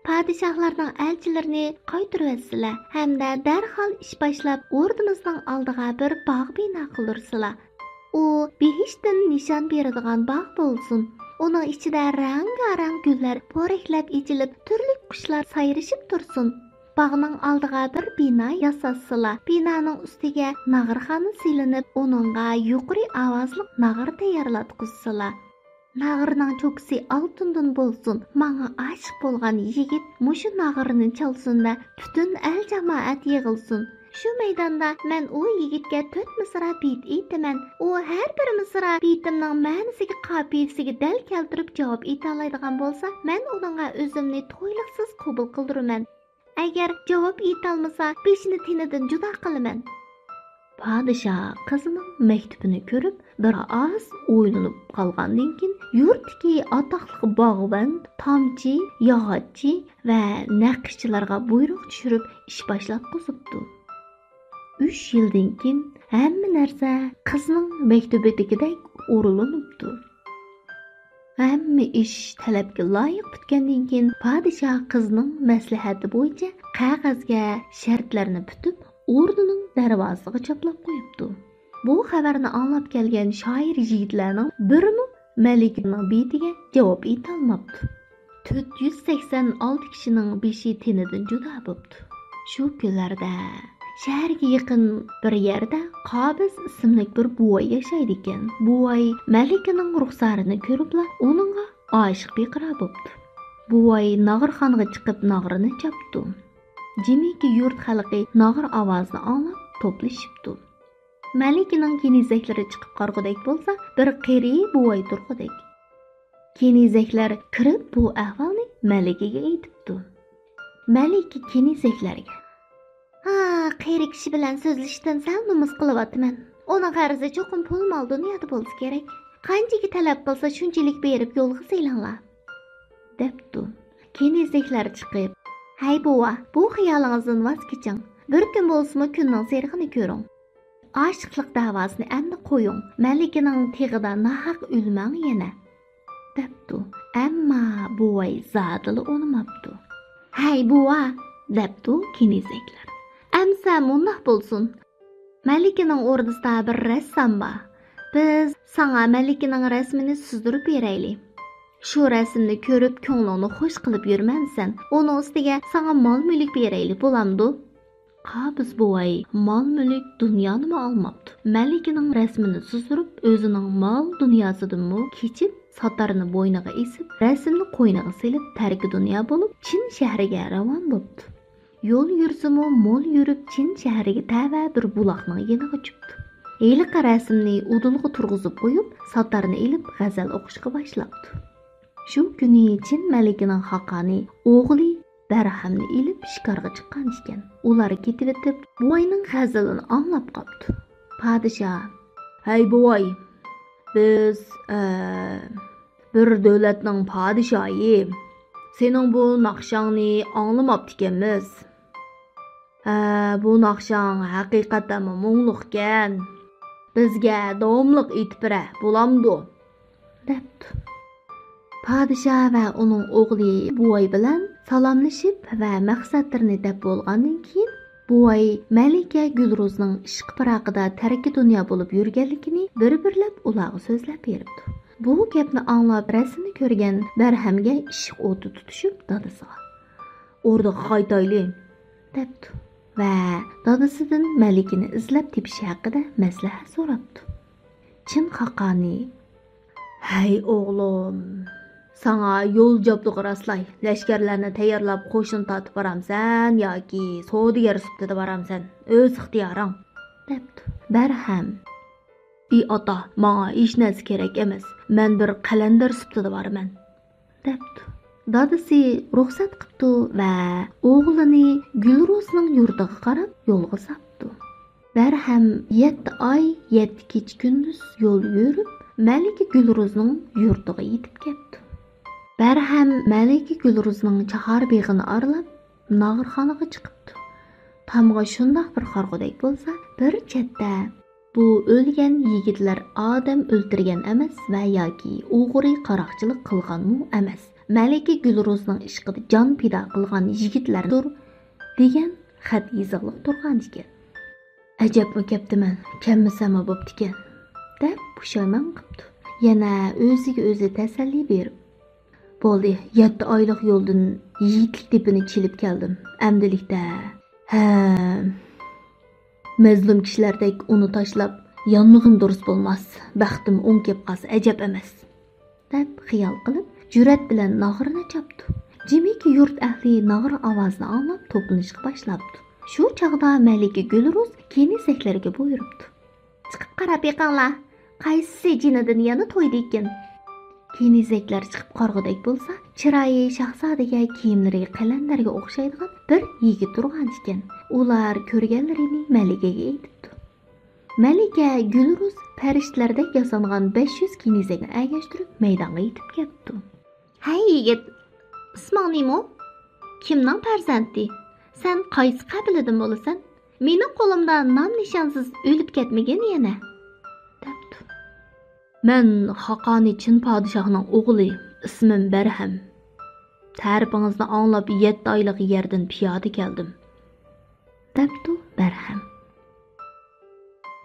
پادىشاھلارنىڭ ئەلچىلىرىنى قايتۇرۇۋەتسىلە ھەمدە دەرھال ئىش باشلاپ، ئوردىمىزنىڭ ئالدىغا بىر باغ بىنا قىلدۇرسىلا. ئۇ بېھىشتتىن نىشان بېرىدىغان باغ بولسۇن. ئۇنىڭ ئىچىدە رەڭگارەڭ گۈللەر پورەكلەپ ئېچىلىپ، تۈرلۈك قۇشلار سايرىشىپ تۇرسۇن. باغنىڭ ئالدىغا بىر بىنا ياساتسىلا. بىنانىڭ ئۈستىگە ناغرىخانا سېلىنىپ، ئۇنىڭغا يۇقىرى ئاۋازلىق ناغرا تەييارلاتقۇزسىلا. ناغرىنىڭ چوكىسى ئالتۇندىن بولسۇن، ماڭا ئاشىق بولغان يىگىت مۇشۇ ناغرىنى چالسۇن ۋە پۈتۈن ئەل جامائەت يىغىلسۇن. شۇ مەيداندا مەن ئۇ يىگىتكە تۆت مىسرا بېيىت ئېيتىمەن. ئۇ ھەر بىر مىسرا بېيىتىمنىڭ مەنىسىگە، قاپىيىسىگە دەل كەلتۈرۈپ جاۋاب ئېيتالايدىغان بولسا، مەن ئۇنىڭغا ئۆزۈمنى تويلۇقسىز قوبۇل قىلدۇرىمەن. ئەگەر جاۋاب ئېيتالمىسا، بېشىنى تېنىدىن جۇدا قىلىمەن. پادىشاھ قىزىنىڭ مەكتۇبىنى كۆرۈپ، بىر ئاز ئويلىنىپ قالغاندىن كېيىن، يۇرتتىكى ئاتاقلىق باغۋەن، تامچى، ياغاچچى ۋە نەقىشچىلارغا بۇيرۇق چۈشۈرۈپ، ئىش باشلاتقۇزۇپتۇ. ئۈچ يىلدىن كېيىن ھەممە نەرسە قىزنىڭ مەكتۇبىدىكىدەك ئورۇنلىنىپتۇ. ھەممە ئىش تەلەپكە لايىق پۈتكەندىن كېيىن، پادىشاھ قىزنىڭ مەسلىھەتى بويىچە قەغەزگە شەرتلەرنى پۈتۈپ، ئوردىنىڭ دەرۋازىسىغا چاپلاپ قويۇپتۇ. بۇ خەۋەرنى ئاڭلاپ كەلگەن شائىر يىگىتلەرنىڭ بىرىمۇ مەلىكىنىڭ بېيىتىگە جاۋاب ئېيتالماپتۇ. تۆت يۈز سەكسەن ئالتە كىشىنىڭ بېشى تېنىدىن جۇدا بوپتۇ. شۇ كۈنلەردە شەھەرگە يېقىن بىر يەردە قابىز ئىسىملىك بىر بوۋاي ياشايدىكەن. بوۋاي مەلىكىنىڭ رۇخسارىنى كۆرۈپلا ئۇنىڭغا ئاشىق بىقارار بوپتۇ. بوۋاي ناغرىخانىغا چىقىپ ناغرىنى چاپتۇ. جىمىكى يۇرت خەلقى ناغرا ئاۋازىنى ئاڭلاپ توپلىشىپتۇ. مەلىكىنىڭ كېنىزەكلىرى چىقىپ قارىغۇدەك بولسا، بىر قېرى بوۋاي تۇرغۇدەك. كېنىزەكلەر كىرىپ بۇ ئەھۋالنى مەلىكىگە ئېيتىپتۇ. مەلىكە كېنىزەكلەرگە: «ھا، قېرى كىشى بىلەن سۆزلىشىشتىن سەل نومۇس قىلىۋاتىمەن. ئۇنىڭ غەرىزى چوقۇم پۇل مال دۇنيادا بولسا كېرەك. قانچىكى تەلەپ قىلسا شۇنچىلىك بېرىپ يولغا سېلىڭلار» دەپتۇ. كېنىزەكلەر چىقىپ: «ھەي بوۋا، بۇ خىيالىڭىزدىن ۋاز كېچىڭ. بىر كۈن بولسىمۇ كۈننىڭ سېرىقىنى كۆرۈڭ. ئاشىقلىق دەۋاسىنى ئەمدى قويۇڭ. مەلىكىنىڭ تېغىدا ناھەق ئۆلمەڭ يەنە» دەپتۇ. ئەمما بوۋاي زادىلا ئۇنىماپتۇ. «ھەي بوۋا» دەپتۇ كېنىزەكلەر، «ئەمسە مۇنداق بولسۇن. مەلىكىنىڭ ئوردىسىدا بىر رەسسام بار. بىز ساڭا مەلىكىنىڭ رەسىمىنى سىزدۇرۇپ بېرەيلى. شۇ رەسىمنى كۆرۈپ كۆڭلۈڭنى خۇش قىلىپ يۈرمەمسەن؟ ئۇنىڭ ئۈستىگە ساڭا مال-مۈلۈك بېرەيلى، بولامدۇ؟» قابىز بوۋاي مال-مۈلۈك دۇنيانىمۇ ئالماپتۇ. مەلىكىنىڭ رەسىمىنى سىزدۇرۇپ، ئۆزىنىڭ مال دۇنياسىدىنمۇ كېچىپ، ساتارنى بوينىغا ئېسىپ، رەسىمنى قوينىغا سېلىپ، تەركى دۇنيا بولۇپ، چىن شەھىرىگە راۋان بوپتۇ. يول يۈرسىمۇ، مول يۈرۈپ، چىن شەھىرىگە تەۋە بىر بۇلاقنىڭ يېنىغا چۈشۈپتۇ. ھېلىقى رەسىمنى ئۇدۇلغا تۇرغۇزۇپ قويۇپ، ساتارنى ئېلىپ، غەزەل ئوقۇشقا باشلاپتۇ. شۇ كۈنى چىن مەلىكىنىڭ خاقانى ئوغلى بەرھەمنى ئېلىپ شىكارغا چىققان ئىكەن. ئۇلار كېتىۋېتىپ، بوۋاينىڭ غەزىلىنى ئاڭلاپ قاپتۇ. پادىشاھ: «ھەي بوۋاي، بىز، ئە، بىر دۆلەتنىڭ پادىشاھى. سېنىڭ بۇ ناخشاڭنى ئاڭلىماپتىكەنمىز. ھە، بۇ ناخشاڭ ھەقىقەتەنمۇ مۇڭلۇقكەن. بىزگە داۋاملىق ئېيتىپ بېرە، بولامدۇ؟» دەپتۇ. پادىشاھ ۋە ئۇنىڭ ئوغلى بوۋاي بىلەن سالاملىشىپ ۋە مەقسەتلىرىنى دەپ بولغاندىن كېيىن، بوۋاي مەلىكە گۈلروزنىڭ ئىشقى پىراقىدا تەركى دۇنيا بولۇپ يۈرگەنلىكىنى بىر-بىرلەپ ئۇلارغا سۆزلەپ بېرىپتۇ. بۇ گەپنى ئاڭلاپ رەسىمنى كۆرگەن بەرھەمگە ئىشق ئوتى تۇتۇشۇپ دادىسىغا: «ئوردىغا قايتايلى» دەپتۇ ۋە دادىسىدىن مەلىكىنى ئىزدەپ تېپىشى ھەققىدە مەسلىھەت سوراپتۇ. چىن خاقانى: «ھەي ئوغلۇم، ساڭا يول جابدۇقى راسلاي، لەشكەرلەرنى تەييارلاپ، قوشۇن تارتىپ بارامسەن ياكى سودىگەر سۈپىتىدە بارامسەن، ئۆز ئىختىيارىڭ» دەپتۇ. بەرھەم: «ئى ئاتا، ماڭا ھېچ نەرسە كېرەك ئەمەس، مەن بىر قەلەندەر سۈپىتىدە بارىمەن» دەپتۇ. دادىسى رۇخسەت قىپتۇ ۋە ئوغلىنى گۈلروزنىڭ يۇرتىغا قاراپ يولغا ساپتۇ. بەرھەم يەتتە ئاي، يەتتە كېچە-كۈندۈز يول يۈرۈپ، مەلىكە گۈلروزنىڭ يۇرتىغا يېتىپ كەپتۇ. بەرھەم مەلىكە گۈلروزنىڭ چاھار بېغىنى ئارىلاپ، ناغرىخانىغا چىقىپتۇ. تامغا شۇنداق بىر قارىغۇدەك بولسا، بىر چەتتە بۇ ئۆلگەن يىگىتلەر ئادەم ئۆلتۈرگەن ئەمەس ۋە ياكى ئوغرى قاراقچىلىق قىلغانمۇ ئەمەس، مەلىكە گۈلروزنىڭ ئىشقىدا جان پىدا قىلغان يىگىتلەردۇر دېگەن خەت يېزىقلىق تۇرغان ئىكەن. «ئەجەبمۇ كەپتىمەن، كەلمىسەممۇ بوپتىكەن» دەپ پۇشايمان قىپتۇ. يەنە ئۆزىگە ئۆزى تەسەللى بېرىپ: «بولدى، يەتتە ئايلىق يولدىن يىگىتلىك دېپىنى چېلىپ كەلدىم. ئەمدىلىكتە، ھە، مەزلۇم كىشىلەردەك ئۇنى تاشلاپ يانمىغىن دۇرۇس بولماس. بەختىم ئوڭ كەپ قالسا ئەجەب ئەمەس» دەپ خىيال قىلىپ، جۈرئەت بىلەن ناغرىنى چاپتۇ. جىمىكى يۇرت ئەھلى ناغرا ئاۋازىنى ئاڭلاپ توپلىنىشقا باشلاپتۇ. شۇ چاغدا مەلىكە گۈلرۇز كېنىزەكلەرگە بۇيرۇپتۇ: «چىقىپ قاراپ بېقىڭلار، قايسىسى جېنىدىن يەنە تويدىكىن؟» كېنىزەكلەر چىقىپ قارىغۇدەك بولسا، چىرايى شاھزادىگە، كىيىملىرى قەلەندەرگە ئوخشايدىغان بىر يىگىت تۇرغان ئىكەن. ئۇلار كۆرگەنلىرىنى مەلىكىگە ئېيتىپتۇ. مەلىكە گۈلرۇز پەرىشتىلەردەك ياسانغان بەش يۈز كېنىزەكنى ئەگەشتۈرۈپ مەيدانغا يېتىپ كەپتۇ. «ھەي يىگىت، ئىسمىڭ نېمە؟ كىمنىڭ پەرزەنتى؟ سەن قايسى قەبىلىدىن بولىسەن؟ مېنىڭ قولۇمدا نام-نىشانسىز ئۆلۈپ كەتمىگىن يەنە» دەپتۇ. «مەن خاقانى چىن پادىشاھنىڭ ئوغلى، ئىسمىم بەرھەم. تەرىپىڭىزنى ئاڭلاپ يەتتە ئايلىق يەردىن پىيادە كەلدىم» دەپتۇ بەرھەم.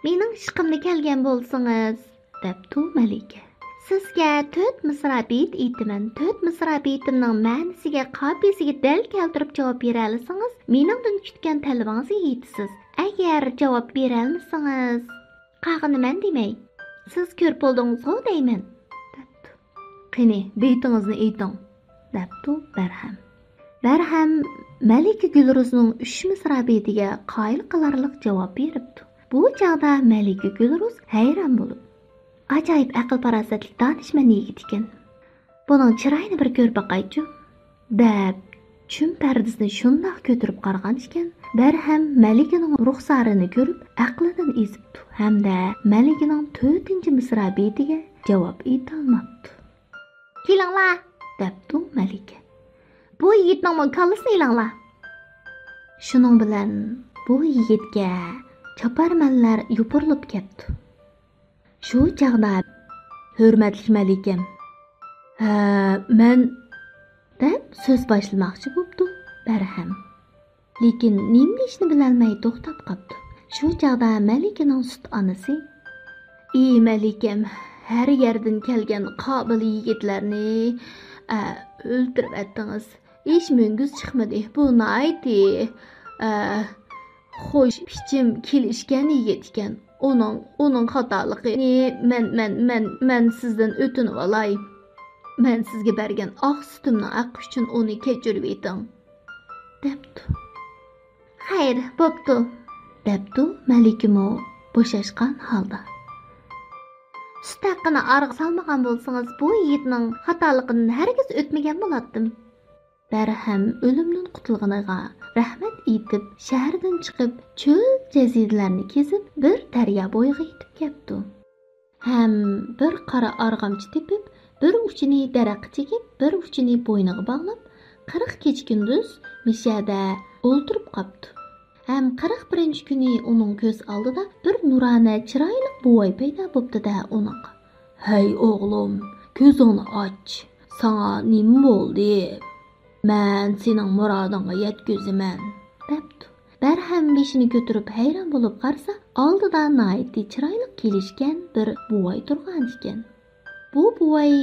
«مېنىڭ ئىشقىمدا كەلگەن بولسىڭىز» دەپتۇ مەلىكە. «سىزگە تۆت مىسرا بېيىت ئېيتىمەن. تۆت مىسرا بېيىتىمنىڭ مەنىسىگە، قاپىيىسىگە دەل كەلتۈرۈپ جاۋاب بېرەلىسىڭىز، مېنىڭدىن كۈتكەن تەلىپىڭىزگە يېتىسىز. ئەگەر جاۋاب بېرەلمىسىڭىز، قالغىنى مەن دېمەي، سىز كۆرۈپ بولدىڭىزغۇ دەيمەن» دەپتۇ. «قېنى، بېيىتىڭىزنى ئېيتىڭ» دەپتۇ بەرھەم. بەرھەم مەلىكە گۈلرۇزنىڭ ئۈچ مىسرا بېيىتىگە قايىل قىلارلىق جاۋاب بېرىپتۇ. بۇ چاغدا مەلىكە گۈلرۇز ھەيران بولۇپ: «ئاجايىپ ئەقىل-پاراسەتلىك، دانىشمەن يىگىت ئىكەن. بۇنىڭ چىرايىنى بىر كۆرۈپ باقايچۇ» دەپ، چۈم پەردىسىنى شۇنداق كۆتۈرۈپ قارىغان ئىكەن، بەرھەم مەلىكىنىڭ رۇخسارىنى كۆرۈپ، ئەقلىدىن ئېزىپتۇ ھەمدە مەلىكىنىڭ تۆتىنچى مىسرا بېيىتىگە جاۋاب ئېيتالماپتۇ. «كېلىڭلار» دەپتۇ مەلىكە. «بۇ يىگىتنىڭمۇ كاللىسىنى ئېلىڭلار.» شۇنىڭ بىلەن بۇ يىگىتكە چاپارمەنلەر يوپۇرۇلۇپ كەپتۇ. شۇ چاغدا: «ھۆرمەتلىك مەلىكەم، ھە، مەن» دەپ سۆز باشلىماقچى بوپتۇ بەرھەم. لېكىن نېمە دېيىشنى بىلەلمەي توختاپ قاپتۇ. شۇ چاغدا مەلىكىنىڭ سۈت ئانىسى: «ئى مەلىكەم، ھەر يەردىن كەلگەن قابىل يىگىتلەرنى، ئە، ئۆلتۈرۈۋەتتىڭىز. ھېچ مۈڭگۈز چىقمىدى. بۇ ناھايىتى، ئە، خۇش، پىچىم كېلىشكەن يىگىت ئىكەن. ئۇنىڭ، ئۇنىڭ خاتالىقىنى مەن، مەن، مەن، مەن سىزدىن ئۆتۈنۈۋالاي. مەن سىزگە بەرگەن ئاق سۈتۈمنىڭ ھەققى ئۈچۈن ئۇنى كەچۈرۈۋېتىڭ» دەپتۇ. «خەير، بوپتۇ» دەپتۇ مەلىكىمۇ بوشاشقان ھالدا. «سۈت ھەققىنى ئارىغا سالمىغان بولسىڭىز، بۇ يىگىتنىڭ خاتالىقىدىن ھەرگىز ئۆتمىگەن بولاتتىم.» بەرھەم ئۆلۈمدىن قۇتۇلغىنىغا رەھمەت ئېيتىپ، شەھەردىن چىقىپ، چۆل جەزىرىلەرنى كېزىپ، بىر دەريا بويىغا يېتىپ كەپتۇ. ھەم بىر قارا ئارغامچا تېپىپ، بىر ئۇچىنى دەرەخكە چېكىپ، بىر ئۇچىنى بوينىغا باغلاپ، قىرىق كېچە-كۈندۈز مىشەدە ئولتۇرۇپ قاپتۇ. ھەم قىرىق بىرىنچى كۈنى ئۇنىڭ كۆز ئالدىدا بىر نۇرانە چىرايلىق بوۋاي پەيدا بوپتۇ-دە ئۇنىڭغا: «ھەي ئوغلۇم، كۆزۈڭنى ئاچ، ساڭا نېمە بولدى؟ مەن سېنىڭ مۇرادىڭغا يەتكۈزىمەن» دەپتۇ. بەرھەم بېشىنى كۆتۈرۈپ ھەيران بولۇپ قارىسا، ئالدىدا ناھايىتى چىرايلىق كېلىشكەن بىر بوۋاي تۇرغان ئىكەن. بۇ بوۋاي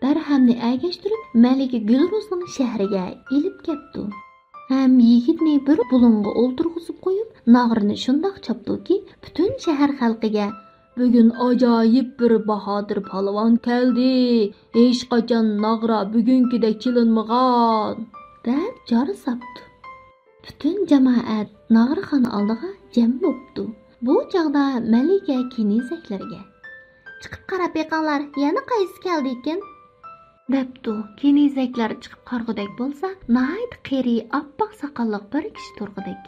بەرھەمنى ئەگەشتۈرۈپ، مەلىكە گۈلرۇزنىڭ شەھىرىگە ئېلىپ كەپتۇ. ھەم يىگىتنى بىر بۇلۇڭغا ئولتۇرغۇزۇپ قويۇپ، ناغرىنى شۇنداق چاپتۇكى، پۈتۈن شەھەر خەلقىگە: «بۈگۈن ئاجايىپ بىر باھادىر پالۋان كەلدى، ھېچقاچان ناغرا بۈگۈنكىدەك چېلىنمىغان» دەپ جار ساپتۇ. پۈتۈن جامائەت ناغرىخانا ئالدىغا جەم بوپتۇ. بۇ چاغدا مەلىكە كېنىزەكلەرگە: «چىقىپ قاراپ بېقىڭلار، يەنە قايسىسى كەلدىكىن؟» دەپتۇ. كېنىزەكلەر چىقىپ قارىغۇدەك بولسا، ناھايىتى قېرى، ئاپئاق ساقاللىق بىر كىشى تۇرغۇدەك.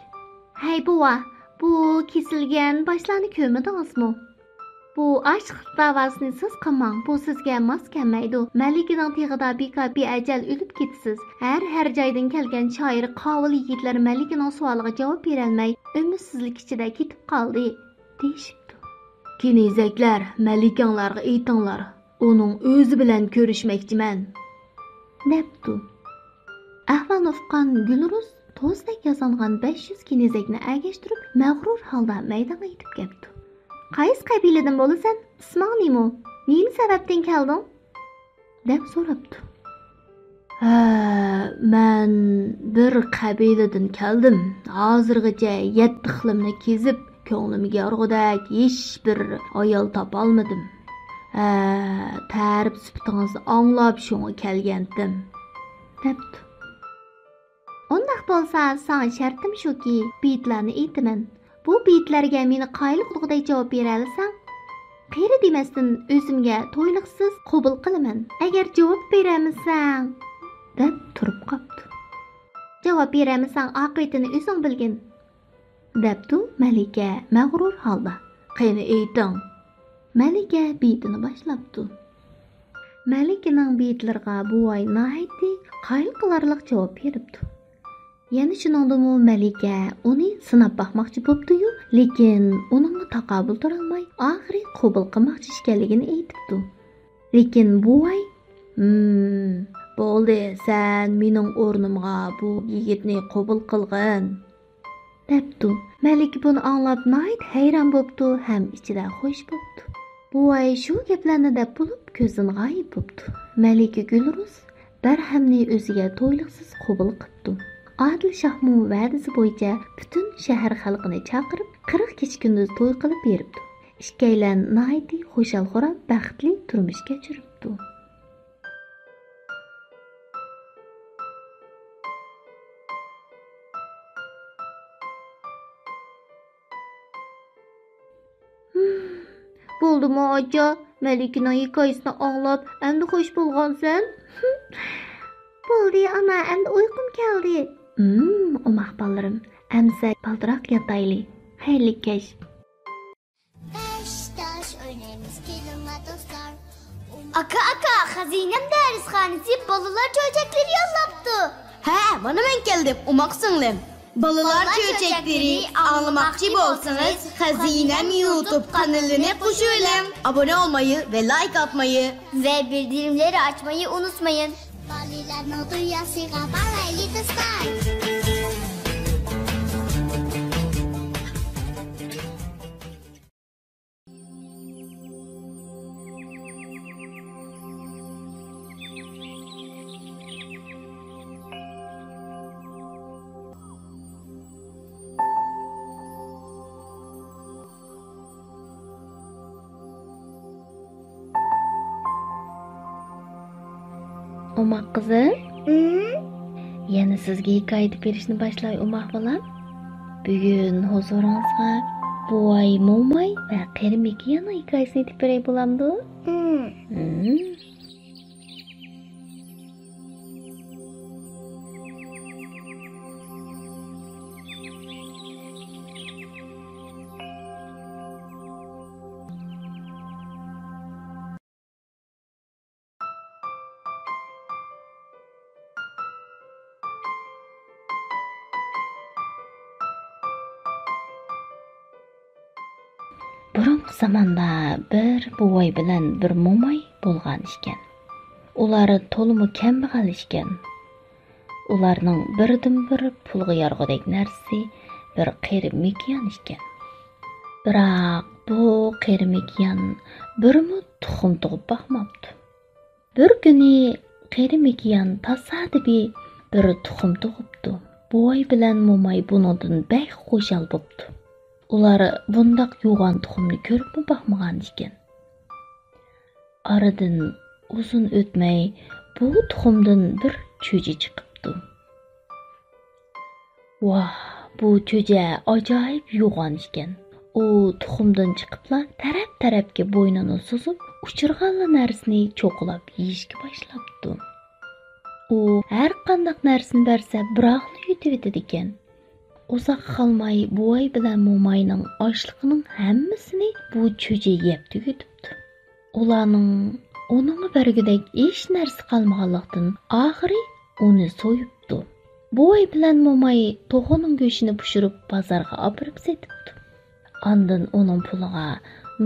«ھەي بوۋا، بۇ كېسىلگەن باشلارنى كۆرمىدىڭىزمۇ؟ بۇ ئاشىقلىق داۋاسىنى سىز قىلماڭ، بۇ سىزگە ماس كەلمەيدۇ. مەلىكىنىڭ تېغىدا بىكار بىئەجەل ئۆلۈپ كېتىسىز. ھەر، ھەر جايدىن كەلگەن شائىر، قاۋۇل يىگىتلەر مەلىكىنىڭ سوئالىغا جاۋاب بېرەلمەي، ئۈمىدسىزلىك ئىچىدە كېتىپ قالدى» دېيىشىپتۇ. «كېنىزەكلەر، مەلىكەڭلارغا ئېيتىڭلار، ئۇنىڭ ئۆزى بىلەن كۆرۈشمەكچىمەن» دەپتۇ. ئەھۋالنى ئۇققان گۈلرۇز توزدەك ياسانغان بەش يۈز كېنىزەكنى ئەگەشتۈرۈپ، مەغرۇر ھالدا مەيدانغا يېتىپ كەپتۇ. «قايسى قەبىلىدىن بولىسەن؟ ئىسمىڭ نېمە؟ نېمە سەۋەبتىن كەلدىڭ؟» دەپ سوراپتۇ. «ھە، مەن بىر قەبىلىدىن كەلدىم. ھازىرغىچە يەتتە ئىقلىمنى كېزىپ، كۆڭلۈمگە يارىغۇدەك ھېچبىر ئايال تاپالمىدىم. ھە، تەرىپ سۈپىتىڭىزنى ئاڭلاپ شۇڭا كەلگەنتىم، دەپتۇ. ئۇنداق بولسا ساڭا شەرتىم شۇكى، بېيىتلارنى ئېيتىمەن. بۇ بېيىتلەرگە مېنى قايىل قىلغۇدەك جاۋاب بېرەلىسەڭ، قېرى دېمەستىن ئۆزۈمگە تويلۇقسىز قوبۇل قىلىمەن. ئەگەر جاۋاب بېرەلمىسەڭ، دەپ تۇرۇپ قاپتۇ. جاۋاب بېرەلمىسەڭ ئاقىۋىتىنى ئۆزۈڭ بىلگىن، دەپتۇ مەلىكە مەغرۇر ھالدا. قېنى ئېيتىڭ. مەلىكە بېيىتىنى باشلاپتۇ. مەلىكىنىڭ بېيىتلىرىغا بوۋاي ناھايىتى قايىل قىلارلىق جاۋاب بېرىپتۇ. يەنە شۇنىڭدىمۇ مەلىكە ئۇنى سىناپ باقماقچى بوپتۇ-يۇ، لېكىن ئۇنىڭغا تاقابىل تۇرالماي، ئاخىرى قوبۇل قىلماقچى ئىكەنلىكىنى ئېيتىپتۇ. لېكىن بوۋاي، ھىم، بولدى، سەن مېنىڭ ئورنۇمغا بۇ يىگىتنى قوبۇل قىلغىن، دەپتۇ. مەلىكە بۇنى ئاڭلاپ ناھايىتى ھەيران بوپتۇ ھەم ئىچىدە خوش بوپتۇ. بوۋاي شۇ گەپلەرنى دەپ بولۇپ كۆزدىن غايىب بوپتۇ. مەلىكە گۈلرۇس بەرھەمنى ئۆزىگە تويلۇقسىز قوبۇل قىپتۇ. ئادىل شاھمۇ ۋەدىسى بويىچە پۈتۈن شەھەر خەلقىنى چاقىرىپ، قىرىق كېچە-كۈندۈز توي قىلىپ بېرىپتۇ. ئىككىيلەن ناھايىتى خۇشال-خۇرام، بەختلىك تۇرمۇش كەچۈرۈپتۇ. بولدىمۇ ئاچا، مەلىكىنىڭ ھېكايىسىنى ئاڭلاپ ئەمدى خوش بولغانسەن؟ بولدى ئانا، ئەمدى ئۇيقۇم كەلدى. ھىم، ئوماق بالىلىرىم، ئەمسە بالدۇراق ياتايلى. خەيرلىك كەچ. بەش تاش ئوينايمىز، كېلىڭلار دوستلار. ئاكا، ئاكا، خەزىنەم دەرسخانىسى بالىلار چۆچەكلىرى يوللاپتۇ. ھە، مانا مەن كەلدىم، ئوماق سىڭلىم. بالىلار چۆچەكلىرى ئاڭلىماقچى بولسىڭىز، خەزىنەم يۇتۇب قانىلىنى قوشۇۋېلىڭ. ئابۇنە ئولمايى ۋە لايك ئاتمايى ۋە بىلدۈرۈملەرنى ئاچمايى ئۇنتۇمايىڭ. بالىلارنىڭ دۇنياسىغا بارايلى دوستلار. ئوماق قىزىم، ھىم؟ يەنە سىزگە ھېكايە ئېيتىپ بېرىشنى باشلاي، ئوماق بالام. بۈگۈن ھۇزۇرىڭىزغا بوۋاي موماي ۋە قېرى مېكىياننىڭ ھېكايىسىنى ئېيتىپ بېرەي، بولامدۇ؟ ھىم. ھىم. بۇرۇنقى زاماندا بىر بوۋاي بىلەن بىر موماي بولغان ئىكەن. ئۇلار تولىمۇ كەمبەغەل ئىكەن. ئۇلارنىڭ بىردىنبىر پۇلغا يارىغۇدەك نەرسىسى بىر قېرى مېكىيان ئىكەن. بىراق بۇ قېرى مېكىيان بىرمۇ تۇخۇم تۇغۇپ باقماپتۇ. بىر كۈنى قېرى مېكىيان تاسادىپىي بىر تۇخۇم تۇغۇپتۇ. بوۋاي بىلەن موماي بۇنىڭدىن بەك خۇشال بوپتۇ. ئۇلار بۇنداق يوغان تۇخۇمنى كۆرۈپمۇ باقمىغان ئىكەن. ئارىدىن ئۇزۇن ئۆتمەي بۇ تۇخۇمدىن بىر چۈجە چىقىپتۇ. ۋاھ، بۇ چۈجە ئاجايىپ يوغان ئىكەن. ئۇ تۇخۇمدىن چىقىپلا تەرەپ-تەرەپكە بوينىنى سوزۇپ، ئۇچرىغانلا نەرسىنى چوقۇلاپ يېيىشكە باشلاپتۇ. ئۇ ھەر قانداق نەرسىنى بەرسە، بىراقلا يۇتۇۋېتىدىكەن. ئۇزاققا قالماي بوۋاي بىلەن موماينىڭ ئاشلىقىنىڭ ھەممىسىنى بۇ چۈجە يەپ تۈگىتىپتۇ. ئۇلارنىڭ ئۇنىڭغا بەرگۈدەك ھېچ نەرسە قالمىغانلىقتىن، ئاخىرى ئۇنى سويۇپتۇ. بوۋاي بىلەن موماي توخۇنىڭ گۆشىنى پىشۇرۇپ، بازارغا ئاپىرىپ سېتىپتۇ. ئاندىن ئۇنىڭ پۇلىغا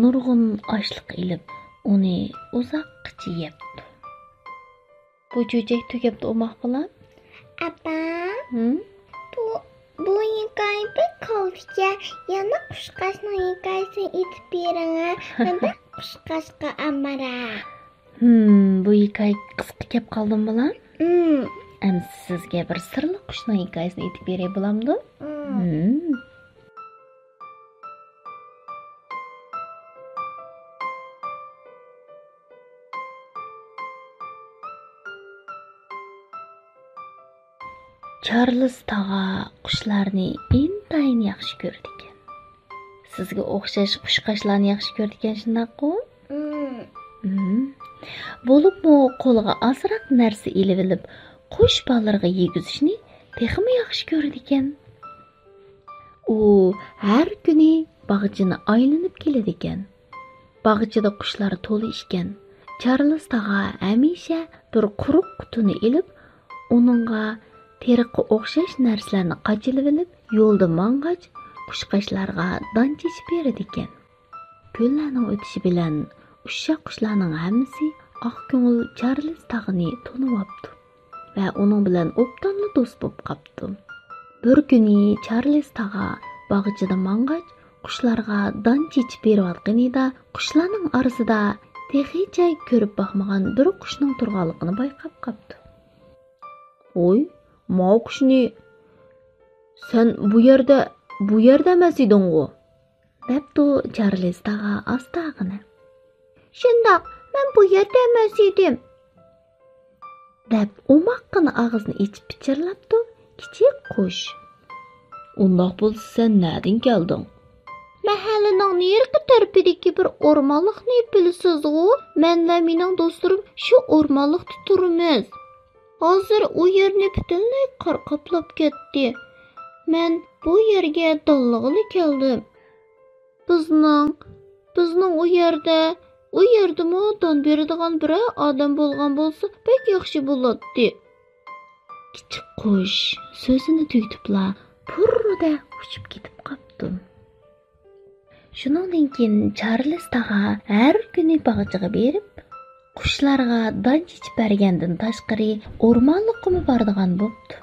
نۇرغۇن ئاشلىق ئېلىپ، ئۇنى ئۇزاققىچە يەپتۇ. بۇ چۆچەك تۈگەپتۇ، ئوماق بالام. ئاپا، ھىم؟ بۇ، بۇ ھېكايە بەك قالتىكەن. يەنە قۇشقاچنىڭ ھېكايىسىنى ئېيتىپ بېرىڭە. مەن بەك قۇشقاچقا ئامراق. ھىم، بۇ ھېكايە قىسقا كەپ قالدىمۇ، بالام؟ ھىم. ئەمسە سىزگە بىر سىرلىق قۇشنىڭ ھېكايىسىنى ئېيتىپ بېرەي، بولامدۇ؟ ھىم. ھىم. چارلىز تاغا قۇشلارنى ئىنتايىن ياخشى كۆرىدىكەن. سىزگە ئوخشاش قۇشقاچلارنى ياخشى كۆرىدىكەن، شۇنداققۇ؟ مم. مم. بولۇپمۇ قولىغا ئازراق نەرسە ئېلىۋېلىپ، قۇش بالىلىرىغا يېگۈزۈشنى تېخىمۇ ياخشى كۆرىدىكەن. ئۇ ھەر كۈنى باغچىنى ئايلىنىپ كېلىدىكەن. باغچىدا قۇشلار تولا ئىكەن. چارلىز تاغا ھەمىشە بىر قۇرۇق قۇتىنى ئېلىپ، ئۇنىڭغا تېرىققا ئوخشاش نەرسىلەرنى قاچىلىۋېلىپ، يولدا ماڭغاچ، قۇشقاچلارغا دان چېچىپ بېرىدىكەن. كۈنلەرنىڭ ئۆتۈشى بىلەن ئۇششاق قۇشلارنىڭ ھەممىسى ئاق كۆڭۈل چارلىز تاغىنى تونۇۋاپتۇ ۋە ئۇنىڭ بىلەن ئوبدانلا دوست بولۇپ قاپتۇ. بىر كۈنى چارلىز تاغا باغچىدا ماڭغاچ، قۇشلارغا دان چېچىپ بېرىۋاتقىنىدا، قۇشلارنىڭ ئارىسىدا تېخىچە كۆرۈپ باقمىغان بىر قۇشنىڭ تۇرغانلىقىنى بايقاپ قاپتۇ. ۋوي، ماۋۇ قۇشنى سەن بۇ يەردە، بۇ يەردە ئەمەس ئىدىڭغۇ؟ دەپتۇ چارلىز تاغا ئاستاغىنا. شۇنداق، مەن بۇ يەردە ئەمەس ئىدىم. دەپ ئوماققىنا ئاغزىنى ئېچىپ پىچىرلاپتۇ كىچىك قۇش. ئۇنداق بولسا سەن نەدىن كەلدىڭ؟ مەھەللىنىڭ نېرىقى تەرىپىدىكى بىر ئورمانلىقنى بىلىسىزغۇ؟ مەن ۋە مېنىڭ دوستلىرىم شۇ ئورمانلىقتا تۇرىمىز. ھازىر ئۇ يەرنى پۈتۈنلەي قار قاپلاپ كەتتى. مەن بۇ يەرگە دانلىغىلى كەلدىم. بىزنىڭ، بىزنىڭ ئۇ يەردە، ئۇ يەردىمۇ دان بېرىدىغان بىرەر ئادەم بولغان بولسا بەك ياخشى بولاتتى. كىچىك قۇش سۆزىنى تۈگىتىپلا پۇررىدە ئۇچۇپ كېتىپ قاپتۇ. شۇنىڭدىن كېيىن چارلىز تاغا ھەر كۈنى باغچىغا بېرىپ، قۇشلارغا دان چېچىپ بەرگەندىن تاشقىرى، ئورمانلىققىمۇ بارىدىغان بوپتۇ.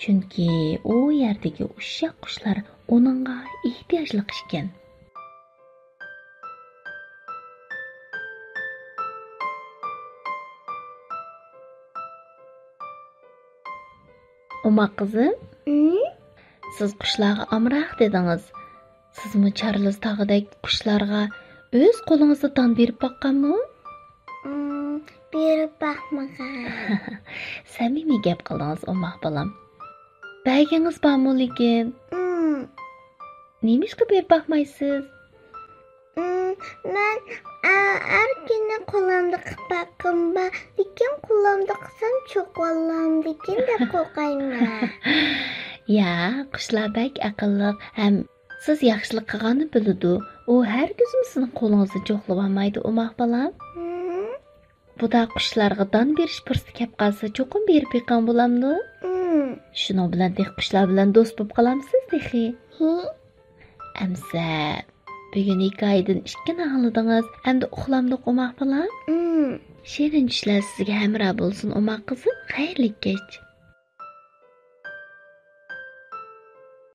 چۈنكى ئۇ يەردىكى ئۇششاق قۇشلار ئۇنىڭغا ئېھتىياجلىق ئىكەن. ئوماق قىزىم، ئى؟ سىز قۇشلارغا ئامراق دېدىڭىز. سىزمۇ چارلىز تاغىدەك قۇشلارغا ئۆز قولىڭىزدا دان بېرىپ باققانمۇ؟ ئىم، بېرىپ باقمىغان. سەمىمىي گەپ قىلدىڭىز، ئوماق بالام. بەرگىڭىز بارمۇ لېكىن؟ ئىم. نېمىشقا بېرىپ باقمايسىز؟ ئىم، مەن، ئە، ھەر كۈنى قولۇمدا قىلىپ باققۇم بار، لېكىن قولۇمدا قىلسام چوقۇۋالامدىكىن دەپ قورقايمەن. يا، قۇشلار بەك ئەقىللىق ھەم سىز ياخشىلىق قىلغاننى بىلىدۇ. ئۇ ھەرگىزمۇ سىزنىڭ قولىڭىزنى جوقلىۋالمايدۇ، ئوماق بالام. ھىم. بۇدا قۇشلارغا دان بېرىش پۇرسىتى كەپ قالسا، چوقۇم بېرىپ بېقىڭ، بولامدۇ؟ ھىم. شۇنىڭ بىلەن تېخى قۇشلار بىلەن دوست بولۇپ قالامسىز تېخى؟ ھىم. ئەمسە، بۈگۈن ھېكايىدىن ئىككىنى ئاڭلىدىڭىز، ئەمدى ئۇخلامدۇق، ئوماق بالام. ھىم. شېرىن چۈشلەر سىزگە ھەمراھ بولسۇن، ئوماق قىزىم. خەيرلىك كەچ.